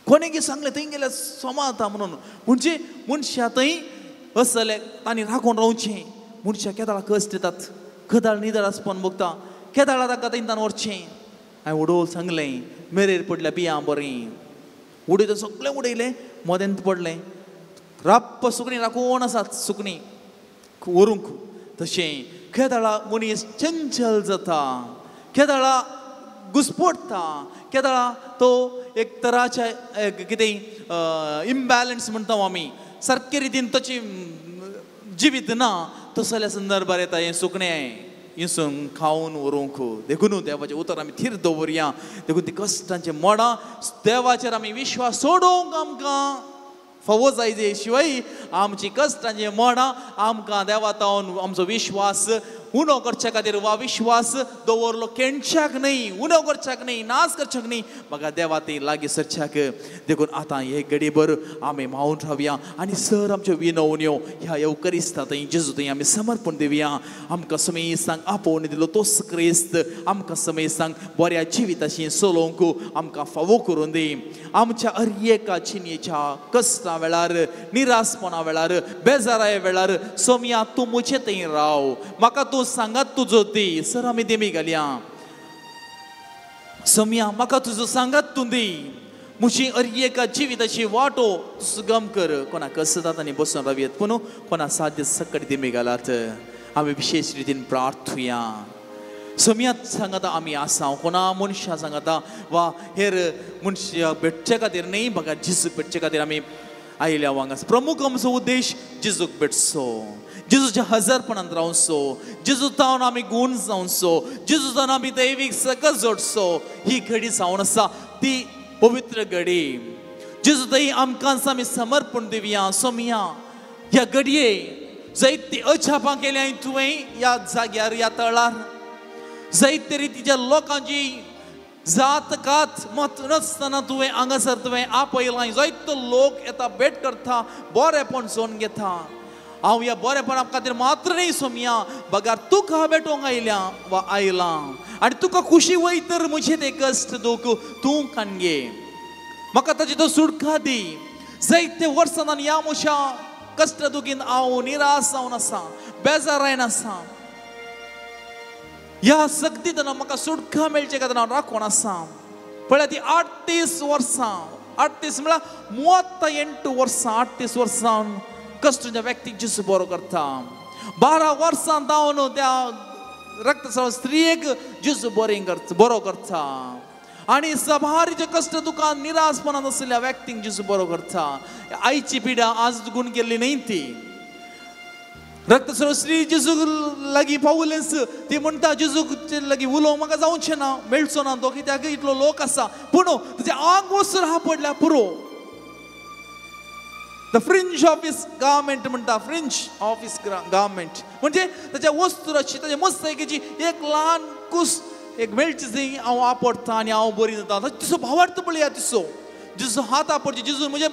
कोणें कितें सांगलें थंय गेल्यार सोमा जाता म्हणून, म्हणजे मनशां थंय असले तांणी राखून रावचें. मनशां केदाळा कश्ट येतात, केदाळ निदळ आसपान बगता, केदाळा ताका थंय तान व्हरचें. हांवें उडोवन सांगलें, मेरेर पडल्या बियां बरीं. उडयता सगळें उडयलें मदेंत पडलें राप्प सुकणीं राखून आसात सुकणीं व्हरूंक. तशें केदळा मनीस चंचल जाता, केदळा घुसपडटा, केदळा तो एक तराच्या कितें इम्बॅलन्स म्हणटा आमी, सारके रितीन ताची जिवीत ना. तसल्या संदर्भार येता हें सुकणें इंसून खावन व्हरूंक. देखून देवाचें उतर आमी थीर दवरया. देखून ती कश्टांचें मोडां देवाचेर आमी विश्वास सोडोवंक आमकां फावो जाय. शिवाय आमची कश्टांचें मोडां आमकां देवा तावन आमचो विश्वास उणो करच्या खातीर वा विश्वास दवरलो केणच्याक न्हय, उणो करच्याक न्हय, नाश करच्याक न्हय, म्हाका देवा ती लागीं सरच्याक. देखून आतां हे घडीभर आमी मावून रावया आनी सर आमच्यो विनवण्यो ह्या येवकरिस्ता थंय जेजू थंय आमी समर्पण दिवया. आमकां समेस्तांक आपोवन दिलो तोच क्रिस्त आमकां समेस्तांक बऱ्या जिविताशी चलोवंक आमकां फावो करून दी. आमच्या हर एका जिणेच्या कश्टा वेळार, निरासपणा वेळार, बेजाराय वेळार सोमया तूं म्हजे थंय राव, म्हाका तूं सांगात तुजो दी. सर आमी देमी घालया, सोमया म्हाका तुजो सांगात तूं दी, म्हजी हर एका जिविताची वाटो सुगम कर. कोणा कसतात आनी बसून रावयत पूण कोणा साध्य सकट देमी घालात. आमी विशेश रितीन प्रार्थुया. सोमयात सांगता आमी आसा कोणा मनशां सांगता वा हेर मनशां भेटचे खातीर न्हय, म्हाका जेजूक भेटचे खातीर आमी आयल्या हांगा. प्रमुख आमचो उद्देश जेजूक भेटचो, जेजूच्या हजारपणांत रावचो, जेजू तावन आमी गूण जावचो, जेजू तावन आमी दैवीक सकस जोडचो. ही घडी जावन आसा ती पवित्र घडी. जेजू थंय आमकां आमी समर्पण दिवया. सोमया ह्या घडये जायती अजापां केल्या तुवें ह्या जाग्यार, ह्या तळार, जायते रितीच्या लोकांची जात कात मत नासतना तुवें हांगासर तुवें आपयलां. जायतो लोक येता, भेट करता, बरेपण जोन घेता. हांव ह्या बरेपणा खातीर मात्र न्हय सोमया, बगार तुका भेटोवंक आयल्या वा आयलां आनी तुका खुशी वय तर म्हजें तें कश्ट दूख तूं काणगे, म्हाका ताची तो सुटका दी. जायते वर्सां आनी ह्या म्हज्या कश्ट दुखीन हांव निराश जावन आसा, बेजारायन आसा. ह्या सक्तींत म्हाका सुटका मेळचे खातीर हांव राखून आसा. पळय ती 38 वर्सां, 38 म्हळ्यार 38 वर्सां, 38 वर्सां कश्टच्या व्यक्तीक जेजू बरो करता. 12 वर्सां जावन त्या रक्तस्राव स्त्रियेक जेजू बरो करता. आनी सभारीचे कश्ट दुकान निराशपणान आशिल्ल्या व्यक्तींक जेजू बरो करता. आयची पिडा आज गुण केल्ली न्हय ती. रक्तस्राव स्त्री जेजू लागीं पावलेंच ती म्हणटा, जेजू लागीं उलोवंक म्हाका जावचें ना, मेळचो ना तो, कित्याक इतलो लोक आसा. पूण ताचें आंग वचून हा पडल्या पुरो. The fringe of his garment म्हणटा, फ्रिंज ऑफ his garment म्हणजे ताच्या वस्त्राची, ताच्या मस्तकेची एक ल्हान कूस एक मेळची थंय हांव आपडटा आनी हांव बरी जाता. तिचो भावार्थ पळया, तिचो जिजो हात आपडचे, जिजो म्हज्या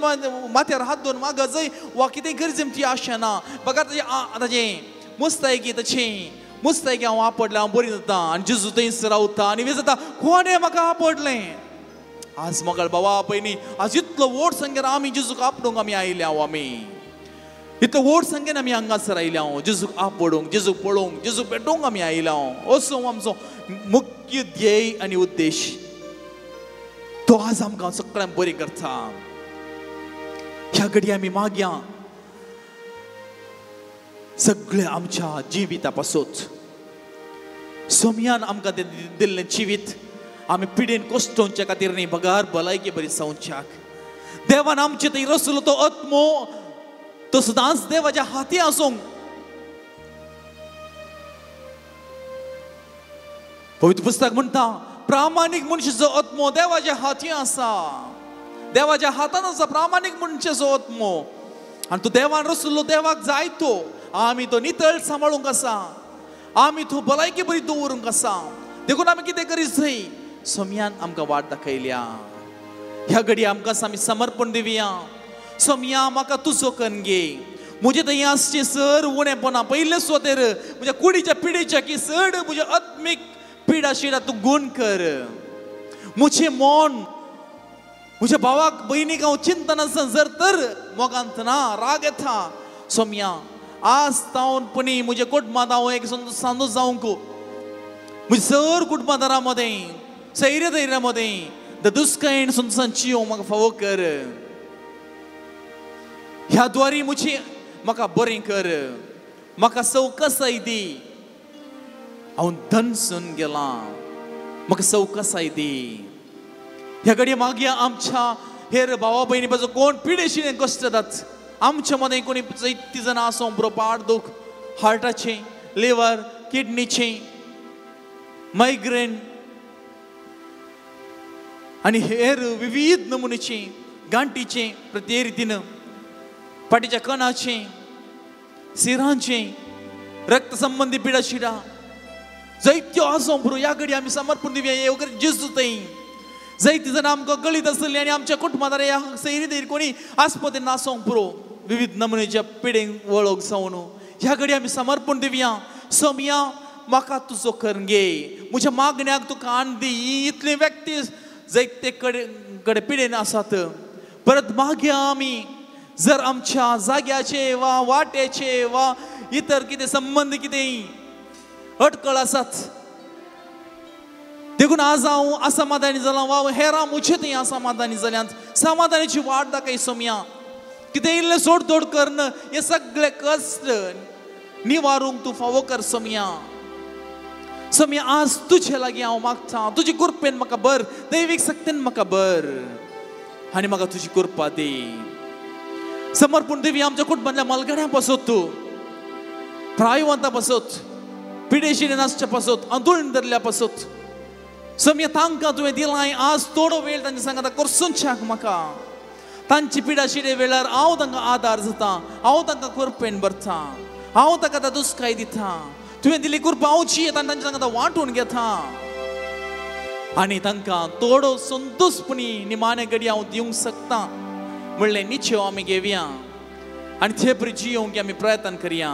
माथ्यार हात दवरून म्हाका जंय वा कितें गरज ती आशा ना, बघा ताचें मुस्तायकी, ताचें मुस्तायकी हांव आपडलें, हांव बरी जाता. आनी जिजू थंयच रावता आनी वीज जाता कोणें म्हाका आपडलें. आज मोगाळ बाबा पयलीं आज इतलो व्हड संख्येन आमी जेजूक आपडूंक आमी आयल्या. आमी इतलो व्हड संख्येन आमी हांगासर आयल्या जेजूक आपडूंक, जेजूक पळोवंक, जेजूक भेटोवंक आमी आयल्या. असो आमचो मुख्य ध्येय आनी उद्देश. तो आज आमकां सगळ्यांक बरी करता. ह्या घडये आमी मागया सगळें आमच्या जिविता पासत सोमयान आमकां दिल्लें जिवीत आमी पिडेन कश्टोवच्या खातीर न्ही, बगार भलायकी बरी जावच्याक. देवान आमचे थंय रसलो तो आत्मो तो सदांच देवाच्या हाती आसूंक. पवित्र पुस्तक म्हणटा प्रामाणीक मनशाचो आत्मो देवाच्या हाती आसा, देवाच्या हातान आसा प्रामाणीक मनशाचो आत्मो. आनी तो देवान रसलो देवाक जाय तो आमी तो नितळ सांबाळूंक आसा, आमी तो भलायकी बरी दवरूंक आसा. देखून आमी कितें करीत जाय, सोमयान आमकां वाट दाखयल्या. ह्या घडये आमकां आमी समर्पण दिवया. सोमया म्हाका तुजो कन्न घे, म्हजें थंय आसचें सर उणेपणां पयले सुवातेर म्हज्या कुडीच्या पिडेच्या की चड म्हज्या आत्मीक पिडा शिडा तूं गूण कर. म्हजें मन म्हज्या भावाक भयणीक हांव चिंतना जर तर मोगांत ना राग येता. सोमया आज तावन पणी म्हज्या कुटुंबांत हांव एक सांदो जावंक, म्हज्या सर कुटुंबादारा मदें, सैरे धैर्या मदें, ददुस्कायेन सुनसान जियोंक म्हाका फावो कर. ह्या द्वारी म्हजी म्हाका बरें कर, म्हाका सवकासाय दी. हांव धनसून गेलां, म्हाका सवकासाय दी. ह्या घडये मागीर आमच्या हेर भावा भयणी पासून कोण पिडेशी कश्ट जातात, आमच्या मदें कोणी जायतीं जाणां आसूं बरो पाड दूख, हार्टाचें, लिवर, किडनीचें, मायग्रेन आनी हेर विविध नमुनेचें, गांठीचें, प्रत्येक रितीन फाटीच्या कणाचें, सिरांचें, रक्त संबंदी पिडा शिडा जायत्यो आसूं बरो. ह्या घडये आमी समर्पण दिवया हे वगैरे जेजू थंय जायती जाणां आमकां गळीत आसली आनी आमच्या कुटुंबांत ह्या सैरी कोणी आस्पते नासूंक पुरो विविध नमुनेच्या पिडेंक वळख जावन ह्या घडये आमी समर्पण दिवया. सोमया म्हाका तुजो करून घे, म्हज्या मागण्याक तुका कान दी. इतली व्यक्ती जायते कडेन पिडेन आसात. परत मागया आमी जर आमच्या जाग्याचे वा वाट्याचे वा इतर कितें संबंद कितें अटकळ आसात, देखून आज हांव असमाधानी जालां वा हेरां म्हजे थंय असमाधानी जाल्यांत, समाधानाची वाट दाखय सोमया. कितें इल्लें सोडतोड करून हे सगळे कश्ट निवारूंक तूं फावो कर सोमया. सोमया आज तुजे लागीं हांव मागता, तुजी कृपेन म्हाका बर, दैवीक शक्तीन म्हाका बर आनी म्हाका तुजी कृपा दी. समर्पण देवी आमच्या कुटुंबांतल्या मलगड्यां पासत, तूं प्रायवंता पासत, पिडेशी नासच्या पासत, आंदोलन धरल्या पासत सोमया तांकां तुवें दिलां. आज थोडो वेळ तांचे सांगता करसूनच्याक म्हाका तांची पिडा शिडे वेळार हांव तांकां आदार जाता, हांव तांकां कृपेन भरता, हांव तांकां दुस्काय दिता. तुवें दिली कृपा हांव जियेता आनी तांचे सांगता वांटून घेता आनी तांकां थोडो संतोशपणी निमाणे घडी हांव दिवंक शकता म्हणलें निश्चय आमी घेवया आनी ते परी जियोवंक आमी प्रयत्न करया.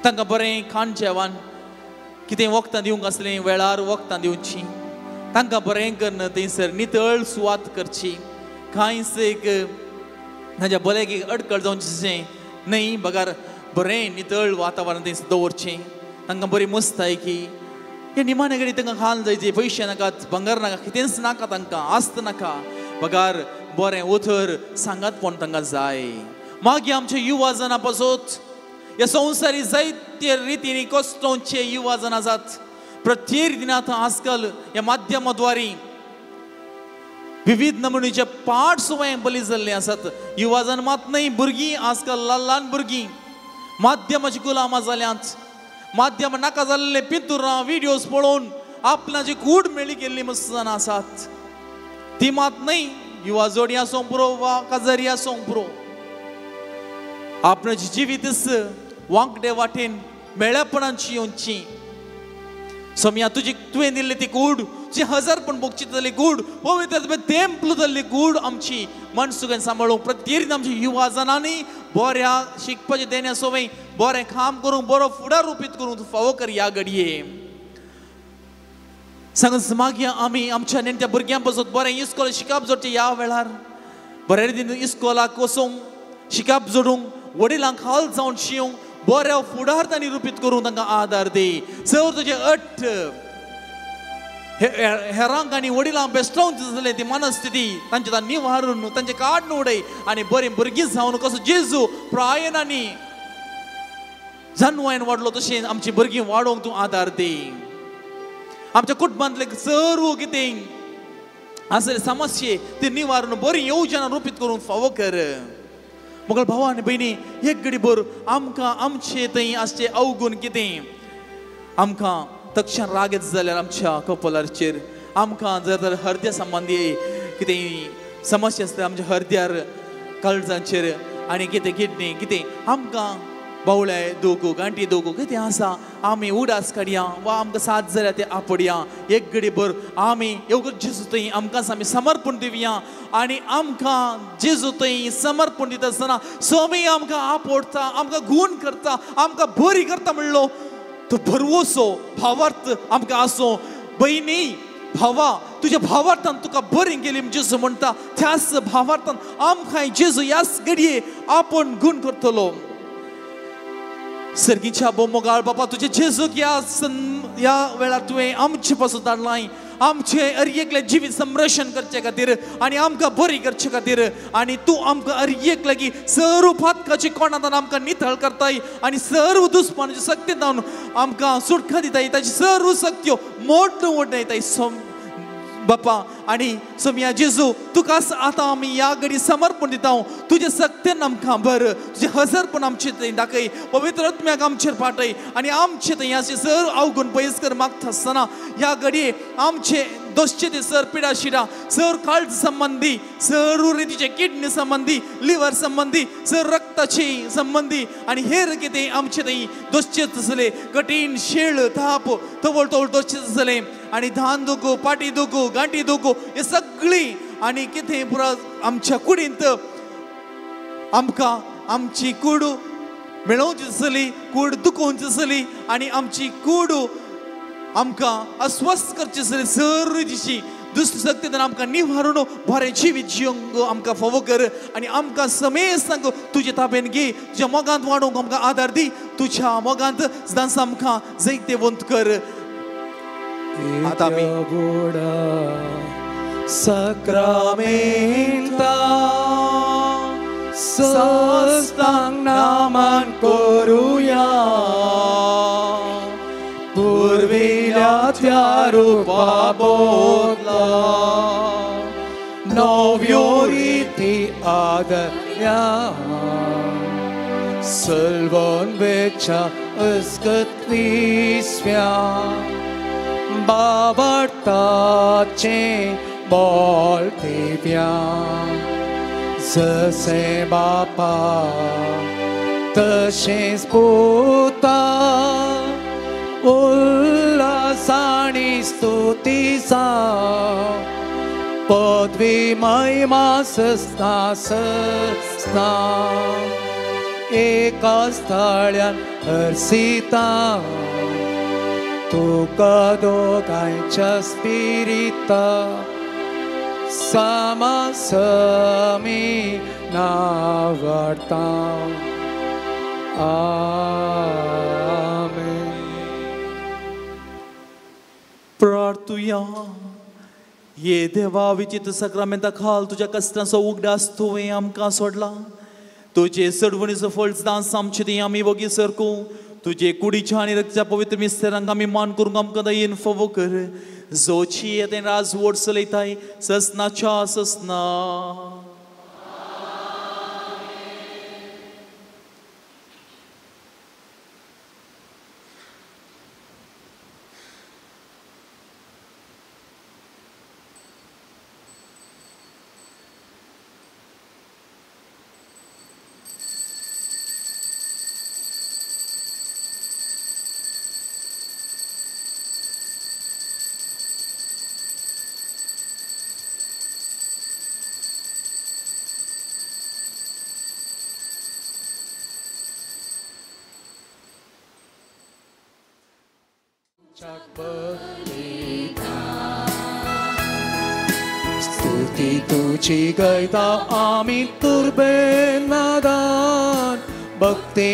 तांकां बरें खाण जेवण कितें वखदां दिवंक आसलें वेळार वखदां दिवचीं, तांकां बरें करून थंयसर नितळ सुवात करची, कांयच एक तांच्या भलायकेक अडकळ जावचें न्हय, बगर बरें नितळ वातावरण थंयसर दवरचें, तांकां बरी मुस्तायकी. हे निमाणे कडेन तांकां खाल जायचे, पयशे नाकात, भांगर नाका, कितेंच नाका तांकां, आस्त नाका, बगर बरें उतर सांगातपण तांकां जाय. मागीर आमचे युवा जाणां पासत ह्या संवसारी जायते रितीनी कश्टांचे युवा जाणां आसात. प्रत्येक रितीन आतां आजकाल ह्या माध्यमाद्वारे विविध नमुनेचे पाठ सुवाय बली जाल्ले आसात. युवा जाण मात न्हय, भुरगीं आजकाल ल्हान ल्हान भुरगीं माध्यमाची गुलामां जाल्यांत. माध्यमां नाका जाल्ले पिंतुरां विडियोज पळोवन आपणाची कूड मेळी गेल्ली मस्त जाणां आसात. ती मात न्हय, युवा जोडी आसूंक पुरो वा काजारी आसूंक पुरो, आपणाची जिवीतच वांकडे वाटेन मेळ्यापणाची येवची. सोमया तुजी तुवें दिल्ली ती कूड, तुजी हजारपण भोगची जाल्ली कूड, पवित्र तेंपल जाल्ली कूड आमची मनसुगेन सांबाळूंक प्रत्येक आमची युवा जाणांनी बऱ्या शिकपाचें देण्या सोवय बरें काम करूंक, बरो फुडार रुपीत करूंक तूं फावो कर ह्या घडये. सांग मागीर आमी आमच्या नेणट्या भुरग्यां पासत बरें इस्कोल शिकप जोडचें ह्या वेळार, बरे रितीन इस्कोलाक वचूंक, शिकप जोडूंक, वडिलांक हाल जावन शिवंक, बऱ्या फुडार तांणी रुपीत करूंक तांकां आदार दी. सर तुजें अट्ट हेरांक आनी वडिलांक बेस्टोवन जालें ती मनस्थिती तांचे तां निवारून तांचे काडून उडय आनी बरीं भुरगीं जावन कसो जेजू प्रायन आनी जनवायन वाडलो तशें आमची भुरगीं वाडोवंक तूं आदार दी. आमच्या कुटुंबांतले सर्व कितें आसले समस्ये ते निवारून बरी योजना रुपीत करूंक फावो कर. मगळ भावा आनी भयणी एक घडी भर आमकां आमचे थंय आसचे अवगुण कितें, आमकां तक्षण राग येत जाल्यार आमच्या कपलाचेर, आमकां जर तर हरद्या संबंदी कितें समस्या आसता आमच्या हरद्यार काळजांचेर आनी कितें किडनी कितें आमकां बावळे दोगो गांठी दोगो कितें आसा आमी उडास काडया वा आमकां साथ जाल्यार ते आपडया. एक घडी भर आमी योग्य जेजू थंय आमकां आमी समर्पण दिवया आनी आमकां जेजू थंय समर्पण दिता आसतना स्वामी आमकां आपोडटा, आमकां गूण करता, आमकां बरी करता म्हणलो तो भरवसो भावार्थ आमकां आसूं. भयणी भावा तुज्या भावार्थान तुका बरी केली जेजू म्हणटा, त्याच भावार्थान आमकां जेजू ह्याच घडये आपूण गूण करतलो. सर्गीच्या बोमोगाळ बाबा तुजे जेजूक ह्या वेळार तुवें आमचे पासून धाडलाय. आमचे अरयेकले जिवीत संरक्षण करचे खातीर आनी आमकां बरी करचे खातीर आनी तूं आमकां अरयेक लागीं सर्व पातकाची कोणांत आमकां नितळ करताय आनी सर्व दुस्मानाची शक्ती जावन आमकां सुटका दिताय ताची सर्व शक्त्यो मोड ओडनायताय बापा आनी सोमया जेजू तुका आतां आमी ह्या घडी समर्पण दिता तुजे शक्तेन आमकां भर तुजें हजरपण आमचे थंय दाखय पवित्र आत्म्याक आमचेर पाठय आनी आमचे थंय अशें सर अवगुण पयस कर मागता आसतना ह्या घडये आमचे दोशचे ते सर पिडा शिडा सर काळज संबंदी सर रितीचे किडनी संबंदी लिवर संबंदी सर रक्ताचे संबंदी आनी हेर कितें आमचे थंय दोशचे आसले कठीण शेळ थाप तवळ तवळ दोशचे आसले आनी धान दुखू पाटी दुखू गांठी दुखू हे सगळी आनी कितें पुरा आमच्या कुडींत आमकां आमची कूड मेळोवची आसली कूड दुखोवची आसली आनी आमची कूड आमकां अस्वस्थ करची आसली सर दिशी दुसरी शक्ती आमकां निवारून बरें जिवीत जिवंक आमकां फावो कर आनी आमकां समेस्तांक तुजे ताबेन घे तुज्या मोगांत वाडोवंक आमकां आदार दी तुज्या मोगांत सदांच आमकां जैतेवंत कर. आतां आमी सक्रामेंता सस्तांग नामान करुया पुर्विल्या त्या रुपा बोतला नव्यो रिती आदर्या सल्वोन वेच्या अस्कत्विस्व्या बाबडताचे बोल दिव्या जसे बापा तशेंच पुता उल्हासाणी स्तुतीसा पदवी महिमा सस्ना सस्ना एका स्थळ्यान हर्षिता तुका दोगांयच्या स्पिरिता सामासमी नावडता. आमेन. प्रार्थुया. ये देवा विचित्र सक्रामेंता खाल तुज्या कश्टांचो उगडास तुवें आमकां सोडला तुजे सडवणीचो फळ सदांच आमचे ती आमी वगी सरकूं तुजे कुडीच्या आनी रक्ताच्या पवित्र मिस्तेरांक आमी मान करूंक आमकां दयेन फावो कर जोची येतें राजवट चलयताय ससनाच्या ससना. स्तुती तुझी गायता आमी तुर्बेन नादान भक्ती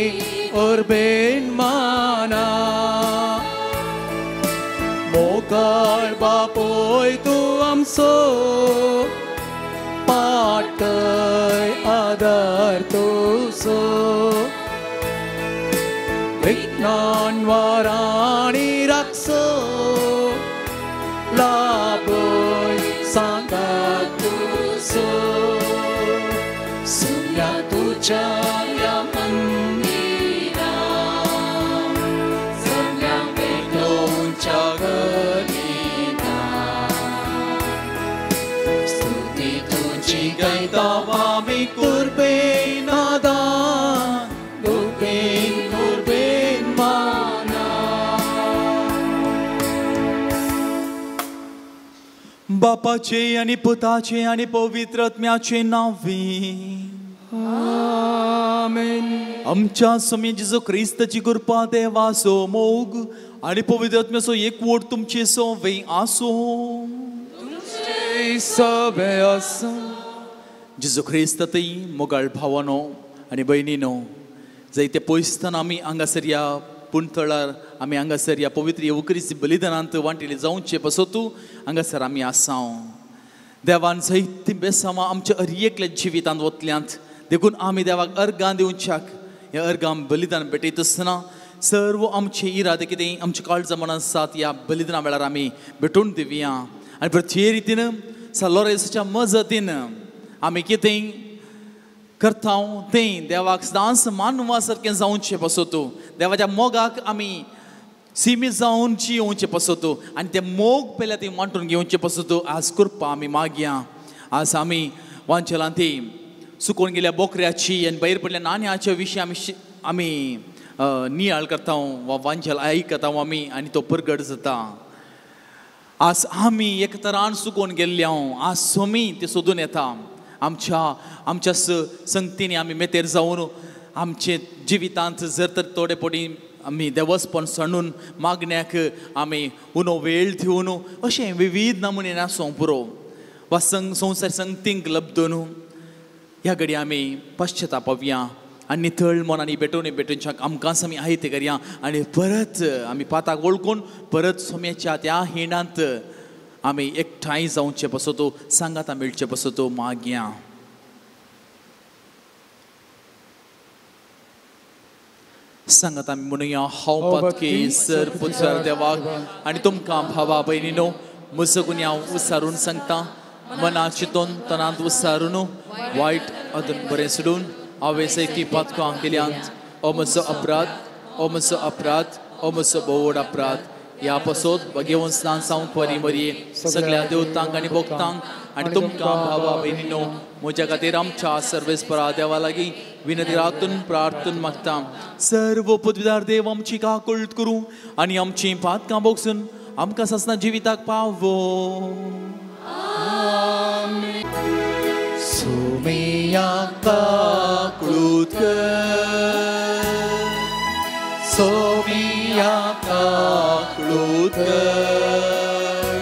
उर्बेन माना मोगाळ बापोय तूं आमचो पाटय आदार तुजो विज्ञान वाराणी राखसो लाभय सांगा तुजो सुम्या तुज्या ह्या मंदिरा सगळ्या पेटोवच्या गरीना स्तुती तुजी गायता आमी कुर्बेन नादान कुर्बेन कुर्बेन माना. बापाचे आनी पुताचे आनी पवित्र आत्म्याचे नांवे आमेन. आमच्या स्वामी जेजू क्रिस्ताची कृपा देवाचो मोग आनी पवित्र आत्म्याचो एकवट तुमचे सोवे आसूं. सवे आसूं. जेजू क्रिस्त थंय मोगाळ भावानो आनी भयणीनो जायते पयसतना आमी हांगासर ह्या पुणथळार आमी हांगासर ह्या पवित्र येवक्रिस्ती बलिदानांत वांटेली जावचे पसतू हांगासर आमी आसाव. देवान जायतीं बेसांवां आमच्या अर एकल्या जिवितांत वतल्यांत, देखून आमी देवाक अर्गां दिवच्याक ह्या अर्गां बलिदान भेटयता आसतना सर्व आमचे इरादे कितें आमचे काळजा मनान आसात ह्या बलिदाना वेळार आमी भेटून दिवया. आनी प्रत्येक रितीन सा लोरेसाच्या मजतीन आमी कितें करता तें देवाक सदांच मानवा सारकें जावचें पसतू, देवाच्या मोगाक आमी सिमीत जावन जियोवचें पसतू आनी ते मोग पेल्या ती वांटून घेवचें पसतू आज कृपा आमी मागया. आज आमी वांचेलां ती सुकोवन गेल्या बोकऱ्याची आनी भायर पडल्या नाण्याच्या विशीं आमी नियाळ करता वा वांचेल आयकता आमी आनी तो परगट जाता. आज आमी एक तरान सुकोवन गेल्ले हांव, आज सोमी ते सोदून येता. आमच्या आमच्या संगतींनी आमी मेतेर जावन आमचे जिवितांत जर तर थोडे पटी आमी देवस्पण सणून मागण्याक आमी उनो वेळ दिवन अशें विविध नमुने नासों पुरो वा संवसार संगतींक लब्दून ह्या घडी आमी पश्चतापवया आनी नितळ मनांनी भेटोवणी भेटोवच्याक आमकांच आमी आयते करया आनी परत आमी पाताक वळखून परत सोम्याच्या त्या हिणांत आमी एकठांय जावचे पसतो, सांगाता मेळचे पसतो मागया. सांगात आमी म्हणुया, हांव पातकी सर पुजार देवाक आनी तुमकां भावा भयणीनो म्हजो गुन्यांव उसारून सांगता, मना चिंतून तनांत उसारून वायट अदून बरें सोडून हांवें जायतीं पातकां केल्यांत. हो म्हजो अपराध, हो म्हजो अपराध, हो म्हजो भोव अपराध. ह्या पसोत भगेवन स्नान सावंक वरी मरये सगळ्या देवतांक आनी भक्तांक आनी तुमकां भावा भयणीनो म्हज्या खातीर आमच्या सर्वेस्परा देवा लागीं विनंती रातून प्रार्थन मागता. सर्व पदवीदार देव आमची काकूळट करूं आनी आमचीं पातकां बोगसून आमकां सासना जिविताक पावो. सोमिया काकूळट कर, सोमिया काकूळट कर,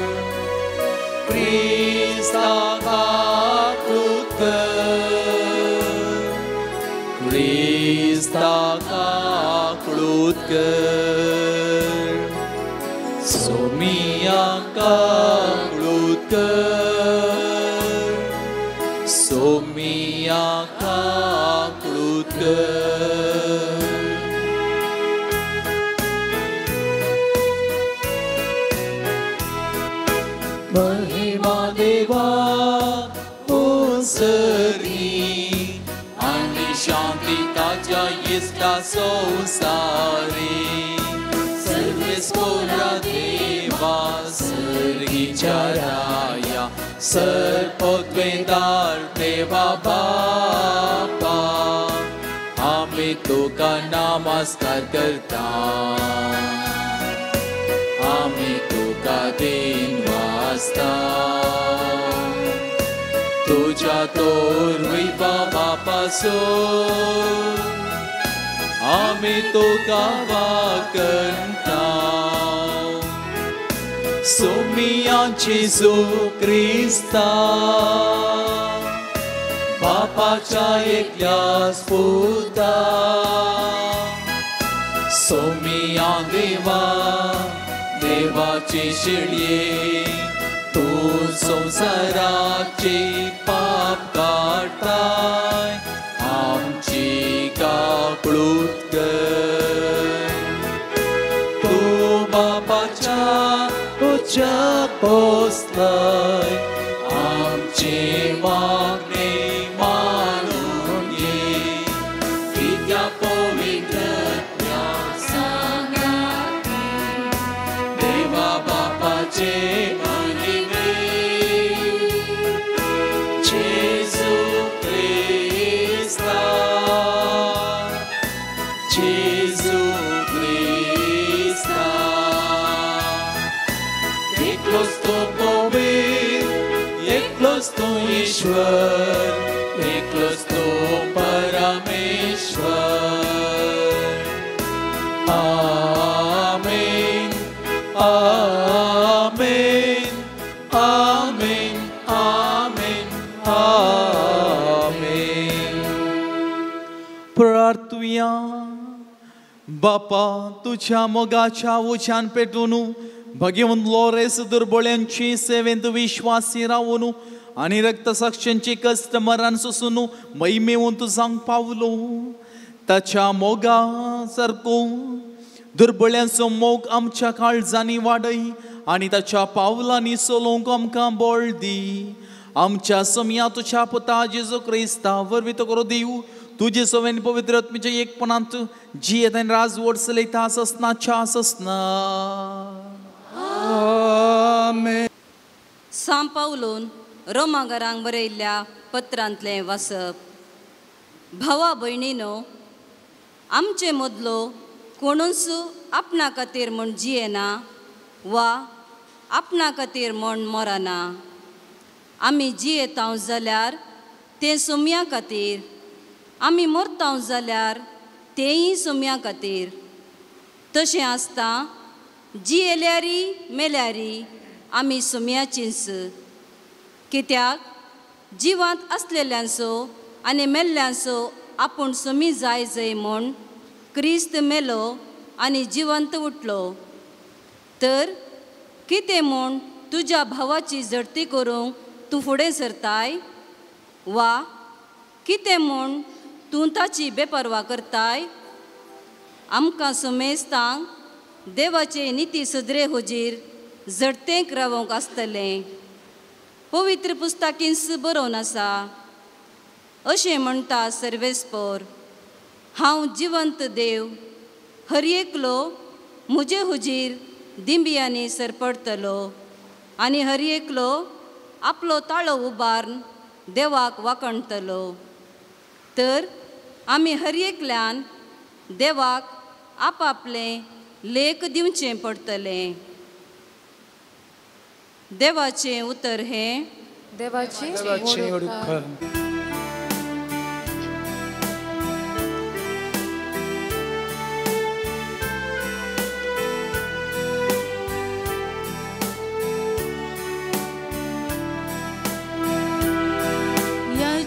क्रिस्ता काकूळट कर, क्रिस्ता काकूळट कर, सोमिया काकूळट कर, सोमिया काकूळट कर. महिमा देवा उंसरी आनी शांती ताच्या इश्टा संवसारी. सर्वेस्पोरा देवा सर्गीच्या राया सर्वोत्वेदार देवा बापा आमी तुका नमस्कार करता, आमी तुका दिन वाजता. तुज्या तोर बापासून आमी तुका वाकणता. सोमिया जेजू क्रिस्ता बापाच्या एकल्याच पुता, सोमिया देवा देवाची शिळये तूं संवसाराचे पाप काडटाय आमची काकूळट कर. तूं बापाच्या उच्चाक पोसलाय आमचे मागणे मानून घे. कित्या पवित्र देवा बापाचे महिमे जेजू क्रिस्ता, जेजू क्रिस्ता. एकलोच तो पवित्र, एकलोच तो ईश्वर, एकलोच तो परमेश्वर. आमेन आमेन आमेन आमेन आमेन. प्रार्थुया. बापा तुझ्या मोगाच्या उज्यान पेटून भगवंत लोरेस दुर्बळ्यांची सेवेंत विश्वासी रावून आनी रक्तसाक्षांची कश्ट मरण सोसून महिमेवंत जावंक पावलो. ताच्या मोगा सारको दुर्बळ्यांचो मोग आमच्या काळजांनी वाडय आनी ताच्या पावलांनी चलोवंक आमकां बळ दी. आमच्या सोमया तुज्या पुता जेजू क्रिस्ता वरवीं तो करो देव तुजे सवेन पवित्र आत्म्याच्या एकपणांत जियेत आनी राजवट चलयता ससनाच्या ससना. आमेन. सांव पावलून रोमागरांक बरयल्ल्या पत्रांतलें वाचप. भावा भयणीनो, आमचे मदलो कोणूच आपणा खातीर म्हूण जियेना वा आपणा खातीर म्हूण मरना. आमी जियेतांव जाल्यार तें सोम्या खातीर, आमी मरतांव जाल्यार तेंय सोम्या खातीर. तशें आसता जियेल्यारी मेल्यारी आमी सोम्याचींच. कित्याक जिवांत आसलेल्यांचो आनी मेल्ल्यांचो आपूण सोमी जाय जय म्हूण क्रिस्त मेलो आनी जिवंत उठलो. तर कितें म्हूण तुज्या भावाची झडती करूंक तूं फुडें सरताय वा कितें म्हूण तूं ताची बेपर्वा करताय? आमकां सुमेस्तांक देवाचे निती सदरे हुजीर झडतेंक रावोंक आसतलें. पवित्र पुस्तकींच बरोवन आसा, अशें म्हणटा सर्वेस्पोर, हांव जिवंत देव, हर एकलो म्हजे हुजीर दिंबियांनी सरपडटलो आनी हर एकलो आपलो ताळो उबारून देवाक वाखणटलो. तर आमी हर एकल्यान देवाक आपापलें लेख दिवचें पडटलें. देवाचें उतर हें देवाचें.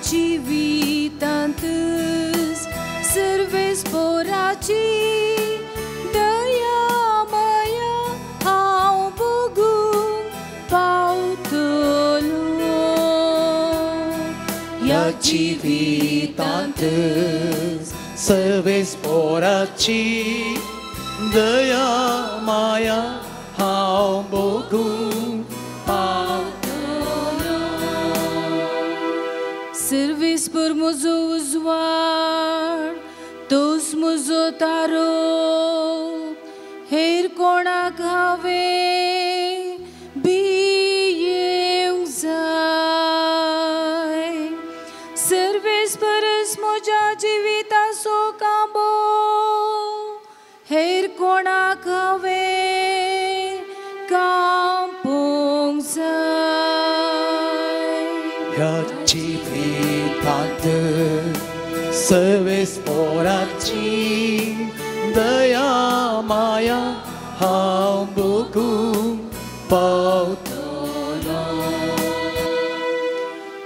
जिवितांत सर्वेस्पोराची दया माया हांव भोगूंक पावतलो. ह्या जिवितांत सर्वेस्पोराची दया माया हांव भोगूंक पावतलो. सर्वेस्पोर म्हजो उजवाड, तोच म्हजो तारो, हेर कोणाक हांवें भियेवंक जाय. सर्वेस्परस म्हज्या जिविताचो कांबो, हेर कोणाक हांवें कांपोवंक जाय. ह्या जिवितांत सर्वेस्पोराची दया माया हांव भोगूंक पावतलो.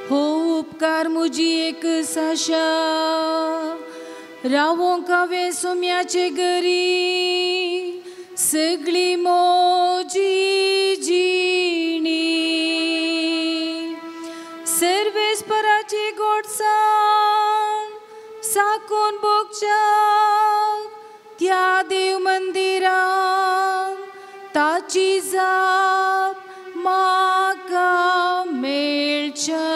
हो उपकार म्हजी एक आशा, रावोंक हांवें सोम्याचे घरी सगळी म्हजी जिणी. सर्वेस्पराची गोडसाण साकून भोगच्याक त्या देव मंदिरान ताची जाप म्हाका मेळच्या.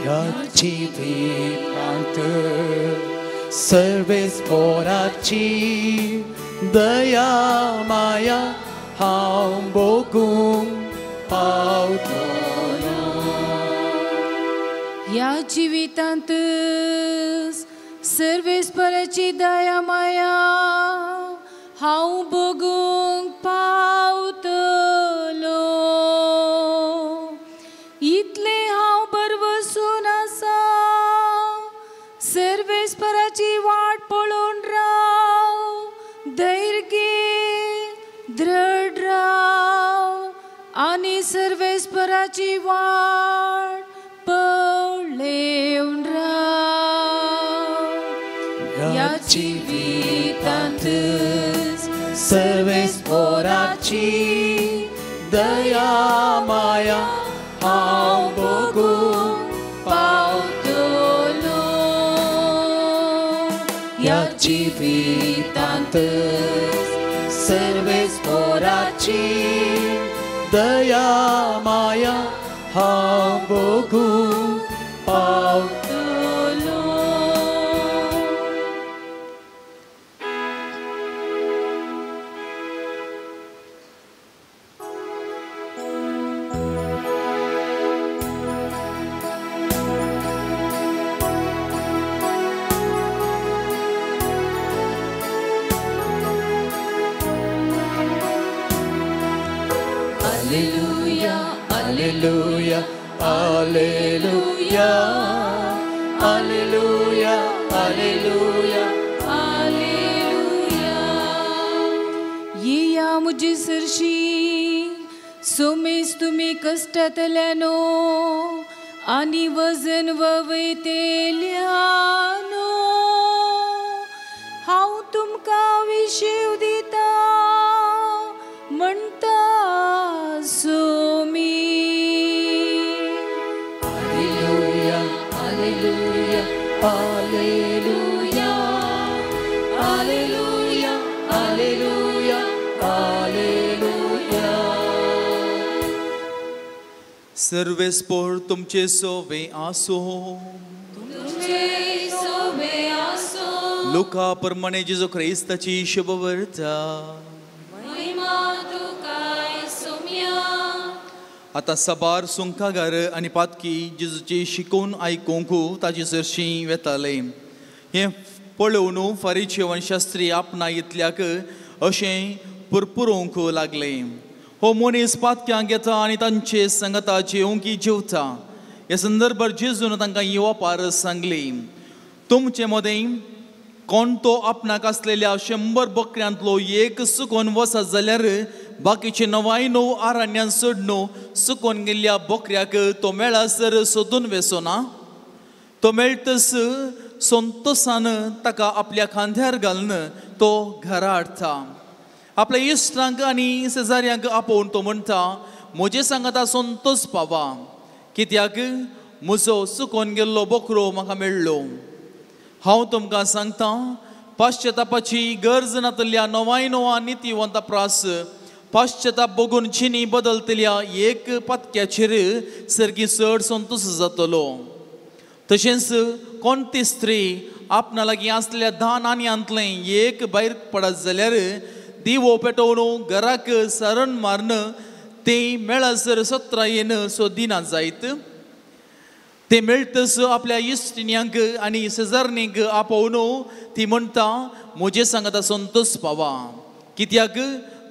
ह्या जिवितांत सर्वेस्पोराची दया माया हांव भोगूंक पावतलो. ह्या जिवितांत सर्वेस्पराची दया माया हांव भोगूंक पावतलो. इतलें हांव भरवसून आसा, सर्वेस्पराची वाट पळोवन राव, धैर्य घे, दृढ राव आनी सर्वेस्पराची वाट पळेवन राव. ह्या जिवितांत सर्वेस्पोराची दया माया हांव भोगूंक पावतलो. ह्या जिवितांत सर्वेस्पोराची दया माया हांव भोगूंक पावतलो. Alleluia, alleluia, alleluia, alleluia, alleluia, alleluia. येया म्हजे सरशी सोमेस तुमी कश्टांतल्यानो आनी वजन ववयतेल्यानो, हांव तुमकां विशेव दिता म्हणटा Somi. Alleluia, alleluia, alleluia, alleluia, alleluia, alleluia. सर्वेस्पोर तुमचे सोवे आसो. तुमचे सोवे आसो. लुका प्रमाणे जेजू क्रिस्ताची शुभवार्ता. आतां साबार सुंकागार आनी पातकी जेजूची शिकोवन आयकूंक ताजे सरशीं वेताले. हें पळोवन फारीचे आनी शास्त्री आपणा इतल्याक अशें पुरपुरोवंक लागले, हो मनीस पातक्यांक येता आनी तांचे सांगता जेवंकी जेवता. ह्या संदर्भार जेजून तांकां ही ओपार सांगली, तुमचे मदें कोण तो आपणाक आसलेल्या 100 बकऱ्यांतलो एक सुकोन वचत जाल्यार बाकीचे 99 आरण्यान सोडून सुकोन गेल्ल्या बकऱ्याक तो मेळासर सोदून वेसो ना. तो मेळटस संतोसान ताका आपल्या खांद्यार घालून तो घरा हाडटा. आपल्या इश्टांक आनी शेजाऱ्यांक आपोवन तो म्हणटा, म्हजे सांगाता संतोस पावा, कित्याक म्हजो सुकोन गेल्लो बकरो म्हाका मेळ्ळो. हांव तुमकां सांगता, पाश्चतापाची गरज नातल्या 99 नितीवंता प्रास पाश्चताप बगून चिनी बदलतल्या एक पातक्याचेर सर्गी चड संतोश जातलो. तशेंच कोणती स्त्री आपणा लागीं आसलेल्या 10 नाण्यांतलें एक भायर पडत जाल्यार दिवो पेटोवन घराक सरण मारून तें मेळसर सत्रायेन सोदिना जायत. ते मेळटस आपल्या इश्टिण्यांक आनी शेजारणींक आपोवन ती म्हणटा, म्हजे सांगता संतोश पावा, कित्याक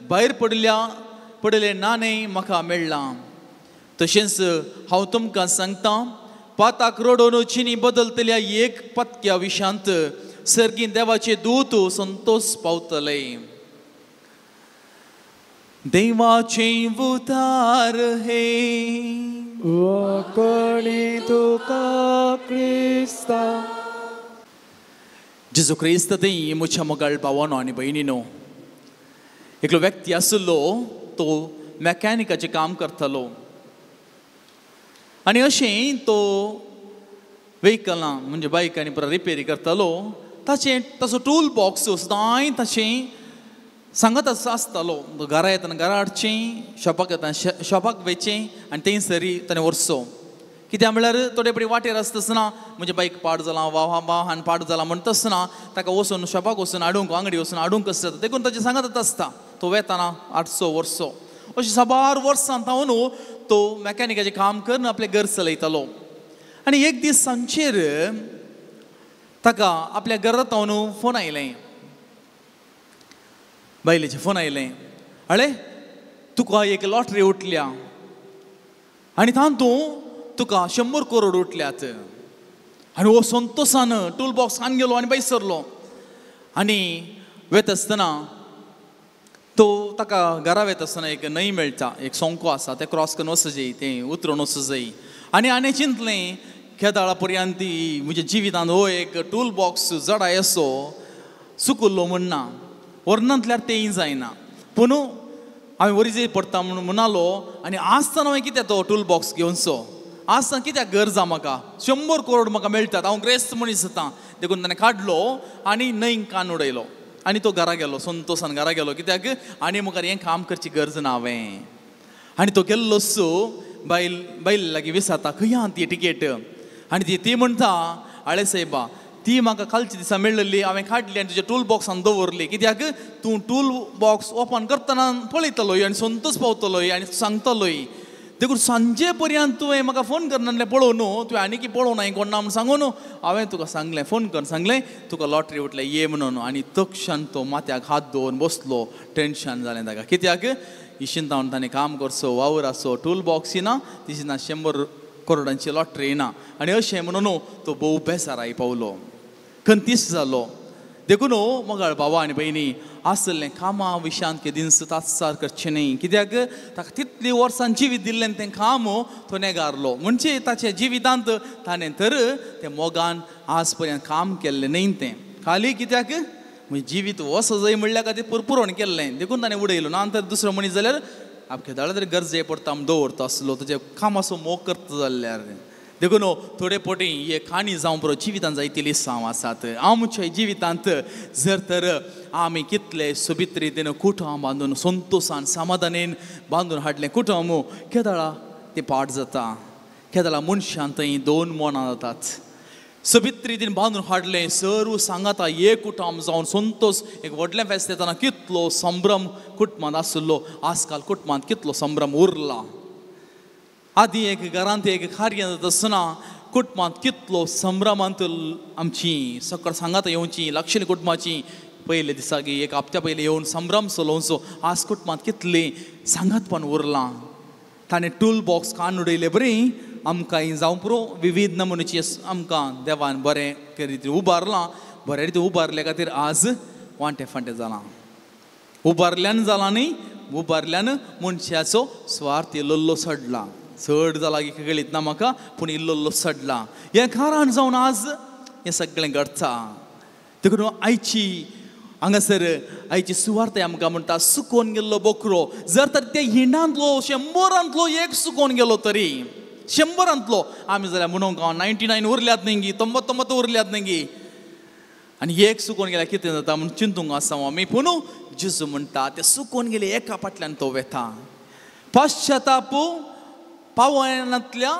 भायर पडिल्लें नाणें म्हाका मेळ्ळां. तशेंच हांव तुमकां सांगता, पाताक रडोवन चिनी बदलतल्या एक पातक्या विशांत सर्गीं देवाचे दूत संतोश पावतले. देवाचें उतार हे वाकणी तुका क्रिस्ता. जेजू क्रिस्त ती म्हज्या मोगाळ भावानो आनी भयणीनो, एकलो व्यक्ती आशिल्लो तो मॅकॅनिकाचें काम करतालो आनी अशें तो व्हेकलां म्हणजे बायक आनी परत रिपेरी करतालो. ताचें ताचो टूल बॉक्स सदांय ताचें सांगत आसतालो. घरा येतना घरा हाडचें, शॉपाक येतना शॉपाक वयचें आनी थंयसरी ताणें व्हरचो. कित्याक म्हळ्यार थोडे फावटी वाटेर आसता आसतना म्हजें बायक पाड जालां वा वाहन पाड जालां म्हणटा आसतना ताका वचून शॉपाक वचून हाडूंक वांगडी वचून हाडूंक कशें जाता, देखून ताचें सांगत आसता. तो वेताना हाडचो व्हरचो. अशें साबार वर्सां तावन तो मॅकॅनिकाचें काम करून आपलें घर चलयतालो. आनी एक दीस सांजचेर ताका आपल्या घरा तावन फोन आयलें, बायलेचें फोन आयलें, अळे तुका एक लॉटरी उठल्या आनी तातूंत तुका 100 करोड उठल्यात. आनी हो संतोसान टूल बॉक्स खान गेलो आनी भायर सरलो. आनी वेता आसतना तो ताका घरा वेता आसतना एक न्हंय मेळटा, एक सोंको आसा, तें क्रॉस करून वचूं जाय, तें उतरून वचूं जाय. आनी हाणें चिंतलें, केदाळा पर्यंत म्हज्या जिवितांत हो एक टूल बॉक्स जडाय असो चुकुल्लो म्हण ना, व्हरनातल्यार तेंय जायना. पूण हांवें वरी पडटा म्हणून म्हणालो आनी आसतना हांवें कित्याक तो टूल बॉक्स घेवचो, आसतना कित्याक गरज आहा म्हाका, 100 करोड म्हाका मेळटात, हांव ग्रेस्त मनीस आतां. देखून ताणें काडलो आनी न्हंयक कान उडयलो आनी तो घरा गेलो, संतोशान घरा गेलो, कित्याक आनी मुखार हें काम करची गरज ना हांवें. आनी तो गेल्लो सो बायल बायल लागीं विचारता खंय आहा ती टिकेट, आनी ती म्हणटा आळे सायबा ती म्हाका कालच्या दिसा मेळिल्ली, हांवें काडली आनी तुज्या टूल बॉक्सान दवरली, कित्याक तूं टूल बॉक्स ओपन करतना पळयतलोय आनी संतोष पावतलोय आनी सांगतलोय. देखून सांजे पर्यंत तुवें म्हाका फोन करनासलें पळोवन न्हू, तुवें आनी की पळोवना हांवें कोण ना म्हूण सांगून हांवें तुका सांगलें, फोन कर सांगलें तुका लॉटरी उठलें ये म्हणून. आनी तक्षण तो माथ्याक हात दवरून बसलो, टेंशन जालें ताका, कित्याक इशिंतावन ताणें काम करचो वावर आसो टूल बॉक्स येना तिशी ना 100 करोडांची लॉटरी येना. आनी अशें म्हणून तो भोव बेजाराय पावलो, खंतीस जालो. देखून मोगाळ भावा आनी भयणी आसलें कामा विशयांत केदींच तात्सार करचें न्हय, कित्याक ताका तितलीं वर्सां जिवीत दिल्लें तें काम तो नेगारलो, म्हणजे ताच्या जिवितांत ताणें तर तें मोगान आज पर्यंत काम केल्लें न्हय तें खाली, कित्याक म्हणजे जिवीत वस जाय म्हणल्यार खातीर पुरपुरण केल्लें, देखून ताणें उडयलो ना. तर दुसरो मनीस जाल्यार आपके दाळ तरी गरजे पडटा आमी दवरता आसलो तुजे कामाचो मोग करता जाल्यार. देखून थोडे पोटी हे काणी जावं पुरो जिवितांत जायतिली साव आसात आमच्या जिवितांत. जर तर आमी कितले सोबीत रितीन कुटुंब बांदून संतोशान समाधानेन बांदून हाडलें कुटुंब, केदळा तें पाड जाता, केदळा मनशान थंय दोन मनां जातात. सोबीत रितीन बांदून हाडलें सर्व सांगाता एक कुटुंब जावन संतोष एक व्हडलें फेस्त येतना कितलो संभ्रम कुटुंबांत आशिल्लो, आजकाल कुटुंबांत कितलो संभ्रम उरला. आदी एक घरांत एक कार्य जाता आसतना कुटुंबांत कितलो संभ्रमांत आमची सकळ सांगाता येवची लक्षणी कुटुंबाची पयले दिसाक एक हप्त्या पयलीं येवन संभ्रम चलोवचो, आज कुटुंबांत कितली सांगातपण उरलां. ताणें टूल बॉक्स कान उडयले बरी आमकां जावं पुरो विविध नमुनेची आमकां देवान बरें रितीन उबारलां, बरे रितीन उबारले खातीर आज वांटे फांटे जालां. उबारल्यान जालां न्ही, उबारल्यान मनशाचो स्वार्थ इल्लो सडला, चड जाला की कळीत ना म्हाका, पूण इल्लो सडला. हें कारण जावन आज हें सगळें घडटा. देखून आयची हांगासर आयची सुवार्थ आमकां म्हणटा सुकोन गेल्लो बोकरो जर तर ते हिंडांतलो 100रांतलो एक सुकोन गेलो तरी 100रांतलो आमी जाल्यार म्हणूंक हांव 99 उरल्यात न्ही गी, 99 उरल्यात न्ही गी, आनी एक सुकोन गेल्यार कितें जाता म्हूण चिंतूंक आसा आमी. पूण जेजू म्हणटा ते सुकोन गेले एका फाटल्यान तो वेता. पश्चाताप पावनांतल्या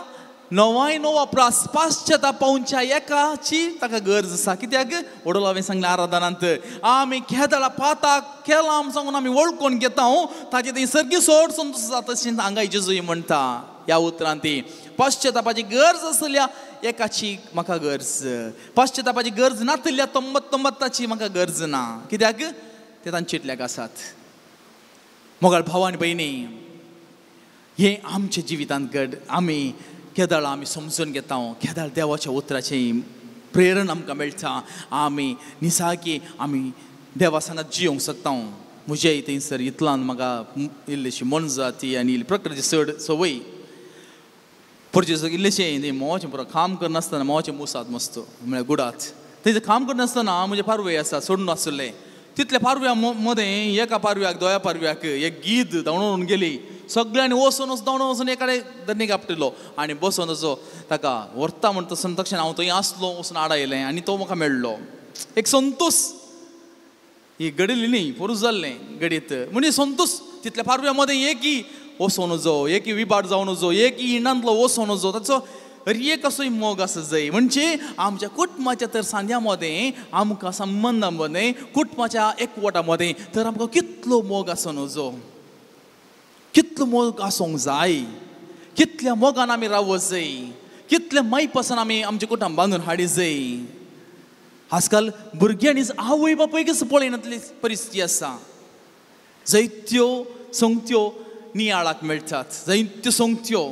99 प्रास पश्चाताप पावच्या एकाची ताका गरज आसा, कित्याक वडलो हांवें सांगलें आराधनांत आमी केदळा पाताक केलां म्हूण सांगून आमी वळखून घेता ताचे थंय सर्गी सोड संतोश जाता तशें हांगा जेजू म्हणटा ह्या उतरान ती पश्चातापाची गरज आसल्या एकाची म्हाका गरज, पश्चातापाची गरज नातिल्ल्या 99ची म्हाका गरज ना, कित्याक ते तांचे आसात. मोगाळ भाव आनी भयणी हें आमच्या जिवितांत घड आमी केदळ आमी समजून घेता, केदळ देवाच्या उतराचें प्रेरण आमकां मेळटा, आमी निसाकी आमी देवा सांगात जियोंक शकता. म्हजे थंयसर इतल्यान म्हाका इल्लीशी मनजाती आनी इल्ली प्रकृती चड संवय पुरचे इल्लेशें मोवाचें पुरो काम करनासतना मोवाचें मुसात मस्त म्हळ्यार गुडात थंयसर काम करनासतना म्हजे पारवे आसा सोडून आसले, तितल्या पारव्या मदें एका पारव्याक दोया पारव्याक एक गीद धांवडून गेली, सगळ्यांनी वचून धांवडून वचून एकाडे धरणीक आपटिलो आनी बसून तसो ताका व्हरता म्हण तसो तक्षण हांव थंय आसलो वचून आडायलें आनी तो म्हाका मेळ्ळो. एक संतोष ही घडिल्ली न्ही पोरूस जाल्लें घडीत म्हणजे संतोष तितल्या पारव्या मदें एकी वचोन जो एकी विभाट जावन जो एकी हिंडांतलो वचोन जो ताचो एक असो मोग आसा जाय. म्हणजे आमच्या कुटुंबाच्या तर सांध्या मदें आमकां संबंदा मदें कुटुंबाच्या एकवटा मदें तर आमकां कितलो मोग आसूं नजो, कितलो मोग आसूंक जाय, कितल्या मोगान आमी रावत जाय, कितल्या मायपासून आमी आमचें कुटुंब बांदून हाडी जाय. आजकाल भुरग्यांनी आवय बापायकच पळयनातली परिस्थिती आसा, जायत्यो संगत्यो नियाळाक मेळटात, जायत्यो संगत्यो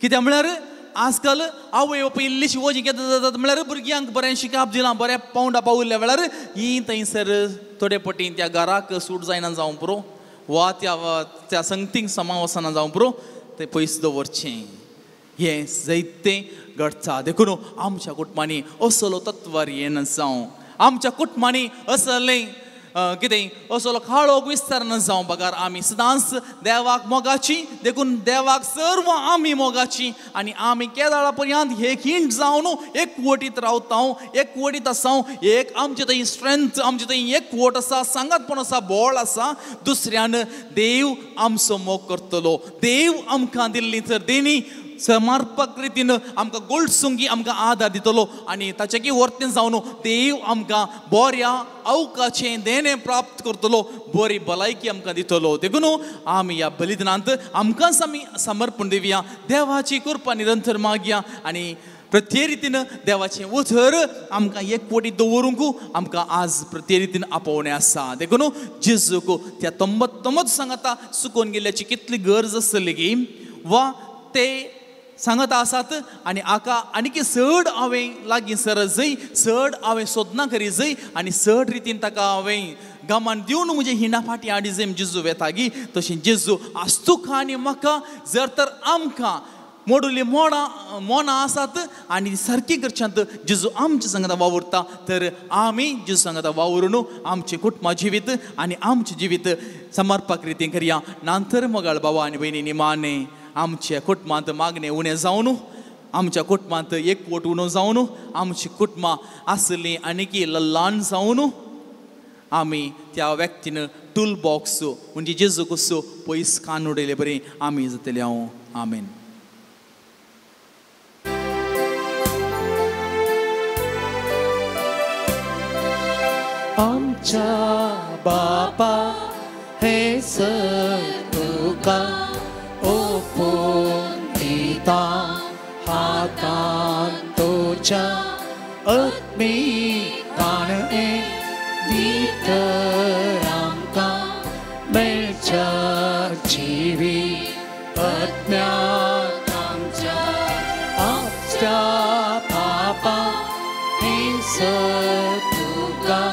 कित्याक म्हळ्यार आजकाल आवय बापूय इल्लीशी वजी घेता जातात म्हळ्यार भुरग्यांक बरें शिकाप दिलां बऱ्या पावंडा पावल्ल्या वेळार ही थंयसर थोडे पटी त्या घराक सूट जायना जावं पुरो वा त्या त्या संगतींक समा वचना जावं पुरो ते पयस दवरचें. हें जायतें घडटा. देखून आमच्या कुटुंबांनी असलो तत्वार येना जावं, आमच्या कुटुंबांनी असलें कितें असो काळोख विस्तार न जावं बगर आमी सदांच देवाक मोगाची देखून देवाक सर्व आमी मोगाची आनी आमी केदाळा पर्यंत एक हिंट जावन एक वटीत रावता एक वटीत आसा एक आमचे थंय स्ट्रेंथ आमचे थंय एक वट आसा सांगातपण आसा बळ आसा दुसऱ्यान देव आमचो मोग करतलो देव आमकां दिल्ली तर देणी समर्पक रितीन आमकां गोल्डसुंगी आमकां आदार दितलो आनी ताचे वर्तेन जावन देव आमकां बऱ्या अवकाचें देणें प्राप्त करतलो बरी भलायकी आमकां दितलो देखून आमी ह्या बलिदानांत आमकांच आमी समर्पण दिवया देवाची कृपा निरंतर मागया आनी प्रत्येक रितीन देवाचें उतर आमकां एक वटी दवरूंक आमकां आज प्रत्येक रितीन आपोवणें आसा देखून जेजूक त्या तंबत तमत सांगता सुकोवन गेल्ल्याची कितली गरज आसतली की वा ते सांगत आसात आनी आका आनीक चड हांवें लागीं सरत जय चड हांवें सोदना करी जय आनी चड रितीन ताका हांवें गमान दिवन म्हजे हिंडा फाटी हाडी जय जेजू वेतागी तशें जेजू आज तुका आनी म्हाका जर तर आमकां मोडुली मोडां मोनां आसात आनी सारकी करच्यांत जेजू आमच्या सांगता वावुरता तर आमी जेजू सांगता वावरून आमचें कुटुंबा जिवीत आनी आमचें जिवीत समर्पक रितीन करया नांतर मोगाळ बाबा आनी भयणी निमाणे आमच्या कुटुंबांत मागणें उणें जावन आमच्या कुटुंबांत एकवट उणो जावन आमची कुटुंबां आसलीं आनीकी ल्हान जावन आमी त्या व्यक्तीन टूल बॉक्स म्हणजे जेजू कसो पयस कान उडयले बरी आमी जातले हांव आमेन. आमच्या बापा हे सर तुका ओपून दिता हातान तुज्या आत्मिकान भितर आमकां मेळच्या जिवी आत्म्याक आमच्या आमच्या बापा हे सर तुका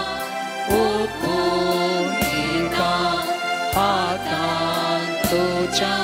ओपून दिता हातान तुज्या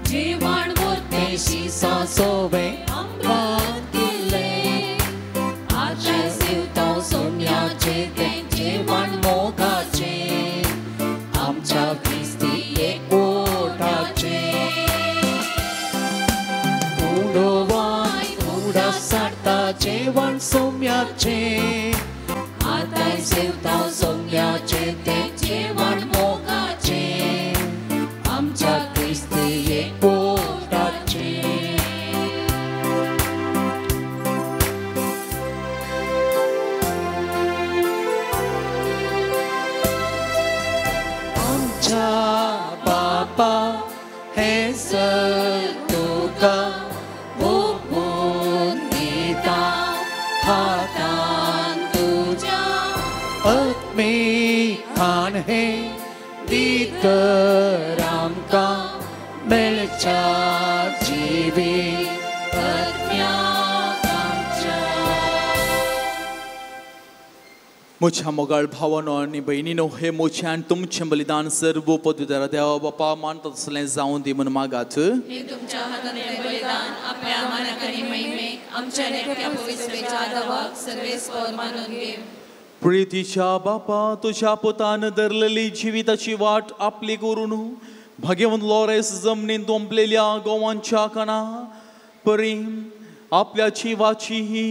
जेवण वरतें शिसा सोवे आमकां दिलें आतां सेवता सोम्याचें तें जेवण मोगाचें आमच्या क्रिस्ती एकवटाचें उडोवाय उडा साडता जेवण सोम्याचें आतां सेवता सोम्याचें तें जेवण मोगाचें आमच्या क्रिस्ती एकवटाचें. आमच्या बापा हे सर तुका ओपून दिता हातान तुज्या आत्मिकान हे भितर आमकां मेळच्या जिवी आत्म्याक आमच्या. म्हज्या मोगाळ भावानो आनी भयणीनो हे म्हजें आनी तुमचें बलिदान सर्व पदवीधरा देवा बापा मानता तसलें जावं दी म्हूण मागात. हे तुमच्या हातांतलें बलिदान आपल्या मानाक आनी महिमेक आमच्या नेट्या पवित्रेच्या आदावाक सर्वेस्पर मानून घे. प्रितीच्या बापा तुज्या पुतान धरलेली जिविताची वाट आपली करून भाग्यवंत लॉरेस जमनीन तोंपलेल्या गोवांच्या कणा परी आपल्या जिवाची ही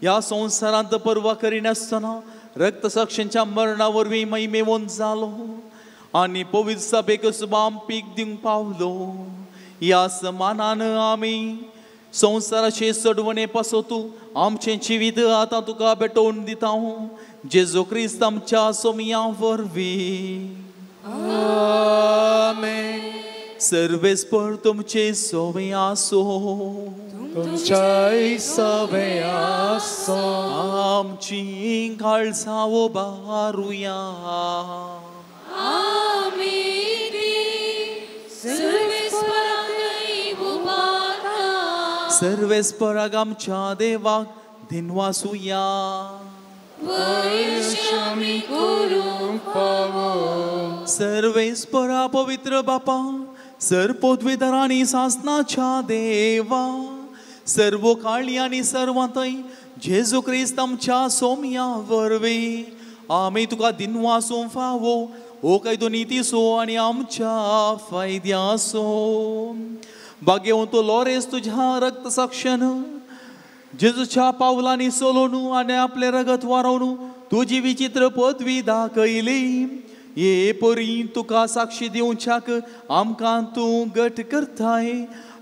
ह्या संवसारांत पर्वा करिनासतना रक्तसाक्षांच्या मरणा वरवीं महिमेवंत जालो आनी पवित्र सभेक सुबाम पीक दिवंक पावलो. ह्या समानान आमी संवसाराचे सडवणे पासत आमचें जिवीत आतां तुका भेटोवन दिता जेजू क्रिस्त आमच्या सोमया वरवीं. आमेन. सर्वेस्पर तुमचे सोवे आसो तुमच्याय सोवे आसो. आमची काळजां उबारुया. सर्वेस्पराक आमच्या देवाक दिनवासुया. सर्वेस्परा पवित्र बापा सर पदवीधर आनी सासनाच्या देवा सर्व काळी आनी सर्वांतय जेजू क्रिस्त आमच्या सोम्या वरवीं आमी तुका दिनवासूंक फावो हो कायदो नितीचो आनी आमच्या फायद्याचो. भाग्यवंत लोरेस तुज्या रक्त साक्षान जेजूच्या पावलांनी सोलोवन आनी आपलें रगत वारोवन तुजी विचित्र पदवी दाखयली. हे परी तुका साक्षी दिवच्याक आमकां तूं घट करताय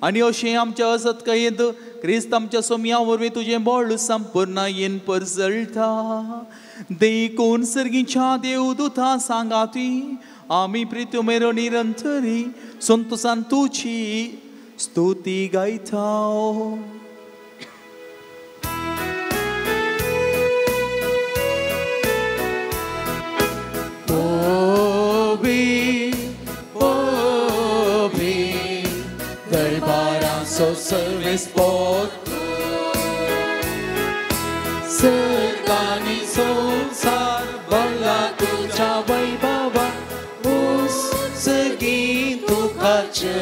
आनी अशें आमच्या असत्कायेंत क्रिस्त आमच्या सोम्या वरवीं तुजें बळ संपूर्णायेन परजळटा. देखून सर्गीच्या देवदूता सांगाती आमी प्रितुमेरो निरंतरी संतोसान तुजी स्तुती गायता. सर्वेस्पर सर्गानी संसार भरला तुझ्या वैभवा उत्सर्गी तुका जय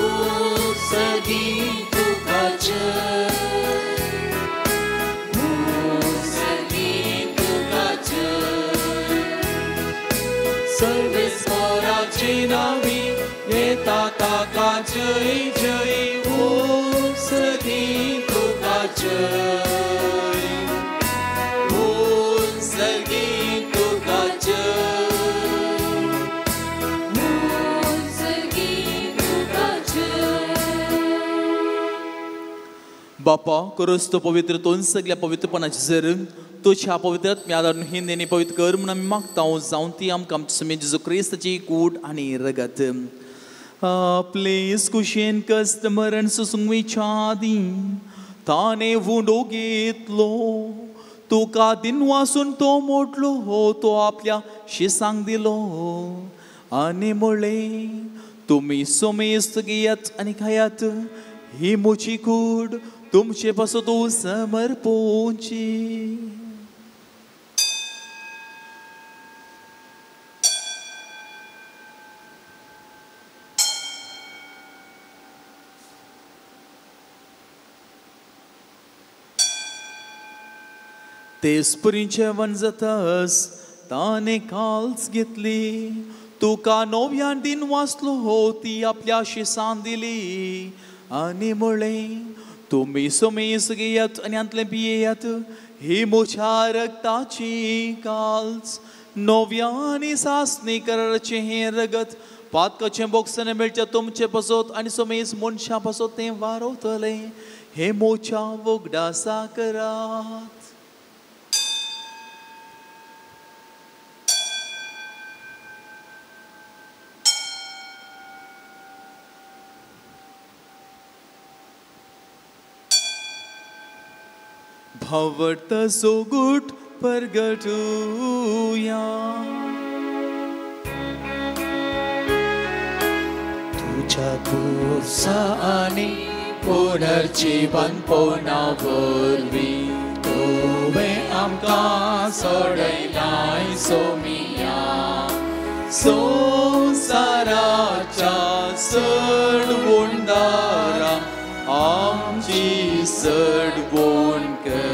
उत्सर्गी तुका जय उत्सर्गी तुका जय. सर्वेस्पराचे नावी येता ताका जय जय उत्सर्गी तुका जय उत्सर्गी तुका जय उत्सर्गी तुका जय. बापा क्रिस्त पवित्र तोन सगळ्या पवित्रपणाची जर तुझ्या पवित्र आदारून हिंदेने पवित्र कर म्हणून आमी मागता जावन ती आमकां आमच्या स्वामी जेजू क्रिस्ताची कूड आनी रगत आपले कुशेन कश्ट मरण सुसुंगवीच्या आदीं ताणें उंडो घेतलो तुका दिनवासून तो मोडलो हो तो आपल्या शिसांक दिलो आनी म्हणलें तुमी सोमेस्त घेयात आनी खायात ही म्हजी कूड तुमचे पासत समर्पोची. तेच परी जेवण जातास ताणें काल्स घेतली तुका नव्यान दिन वाचलो हो ती आपल्या शिसान दिली आनी म्हणलें तुमी सोमेस घेयात आनी हांतलें पियेयात ही म्हज्या रगताची काल्स नव्या आनी सासणी कराराचें हें रगत पातकाचें बोगसणें मेळचें तुमचे पासत आनी सोमेस मनशां पासत तें वारवतलें हें म्हज्या वगडासा करात. भावट सोगूट परगटूया. तुझ्या खुर्सा आनी पुनर्जीवनपणा वरवीं तुवें आमकां सोडयलाय सोमिया संवसाराच्या सडवणदारा आमची सडवण कर.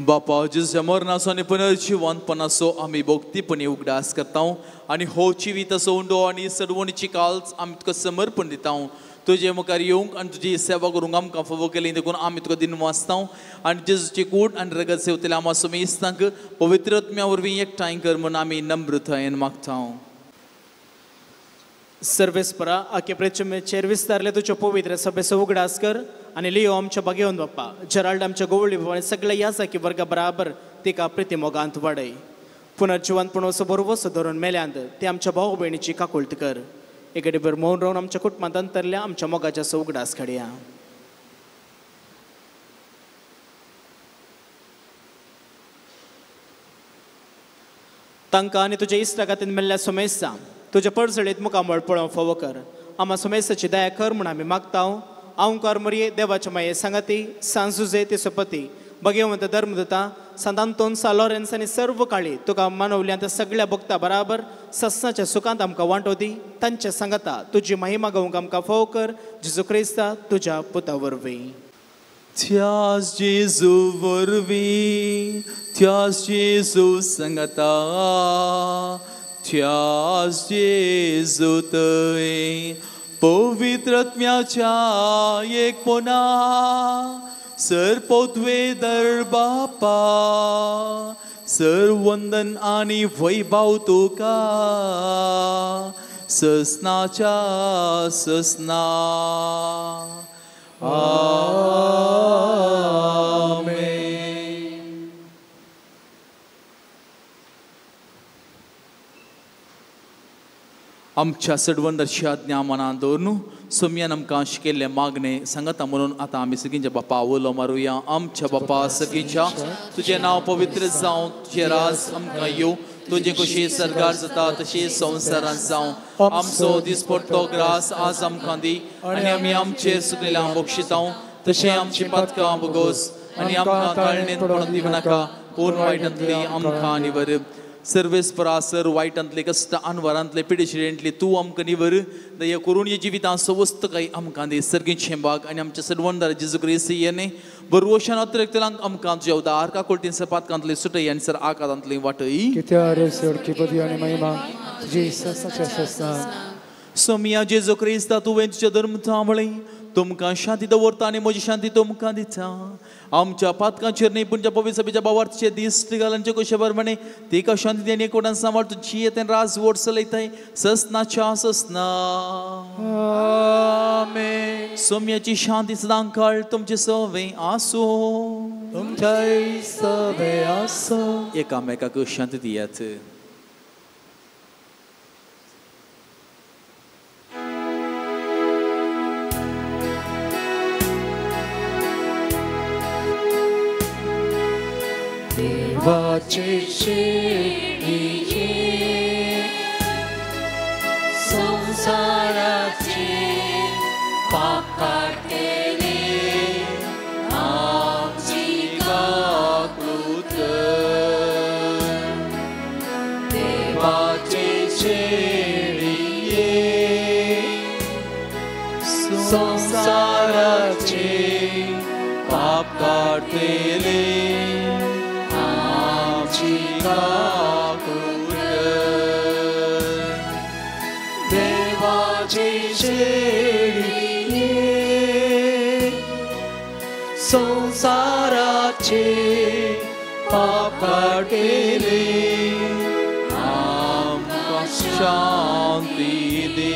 बापा जेजूच्या मरणाचो आनी पुनर्जिवंतपणाचो आमी भक्तीपणी उगडास करता आनी हो जिविताचो उंडो आनी सडवणीची काल्स आमी तुका समर्पण दिता. तुजे मुखार येवंक आनी तुजी सेवा करूंक आमकां फावो केली देखून आमी तुका दिन वाचता आनी जेजूची कूड आनी रगत सेवतले आमा समेस्तांक पवित्र आत्म्या वरवीं एकठांय कर म्हूण आमी नम्रतायेन मागता. सर्वेस्परा आखे प्रेचमेचेर विस्तारले तुज्यो पवित्र सभेचो उगडास कर आनी लियो आमच्या बागेवन बाप्पा जेराल्ड आमच्या गोवळी बाबा आनी सगळ्या याजाकी वर्गा बराबर तिका प्रिती मोगांत वाडय. पुनर्जिवंतपण असो बरोवसो धरून मेल्यांत ते आमच्या भाव भयणीची काकुळट कर. एकेडे मौन रावन आमच्या कुटुंबांत अंतरल्या आमच्या मोगाच्या उगडास काडया. तांकां आनी तुज्या इश्टागातीन मेल्ल्या सोमेस्ता तुज्या पडसळीत मुखामळ पळोवंक फावो कर. आमा सोमेस्ताची दया कर म्हूण आमी मागता. आंवकार मरये देवाच्या माये सांगाती सांजुजे ते सोपती भगवंत धर्मदता संत आंतोन सा लॉरेन्स आनी सर्व काळी तुका मानवल्या त्या सगळ्या भक्ता बराबर सस्नाच्या सुखांत आमकां वांटो दी. तांच्या सांगाता तुजी महिमा गावंक आमकां फावो कर. जेजू क्रिस्ता तुज्या पुता वरवीं. त्यास जेजू वरवीं, त्यास जेजू सांगाता, त्यास जेजू थंय पवित्र आत्म्याच्या एकपणा सर पोतवे दर बापा सर वंदन आनी वैभव तुका ससनाच्या ससना. आमेन. आमच्या सडवंदरशी आज्ञा मनान दवरून सोम्यान आमकां शिकयल्लें मागणें सांगता म्हणून आतां आमी सगळींच्या बापा उलो मारुया. आमच्या बापा सगळींच्या तुजें नांव पवित्र जावं, तुजें राज आमकां येवं, तुजें कशी सरकार जाता तशी संवसारांत जावं. आमचो दिसपडटो ग्रास आज आमकां दी आनी आमी आमचेर सुकलेल्या बक्षितांव तशें आमची पातकां बोगोस आनी आमकां ताळणेंत पडून दिवं नाका, पूण वायटांतली आमकां निवर. सर्वेस्परा सर वायटांतले कश्ट अनवरांतले पिडेशिडेंतले तूं आमकां निवर. दया करून हे जिवितां सवस्त काय आमकां दी. सर्गीचें बाग आनी आमच्या सर्वंदार जेजू क्रिस्त येणे बरवशान अतिरिक्तलांक आमकां तुज्या उदार काकुळटीन सपातकांतली सुटय आनी सर आकारांतली वाटय. सोमिया जेजू क्रिस्ता तुवें तुज्या धर्म थांबळें तुमकां शांती दवरता आनी म्हजी शांती तुमकां दिता. आमच्या पातकांचेर न्ही पूण पवित्र सभेच्या बावार्थचे दीस घालांचे कशे बरमणे तिका शांती दी आनी एकवटान सांबाळ तुजी येते राज वोट चलयताय ससनाच्या ससना. आमेन. सोम्याची शांती सदां काळ तुमचे सवे आसूं, तुमच्याय सवे आसूं. एकामेकाक शांती दियात. देवाचे शेळये संसाराचे पाप काडटले आमची काकूत. देवाचे शेळये संसाराचे पाप काडटले देवाचे शेळये संसाराचे पाप काडटले आमकां शांती दी.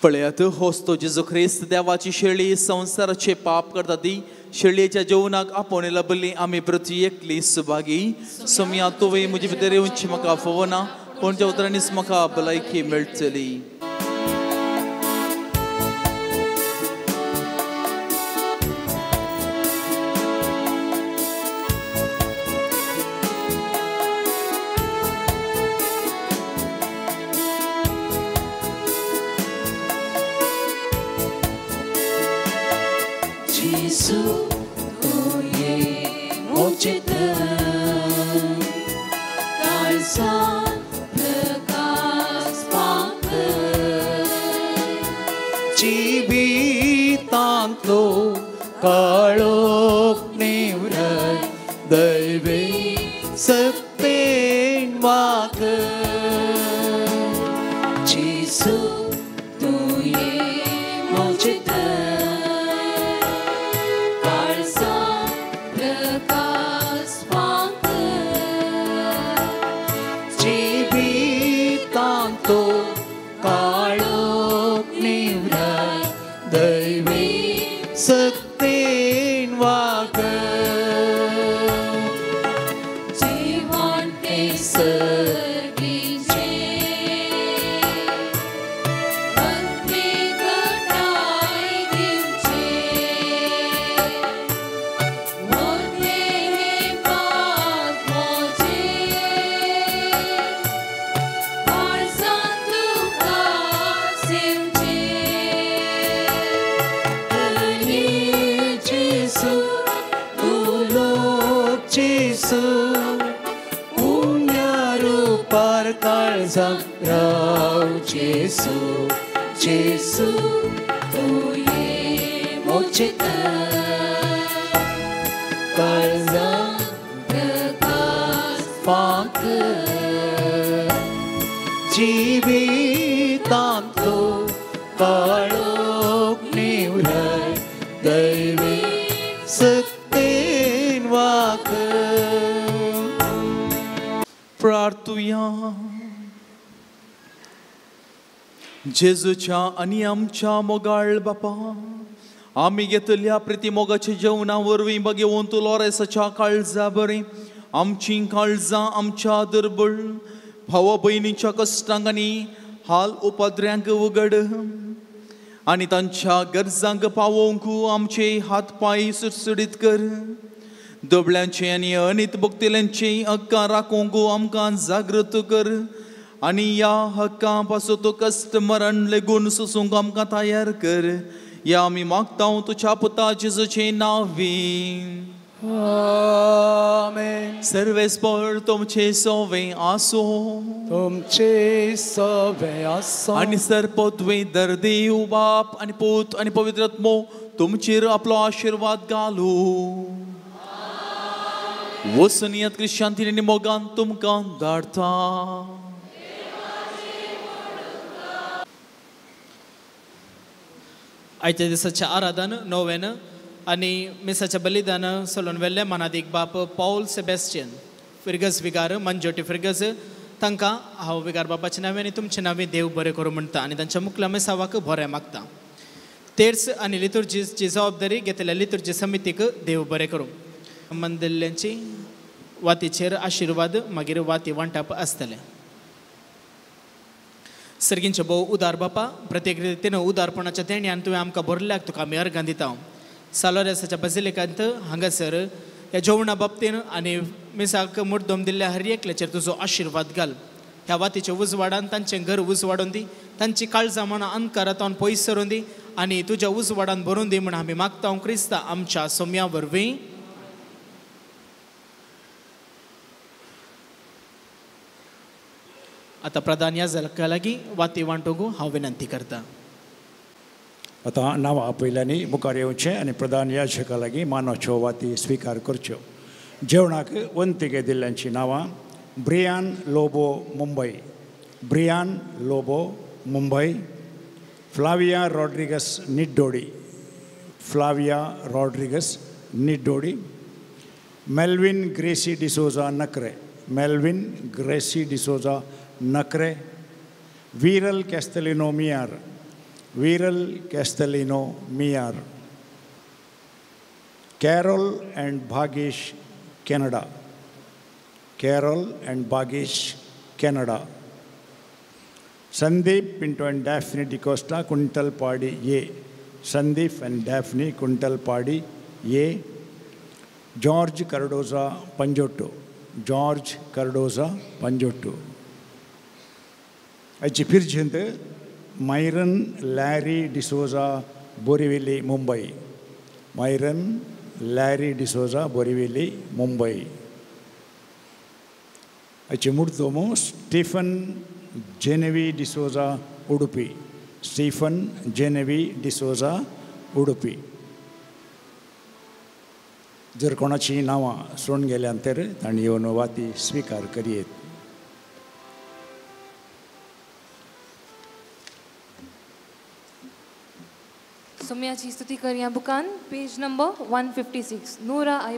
पळयात होस्तो जेजू क्रिस्त देवाची शेळी संवसाराचे पाप करता ती शेळयेच्या जेवणाक आपोवणे लबली आमी प्रती एकली सुभागी. सोम्या तुवें म्हजे भितर येवची म्हाका फोवना पूण त्या उतरांनीच म्हाका भलायकी मेळटली. जिवितांतलो काळोख निवरय दैवी सत्तेन वाकर. जेजू तुवें म्हजें काळजांत प्रकाश फांकर. जिवितांतलो काळोख निवरय दैवी सक्तेन वाक जेवण ते सर्गीचें अंतिकताय दिवचें मोठे हे पाप म्हजें काळजांत तुका सेवचें तरी जेसू तूं लोक जेसू उण्या रुपार काळजाक राव जेसू जेसू तूं ये मोचे काळजाक प्रकाश फांक जिवितांतलो काळोख निवळय दैवी सक्तेन वाक. प्रार्थुया. जेजूच्या आनी आमच्या मोगाळ बापा, आमी घेतल्या प्रिती मोगाच्या जेवणा वरवीं भगवंत लोरेसाच्या काळजा बरी आमची काळजां आमच्या दुर्बळ भावा भयणीच्या कश्टांक आनी हाल उपद्र्यांक उगड आनी तांच्या गरजांक पावोवंक आमचे हात पांय सुडसुडीत कर. दुबळ्यांचे आनी अनीत भोगतेल्यांचे हक्कां राखूंक आमकां जागृत कर आनी ह्या हक्कां पासून कश्ट मरण लेगून सोसूंक आमकां तयार कर. ह्या आमी मागता तुज्या पुता जेजूचे नांवी. आमेन. सर्वेस्पर तुमचे सोवे आसो तुमचे सोवे आसो आनी सर्पद्वे दर्देव बाप आनी पूत आनी पवित्र आत्मो तुमचेर आपलो आशिर्वाद घालू. वसनियत क्रिश्चांतीन आनी मोगान तुमकां धाडटा. आयच्या दिसाचें आराधन नोवेन आनी मिसाचें बलिदान सोलून वेल्ले मानादीक बाप पावल सेबेस्टियन फिर्गज विगार मंजोटी फिर्गज तांकां हांव विगार बाबाचे नांवे आनी तुमचे नांवे देव बरें करूं म्हणटा आनी तांच्या मुखल्या मिसावाक बरें मागता. तेर्स आनी लितुर्जीची जबाबदारी घेतल्या लितुर्जी समितीक देव बरें करूं. मंदिल्ल्यांची वातीचेर आशिर्वाद मागीर वाती वांटप आसतलें. सर्गींचे भोव उदार बापा, प्रत्येक रितीन उदारपणाच्या देण्यान तुवें आमकां भरल्याक तुका आमी अर्गां दिता. सालोरेसाच्या बजिलिकांत हांगासर ह्या जेवणा बाबतीन आनी मिसाक मुर्दम दिल्ल्या हर एकल्याचेर तुजो आशिर्वाद घाल. ह्या वातीच्या उजवाडान तांचें घर उजवाडून दी, तांची काळजां मनां अंधकारांत पयस सरून दी आनी तुज्या उजवाडान भरून दी म्हूण आमी मागता क्रिस्ता आमच्या सोम्या वरवीं. आतां प्रधान याजका लागीं वाती वांटूंक हांव विनंती करता. आतां नांवां आपयल्यांनी मुखार येवचें आनी प्रधान याजका लागीं मानाच्यो वाती स्विकार करच्यो. जेवणाक वंतिके दिल्ल्यांचीं नांवां: Brian Lobo Mumbai, Brian Lobo Mumbai, Flavia Rodrigues Niddodi, Flavia Rodrigues Niddodi, Melvin Gracy D'Souza Nakre, Melvin Gracy D'Souza Nakre, Viral Castelino Miyar, Viral Castelino Miyar, Carol and Bhagesh Canada, Carol and Bhagesh Canada, Sandeep Pinto and Daphne D'Costa Kuntalpadi A, Sandeep and Daphne Kuntalpadi A, George Cardoza Panjottu, George Cardoza Panjottu. आयची फिरजेंत Myron Larry D'Souza Borivali Mumbai, Myron Larry D'Souza Borivali Mumbai. आयची मुर्दोमो Stephen Genevi D'Souza Udupi, Stephen Genevi D'Souza Udupi. जर कोणाची नांवां सोडून गेल्यान तर तांणी येवन वाती स्विकार करयेत. सोम्याची स्तुती करया बुकान पेज नंबर 156 नूरा I.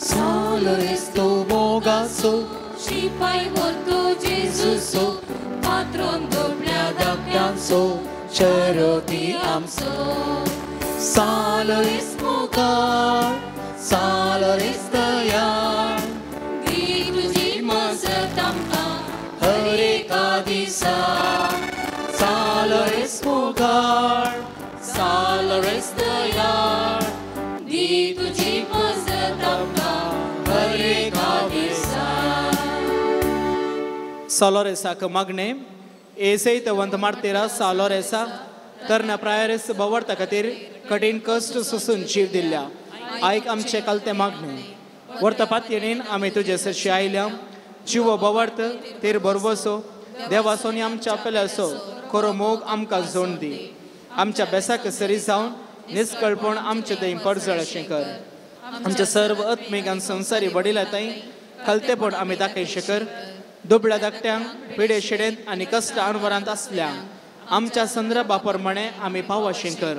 सालोरेस्तो मोगाचो शिपाय व्हरतो जेजूचो पात्रोन दुबळ्या धाकट्यांचो शरती आमचो सालोरेस मुखार सालोरेस दयाळ दी तुजी मजत आमकां हर एका दिसा सालोरेस मुखार सालोरेस दयाळ दी तुजी मजत आमकां हर एका दिसा. सालोरेसाक मागणें एसैतवंत मार्तेरा सालोरेसा तरण्या प्रायरेस बवर्ता खातीर कठीण कश्ट सोसून जीव दिल्ल्या आयक आमचे कालते मागणें वर्ता पातयेन आमी तुजे सरशी आयल्या जिवो बवर्त तेर बरवसो देवासोनी आमच्या पेल्यासो खरो मोग आमकां जोड दी आमच्या बेसाक सरी जावन निस्कळपण आमचे थंय परजळ अशें कर आमच्या सर्व आत्मीक आनी संवसारी वडिला थंय खालतेपण आमी दाखयशें कर दुबळ्या धाकट्यांक पिडे शेडेंत आनी कश्ट अणवरांत आसल्या आमच्या संदर्भा प्रमाणे आमी पावशें कर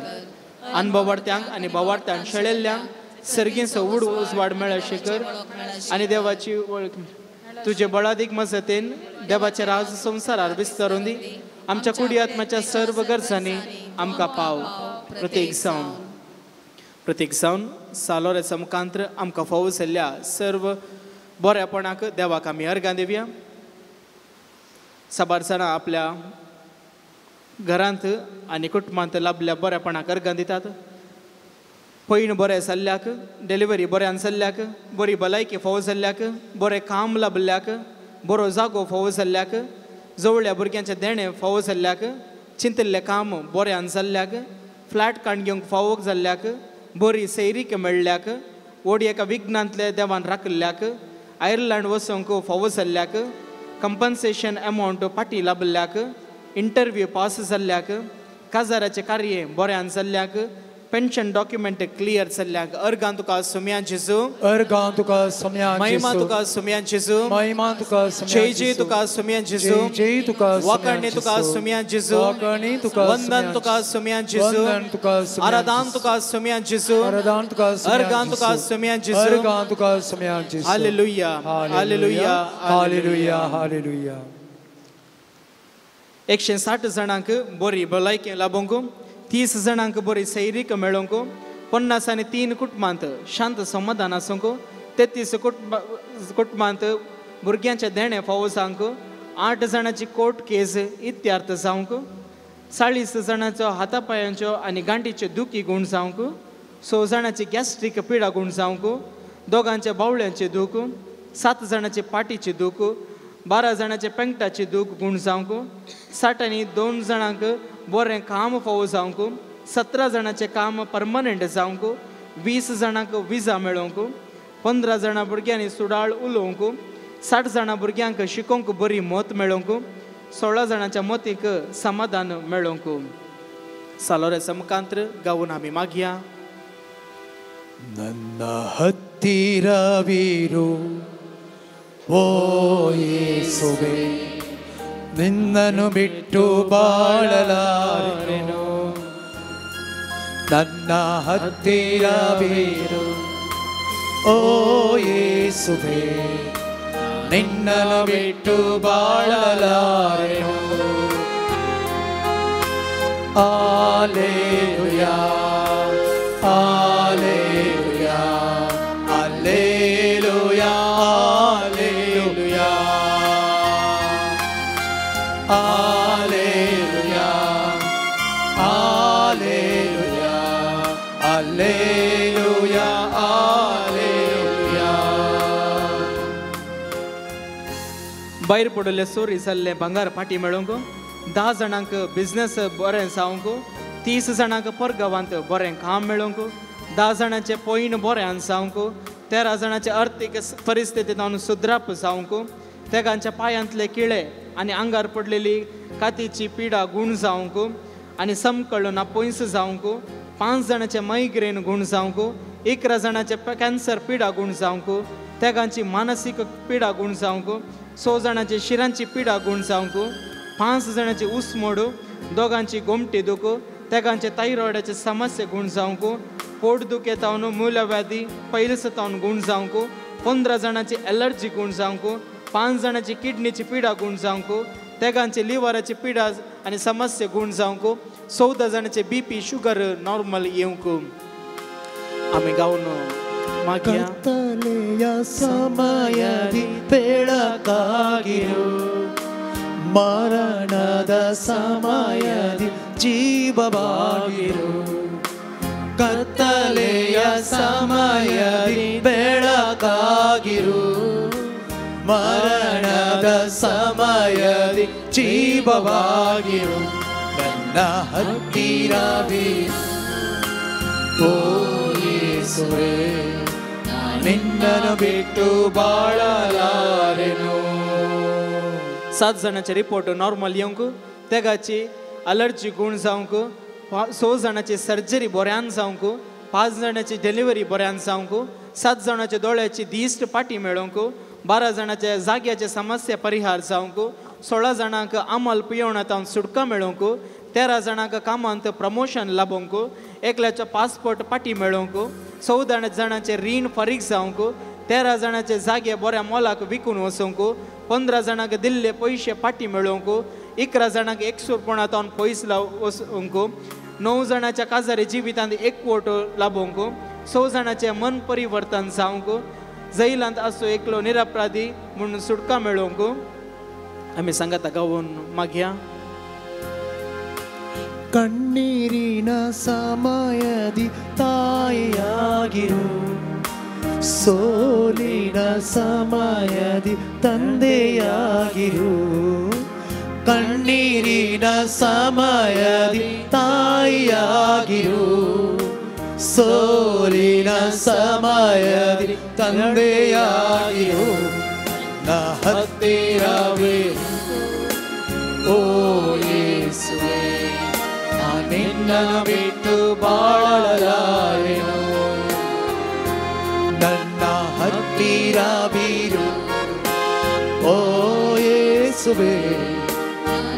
अनभवार्थ्यांक आनी भवार्थ्यांक शेळेल्ल्यांक सर्गींचो उड उजवाड मेळशें कर आनी देवाची वळख तुजे बळादीक मजतीन देवाचे राज संवसारार विस्तारून दी आमच्या कुडी आत्म्याच्या सर्व गरजांनी आमकां पाव. प्रतीक जावन प्रतीक जावन सालोरेचा मुखांत्र आमकां फावो जाल्ल्या सर्व बऱ्यापणाक देवाक आमी अर्गां दिवया. साबार जाणां आपल्या घरांत आनी कुटुंबांत लाभल्या बऱ्यापणाक अर्गां दितात. पयण बरें जाल्ल्याक डिलिव्हरी बऱ्यान जाल्ल्याक बरी भलायकी फावो जाल्ल्याक बरें काम लाभल्याक बरो जागो फावो जाल्ल्याक जवळ्या भुरग्यांचें देणें फावो जाल्ल्याक चिंतिल्लें काम बऱ्यान जाल्ल्याक फ्लॅट काण घेवंक फावो जाल्ल्याक बरी सैरीक मेळ्ळ्याक ओडी एका विघ्नांतले देवान राखिल्ल्याक आयर्लंड वचूंक फावो जाल्ल्याक कंपन्सेशन एमावंट फाटीं लाभिल्ल्याक इंटरव्यू पास जाल्ल्याक काजाराचें कार्य बऱ्यान जाल्ल्याक पेन्शन डॉक्युमेंट क्लियर जाल्ल्याक अर्गां तुका सुम्या जेजू अर्गां तुका सुम्या महिमा तुका सुम्या जेजू महिमा तुका जय जय तुका सुम्या जेजू जय तुका वाकणी तुका सुम्या जेजू वाकणी तुका वंदन तुका सुम्या जेजू वंदन तुका आराधन तुका सुम्या जेजू आराधन तुका अर्गां तुका सुम्या जेजू अर्गां तुका सुम्या जेजू. Hallelujah hallelujah hallelujah hallelujah. 160 जाणांक बरी भलायकी लाभोंक 30 जाणांक बरी सैरीक मेळोंक 50 आनी 3 कुटुंबांत शांत समाधान आसूंक 33 कुटुंबांत भुरग्यांचें देणें फावो जावंक 8 जाणांची कोर्ट केस इत्यार्थ जावंक 40 जाणांचो हाता पांयांच्यो आनी गांठीच्यो दुखी गूण जावंक 6 जाणांची गॅस्ट्रीक पिडा गूण जावंक 2 बावळ्यांचे दूख 7 जाणांची पाटीची दूख 12 जाणांचे पेंकटाची दूख गूण जावंक 60 आनी 2 जाणांक बरें काम फावो जावंक 17 जाणांचें काम परमनंट जावंक 20 जाणांक विजा मेळोवंक 15 जाणां भुरग्यांनी सुडाळ उलोवंक 60 जाणां भुरग्यांक शिकोवंक बरी मत मेळोवंक 16 जाणांच्या मतीक समाधान मेळोवंक. सालोरेचा मुखांत्र गावून आमी मागया. ನನ್ನ ಹತ್ತಿರವಿರು ಓ ಯೇಸುವೆ ನಿನ್ನನ್ನು ಬಿಟ್ಟು ಬಾಳಲಾರೆನು ನನ್ನ ಹತ್ತಿರವಿರು ಓ ಯೇಸುವೆ ನಿನ್ನನ್ನು ಬಿಟ್ಟು ಬಾಳಲಾರೆನು. Alleluia alleluia alleluia alleluia alleluia alleluia alleluia alleluia. भायर पडिल्ले सोरी जाल्ले भांगर फाटी मेळोवंक 10 जाणांक बिजनेस बरें जावंक 30 जाणांक परगांवांत बरें काम मेळोवंक 10 जाणांचें पयण बरें जावंक 13 जाणांचे अर्थीक परिस्थितींत सुद्राप जावंक तेगांच्या पांयांतले किळे आनी आंगार पडलेली कातीची पिडा गूण जावंक आनी समकळ्ळो ना पयस जावंक 5 जाणांचे मायग्रेन गूण जावंक 11 जाणांचे कॅन्सर पिडा गूण जावंक तेगांची मानसीक पिडा गूण जावंक 6 जाणांची शिरांची पिडा गूण जावंक 5 जाणांची उसमोड 2 गोमटी दूख तेगांचे थायरॉयडाचे समस्या गूण जावंक पोट दुखे तावन मूलव्याधी पयलस तावन गूण जावंक 15 जाणांची एलर्जी गूण जावंक 5 जाणांची किडनीची पिडा गूण जावंक तेगांची लिवराची पिडा आनी समस्या गूण जावंक 14 जाणांचे बीपी शुगर नॉर्मल येवंक आमी गावन मागया. ಕತ್ತಲೆಯ ಸಮಯದಿ ಬೆಳಕಾಗಿರು, ಮರಣದ ಸಮಯದಿ ಜೀವವಾಗಿರು. ಕತ್ತಲೆಯ ಸಮಯದಿ ಬೆಳಕಾಗಿರು, ಮರಣದ ಸಮಯದಿ ಜೀವವಾಗಿರು. ನನ್ನ ಹತ್ತಿರವಿರು ಓ ಯೇಸುವೇ, ನಿನ್ನನ್ನು ಬಿಟ್ಟು ಬಾಳಲಾರೆನು. 7 जाणांचे रिपोर्ट नॉर्मल येवंक, तेगाची अलर्जी गूण जावंक, 6 जाणांची सर्जरी बऱ्यान जावंक, 5 जाणांची डिलिव्हरी बऱ्यान जावंक, 7 जाणांच्या दोळ्याची दिश्ट पाटी मेळोवंक, 12 जाणांच्या जाग्याचे समस्या परिहार जावंक, 16 जाणांक अमल पियोवणांत सुटका मेळोवंक, 13 जाणांक कामांत प्रमोशन लाभोवंक, एकल्याचो पासपोर्ट पाटी मेळोवंक, 14 जाणांचे रीण फारीक जावंक, 13 जाणांचे जागे बऱ्या मोलाक विकून वचोंक, 15 जाणांक दिल्ले पयशे पाटी मेळोवंक, 11 जाणांक एकसूरपणांत पयस वचोंक, 9 जाणांच्या काजारी जिवितांत एकवट लाभोवंक, 6 जाणांचें मन परिवर्तन जावंक, जैलांत आसो एकलो निरपराधी म्हणून सुटका मेळोवंक. आमी सांगाता गावन मागया. ಕಣ್ಣೀರಿನ ಸಮಯದಿ ತಾಯಿಯಾಗಿರು, ಸೋಲಿನ ಸಮಯದಿ ತಂದೆಯಾಗಿರು. ಕಣ್ಣೀರಿನ ಸಮಯದಿ ತಾಯಿಯಾಗಿರು, ಸೋಲಿನ ಸಮಯದಿ ತಂದೆಯಾಗಿರು. ನನ್ನ ಹತ್ತಿರವೇ ಓ ಯೇಸುವೇ, ನಿನ್ನನ್ನು ಬಿಟ್ಟು ಬಾಳಲಾರೆನು. ನನ್ನ ಹತ್ತಿರವಿರು ಓ ಯೇಸುವೇ,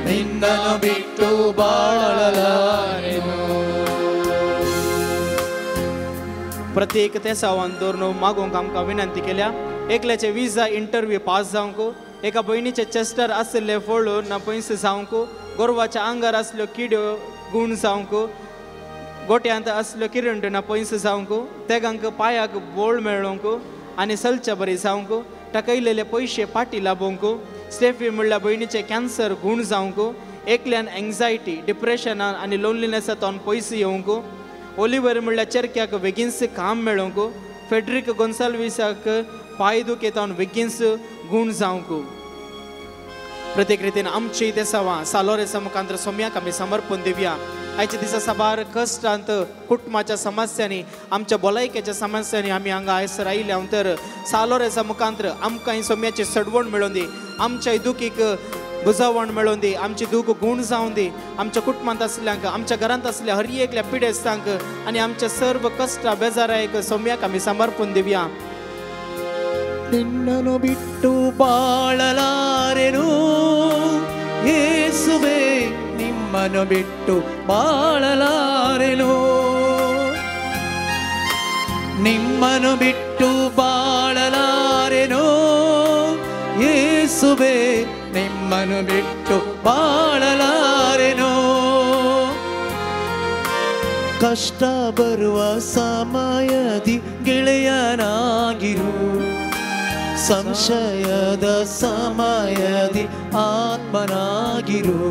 ನಿನ್ನನ್ನು ಬಿಟ್ಟು ಬಾಳಲಾರೆನು. प्रत्येक तेसावान दवरून मागूंक आमकां विनंती केल्या. एकल्याचे विजा इंटरव्यू पास जावंक, एका भयणीचे चेस्टर आशिल्ले फोळ ना पयस जावंक, गोरवाच्या आंगार आसल्यो किड्यो गूण जावंक, गोट्यांत आसल्यो किरंट ना पयस जावंक, तेगांक पांयाक बोळ मेळोवंक आनी सलच्या बरी जावंक, टकयलेले पयशे पाटी लाभोवंक, स्टेफी म्हणल्यार भयणीचे कॅन्सर गूण जावंक, एकल्यान एंग्जायटी डिप्रेशनान आनी लोनलीनेसांतल्यान पयस येवंक, ओलिवर म्हणल्यार चेरक्याक बेगीनस काम मेळोवंक, फेड्रीक गोन्साल्वीसाक पांय दुखेतावन बेगीनस गूण जावंक. प्रत्येक रितीन आमची देसावां सालोरेसा मुखांतर सोम्याक आमी समर्पण दिवया. आयच्या दिसा साबार कश्टांत कुटुंबाच्या समस्यांनी आमच्या भलायकेच्या समस्यांनी आमी हांगा आयसर आयल्या तर सालोरेसा मुखांतर आमकां सोम्याची सडवण मेळोवन दी, आमच्या दुखीक बुजावण मेळोवन दी, आमची दूख गूण जावन दी, आमच्या कुटुंबांत आसल्यांक आमच्या घरांत आसल्या हर एकल्या पिडेस्तांक आनी आमच्या सर्व कश्टा बेजारायक सोम्याक आमी समर्पण दिवया. ನಿನ್ನನ್ನು ಬಿಟ್ಟು ಬಾಳಲಾರೆನು ಯೇಸುವೇ, ನಿಮ್ಮನ್ನು ಬಿಟ್ಟು ಬಾಳಲಾರೆನು. ನಿಮ್ಮನ್ನು ಬಿಟ್ಟು ಬಾಳಲಾರೆನು ಯೇಸುವೇ, ನಿಮ್ಮನ್ನು ಬಿಟ್ಟು ಬಾಳಲಾರೆನು. ಕಷ್ಟ ಬರುವ ಸಮಯದಿ ಗೆಳೆಯನಾಗಿರು, ಸಂಶಯದ ಸಮಯದಿ ಆತ್ಮನಾಗಿರು.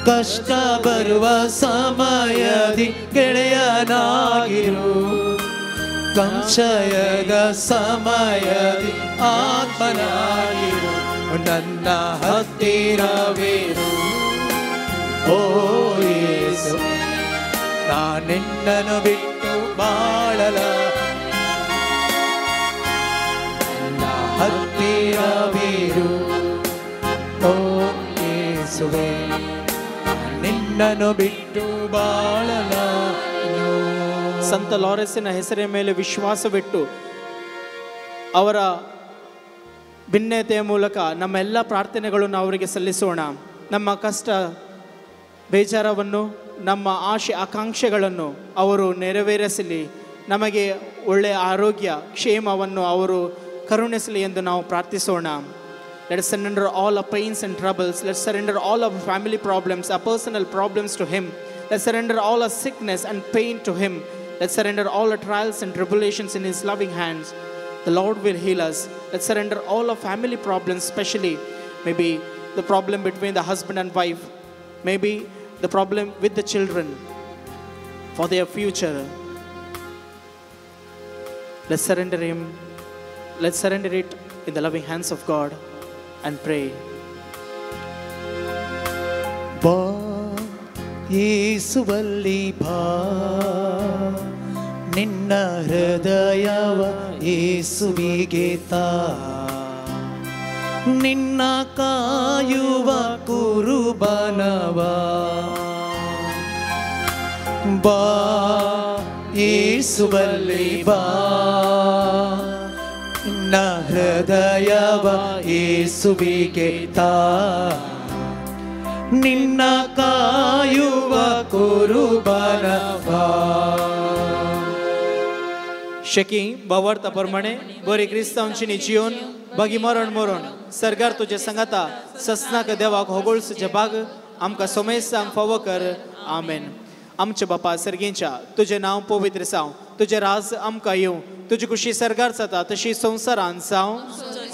ಕಷ್ಟ ಬರುವ ಸಮಯದಿ ಗೆಳೆಯನಾಗಿರು, ಸಂಶಯದ ಸಮಯದಿ ಆತ್ಮನಾಗಿರು. ನನ್ನ ಹತ್ತಿರವಿರು ಓ ಯೇಸು, ನಾನಿನ್ನನ್ನು ಬಿಟ್ಟು ಬಾಳಲ. ನನ್ನ ಹತ್ತಿರವಿರು ಓ ಯೇಸುವೇ, ನಿನ್ನನ್ನು ಬಿಟ್ಟು ಬಾಳಲ. ಸಂತ ಲಾರೆನ್ಸಿನ ಹೆಸರಿನ ಮೇಲೆ ವಿಶ್ವಾಸವಿಟ್ಟು ಅವರ ಭಿನ್ನತೆಯ ಮೂಲಕ ನಮ್ಮ ಎಲ್ಲ ಪ್ರಾರ್ಥನೆಗಳನ್ನು ಅವರಿಗೆ ಸಲ್ಲಿಸೋಣ. ನಮ್ಮ ಕಷ್ಟ ಬೇಜಾರವನ್ನು, ನಮ್ಮ ಆಶೆ ಆಕಾಂಕ್ಷೆಗಳನ್ನು ಅವರು ನೆರವೇರಿಸಲಿ. ನಮಗೆ ಒಳ್ಳೆಯ ಆರೋಗ್ಯ ಕ್ಷೇಮವನ್ನು ಅವರು ಕರುಣಿಸಲಿ ಎಂದು ನಾವು ಪ್ರಾರ್ಥಿಸೋಣ. Let us surrender all our pains and troubles. Let's surrender all our family problems, our personal problems to Him. Let's surrender all our sickness and pain to Him. Let's surrender all our trials and tribulations in His loving hands. The Lord will heal us. Let's surrender all our family problems, especially maybe the problem between the husband and wife, maybe the problem with the children for their future. Let's surrender Him. Let's surrender it in the loving hands of God and pray. Ba Yesuvalli ba ninna hrudayava Yesuvige ta ninna kaayuva kurubanava ba Yesuvalli ba ನಿನ್ನ ಹೃದಯವ ಯೇಸುವಿಗೆ ತಾ ನಿನ್ನ ಕಾಯುವ ಕುರುಬನವ. Shaky भावार्था प्रमाणे बरी क्रिस्तांवची जिवन बागी मरण मरण सरकार तुझे संगाता ससनाक देवाक होगोळसचे भाग आमकां सोमेसांक फावो कर. आमेन. आमचे बापा सर्गींच्या तुजें नांव पवित्र जावं, तुजें राज आमकां येवं, तुजी खुशी सरकार जाता तशी संवसारान जावं.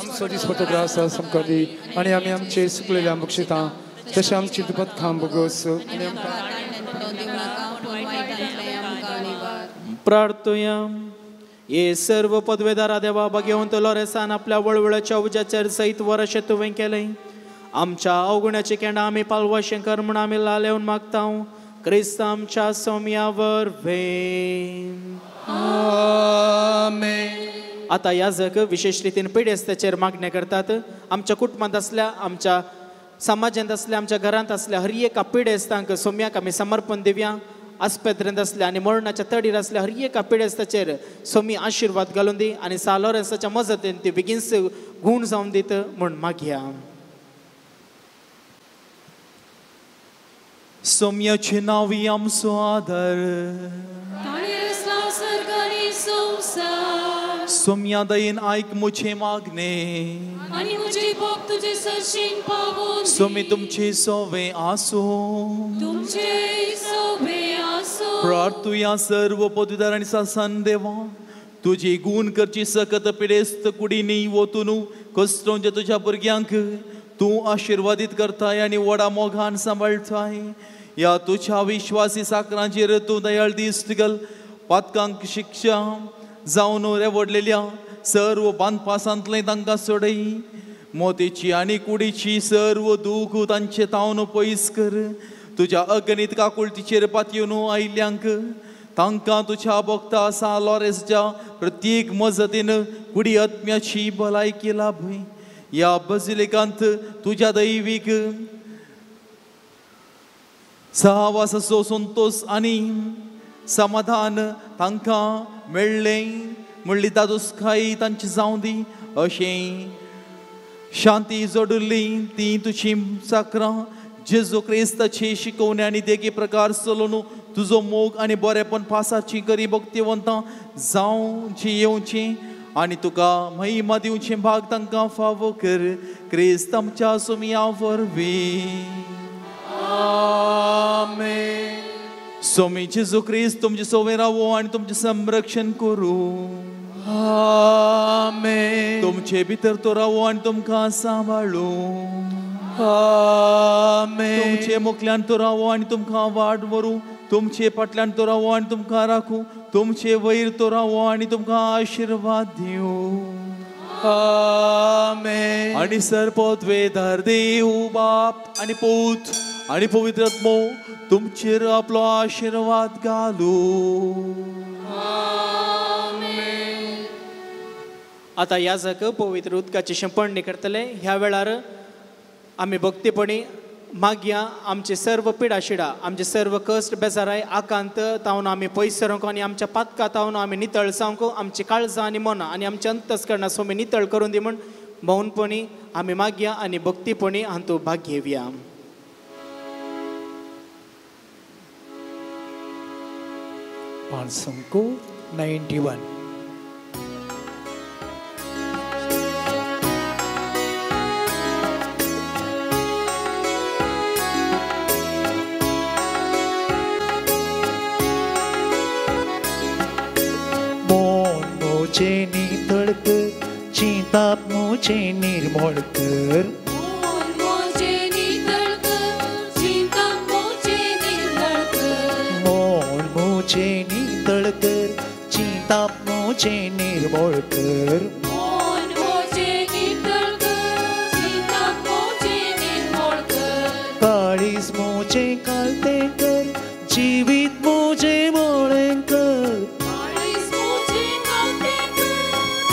आमचो दिसपट्टो ग्रास आमकां दी आनी आमी आमचे सुकलेल्या बक्षिता तशें आमची दुपत खांब गोस. प्रार्थुया. हे सर्व पदवेदारा देवा भाग्यवंत लॉरेसान आपल्या वळवळाच्या उज्याचेर सयत वरशें तुवें केलें. आमच्या अवगुण्याची केंडां आमी पालवाशें कर म्हूण आमी लालेवन मागता. क्रिस्त आमच्या सोम्या वरवीं. आमेन. आतां याजक विशेश रितीन पिडेस्ताचेर मागणें करतात. आमच्या कुटुंबांत आसल्या, आमच्या समाजांत आसल्या, आमच्या घरांत आसल्या हर एका पिडेस्तांक सोम्याक आमी समर्पण दिवया. आस्पेत्रेंत आसल्या आनी मरणाच्या तडीर आसल्या हर एका पिडेस्ताचेर सोमी आशिर्वाद घालून दी आनी सा लॉरेन्साच्या मजतीन ती बेगीनच गूण जावन दीत म्हूण मागया. सोम्याचे नांवी आमचो आदार, सोम्या दयेन आयक मुझे मागणे आनी मुझे भोग तुझे सरशीन पावून. सोमी तुमचे सोवे आसूं, तुमचे सोवे आसूं. प्रार्थुया सर्व पदवीदार आनी सासन देवा, तुजी गूण करची सकत पिडेस्त कुडीनी वतून कस्टोंच्या तुज्या भुरग्यांक तूं आशिर्वादीत करताय आनी व्हडा मोगान सांबाळटाय. ह्या तुज्या विश्वासी साकरांचेर तूं दयाळ दिश्ट घाल. पातकांक शिक्षा जावन रेवडलेल्या सर्व बांदपासांतलें तांकां सोडय. मोतीची आनी कुडीची सर्व दूख तांचे तावन पयस कर. तुज्या अगणीत काकुळतीचेर पातयेवन आयिल्ल्यांक तांकां तुज्या भोगता आसा लॉरेसच्या प्रत्येक मजतीन कुडी आत्म्याची भलायकी लाभय. ह्या बजिलिकांत तुज्या दैवीक सहवासाचो संतोश आनी समाधान तांकां मेळ्ळें म्हणली दादोसकाय तांची जावं दी. अशें शांती जोडिल्ली ती तुजी साकरां जेजू क्रिस्ताची शिकोवणी आनी देखी प्रकार चलोवन तुजो मोग आनी बरेपण पासाची गरीब भक्तिवंतां जावची येवची आनी तुका महिमा दिवचें भाग तांकां फावो कर. क्रिस्त आमच्या सोम्या वरवीं. आमेन. स्वामी जेजू क्रिस्त तुमचे सोवे रावो आनी तुमचें संरक्षण करूं. आमेन. तुमचे भितर तो रावो आनी तुमकां सांबाळूं. आमेन. तुमचे मुखल्यान तो रावो आनी तुमकां वाट व्हरूं. तुमचे फाटल्यान तो रावो आनी तुमकां राखूं. तुमचे वयर तो रावो आनी तुमकां आशिर्वाद दिवं. आमेन. आनी सर्वोद्वेदार देव बाप आनी पूत आनी पवित्र आत्मो तुमचेर आपलो आशिर्वाद घालूं. आतां याजक पवित्र उदकाची शिंपडणी करतले. ह्या वेळार आमी भक्तीपणी मागया आमचे सर्व पिडाशिडा, आमचे सर्व कश्ट बेजाराय आकांत तावन आमी पयस सरूंक आनी आमच्या पातका तावन आमी नितळ जावंक, आमची काळजां आनी मनां आनी आमच्या अंतस्करणां स्वामी नितळ करून दी म्हूण मौनपणी आमी मागया आनी भक्तीपणी हातूंत भाग घेवया. पांचशे 91. मुझे नितळ कर, चिंताप मुझे निर्मळ कर. मन मुझे नितळ कर, चिंताप मुझे निर्मळ कर. मन मुझे नितळ कर, चिंताप मुझे निर्मळ कर. मन मुझे नितळ कर, चिंताप मुझे निर्मळ कर. काळीज मुझे कालते कर, जीवित मुझे मोळें कर. काळीज मुझे कालते कर,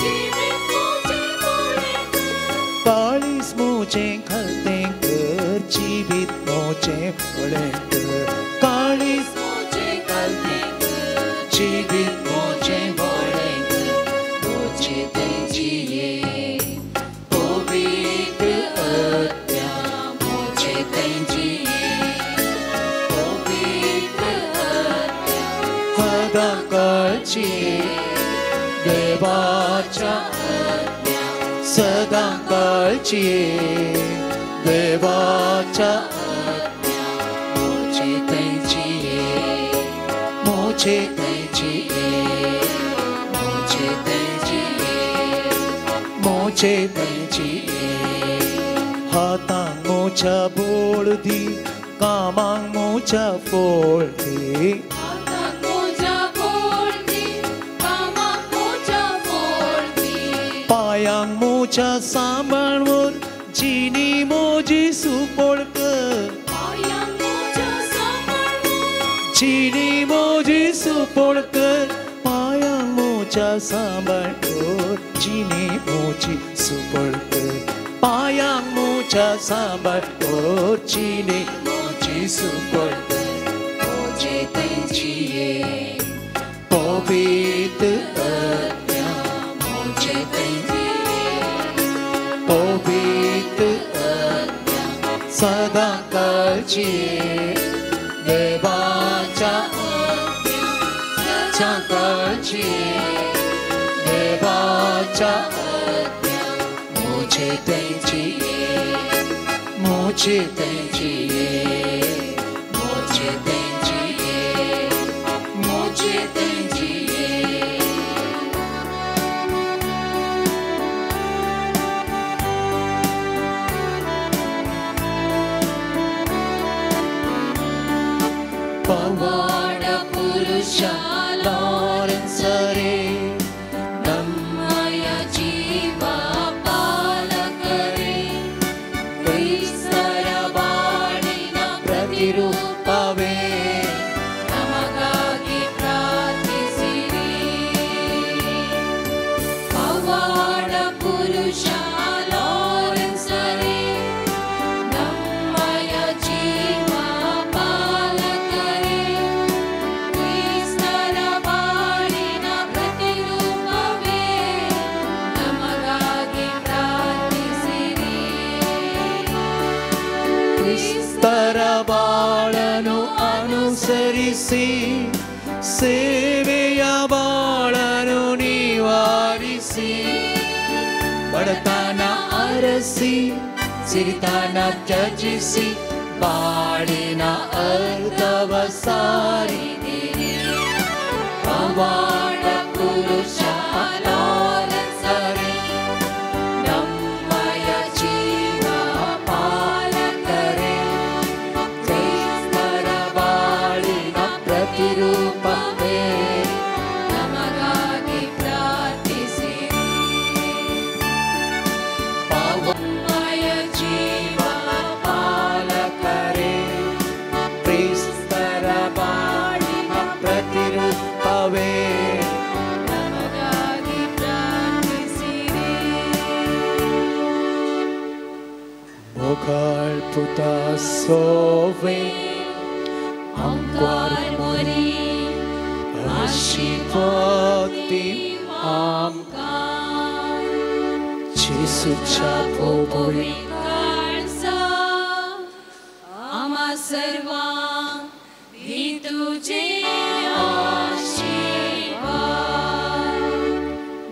जीवित मुझे मोळें कर. काळीज मुझे घालते कर, जीवित मुझे मोळें कर. काळीज मुझे घालते कर, जीवित मुझे मोळें कर. मुझे तेजिये पवित्र आत्म्या, मुझे तेजिये पवित्र आत्म्या. सदा काळची देवाच्या आत्म्या, सदा काळची देवाच्या आत्म्या. मुझे तेजिये, मुझे तेजिये, मुझे तेजिये, मुझे तेजिये. हातांक मोच्या बोळ दी, कामांक मोच्या फोळ दी. हाताक मोजा बोळ दी, कामाक मोजा फोळ दी. पायांक मोच्या सांबाळवर, जिनी मोजी सुपोळ कर. पायांक मोजा सांबाळवर, जिनी मोजी सुपोळ कर. पायांक मोच्या सांबाळवर, जिनी मोजी सुपोळ कर. पायांक मोच्या सांबाळवर, जिनी मोजी सुपोळ कर. मुझे तेजिये पवित्र आत्म्या, मुझे तेजिये पवित्र आत्म्या. सदा काळची देवाच्या आत्म्या, सदा काळची देवाच्या आत्म्या. मुझे तेजिये, मुझे तेजिये, मुझे तेजिये, मुझे तेजिये. पवाड पुरुषा लॉरेन्सरे, ನಮ್ಮಯ ಜೀವ ಪಾಲಕರೇ, ಕ್ರಿಸ್ತರ ಬಾಳಿನ ಪ್ರತಿರೂಪವೇ, ನಮಗಾಗಿ ಪ್ರಾರ್ಥಿಸಿರಿ. ಪವಾಡ ಪುರುಷ ಲಾರೆನ್ಸರೇ, ನಮ್ಮಯ ಜೀವ ಪಾಲಕರೇ, ಕ್ರಿಸ್ತರ ಬಾಳಿನ ಪ್ರತಿರೂಪವೇ, ನಮಗಾಗಿ ಪ್ರಾರ್ಥಿಸಿರಿ. ಕ್ರಿಸ್ತರ ಬಾಳನು ಅನುಸರಿಸಿ, ಸೇವೆಯ ಬಾಳನು ನಿವಾರಿಸಿ, ಬಡತನ ಅರಸಿ, ಸಿರಿತನ ತ್ಯಜಿಸಿ, ಬಾಳಿನ ಅರ್ಥವ ಸಾರಿದಿರಿ. ಪವಾಡ ಪುರುಷ ಲಾರೆನ್ಸರೇ, ನಮ್ಮಯ ಜೀವ ಪಾಲಕರೇ, ಕ್ರಿಸ್ತರ ಬಾಳಿನ ಪ್ರತಿರೂಪವೇ, ನಮಗಾಗಿ ಪ್ರಾರ್ಥಿಸಿರಿ. ನಮ್ಮಯ ಜೀವ ಪಾಲಕರೇ, ಕ್ರಿಸ್ತರ ಬಾಳಿನ ಪ್ರತಿರೂಪವೇ, ನಮಗಾಗಿ ಪ್ರಾರ್ಥಿಸಿರಿ. मोगाळ पुता सोवे, अंकार मोरी आशीर्वादी आमकां जेसूच्या भोवरी काळजा आम्हा सर्वांक दी तुझे आशीर्वाद.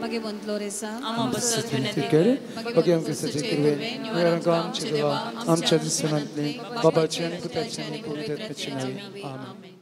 भगवंत लोरेसा, आम्हा बसत विनंती कर, भगवान क्रिस्ताचे कृपेन निवारण आमचे देवा, आमच्या दिसनांतले बाबाचे आनी पुताचे आनी पवित्र आत्म्याचे नांवे. आमेन.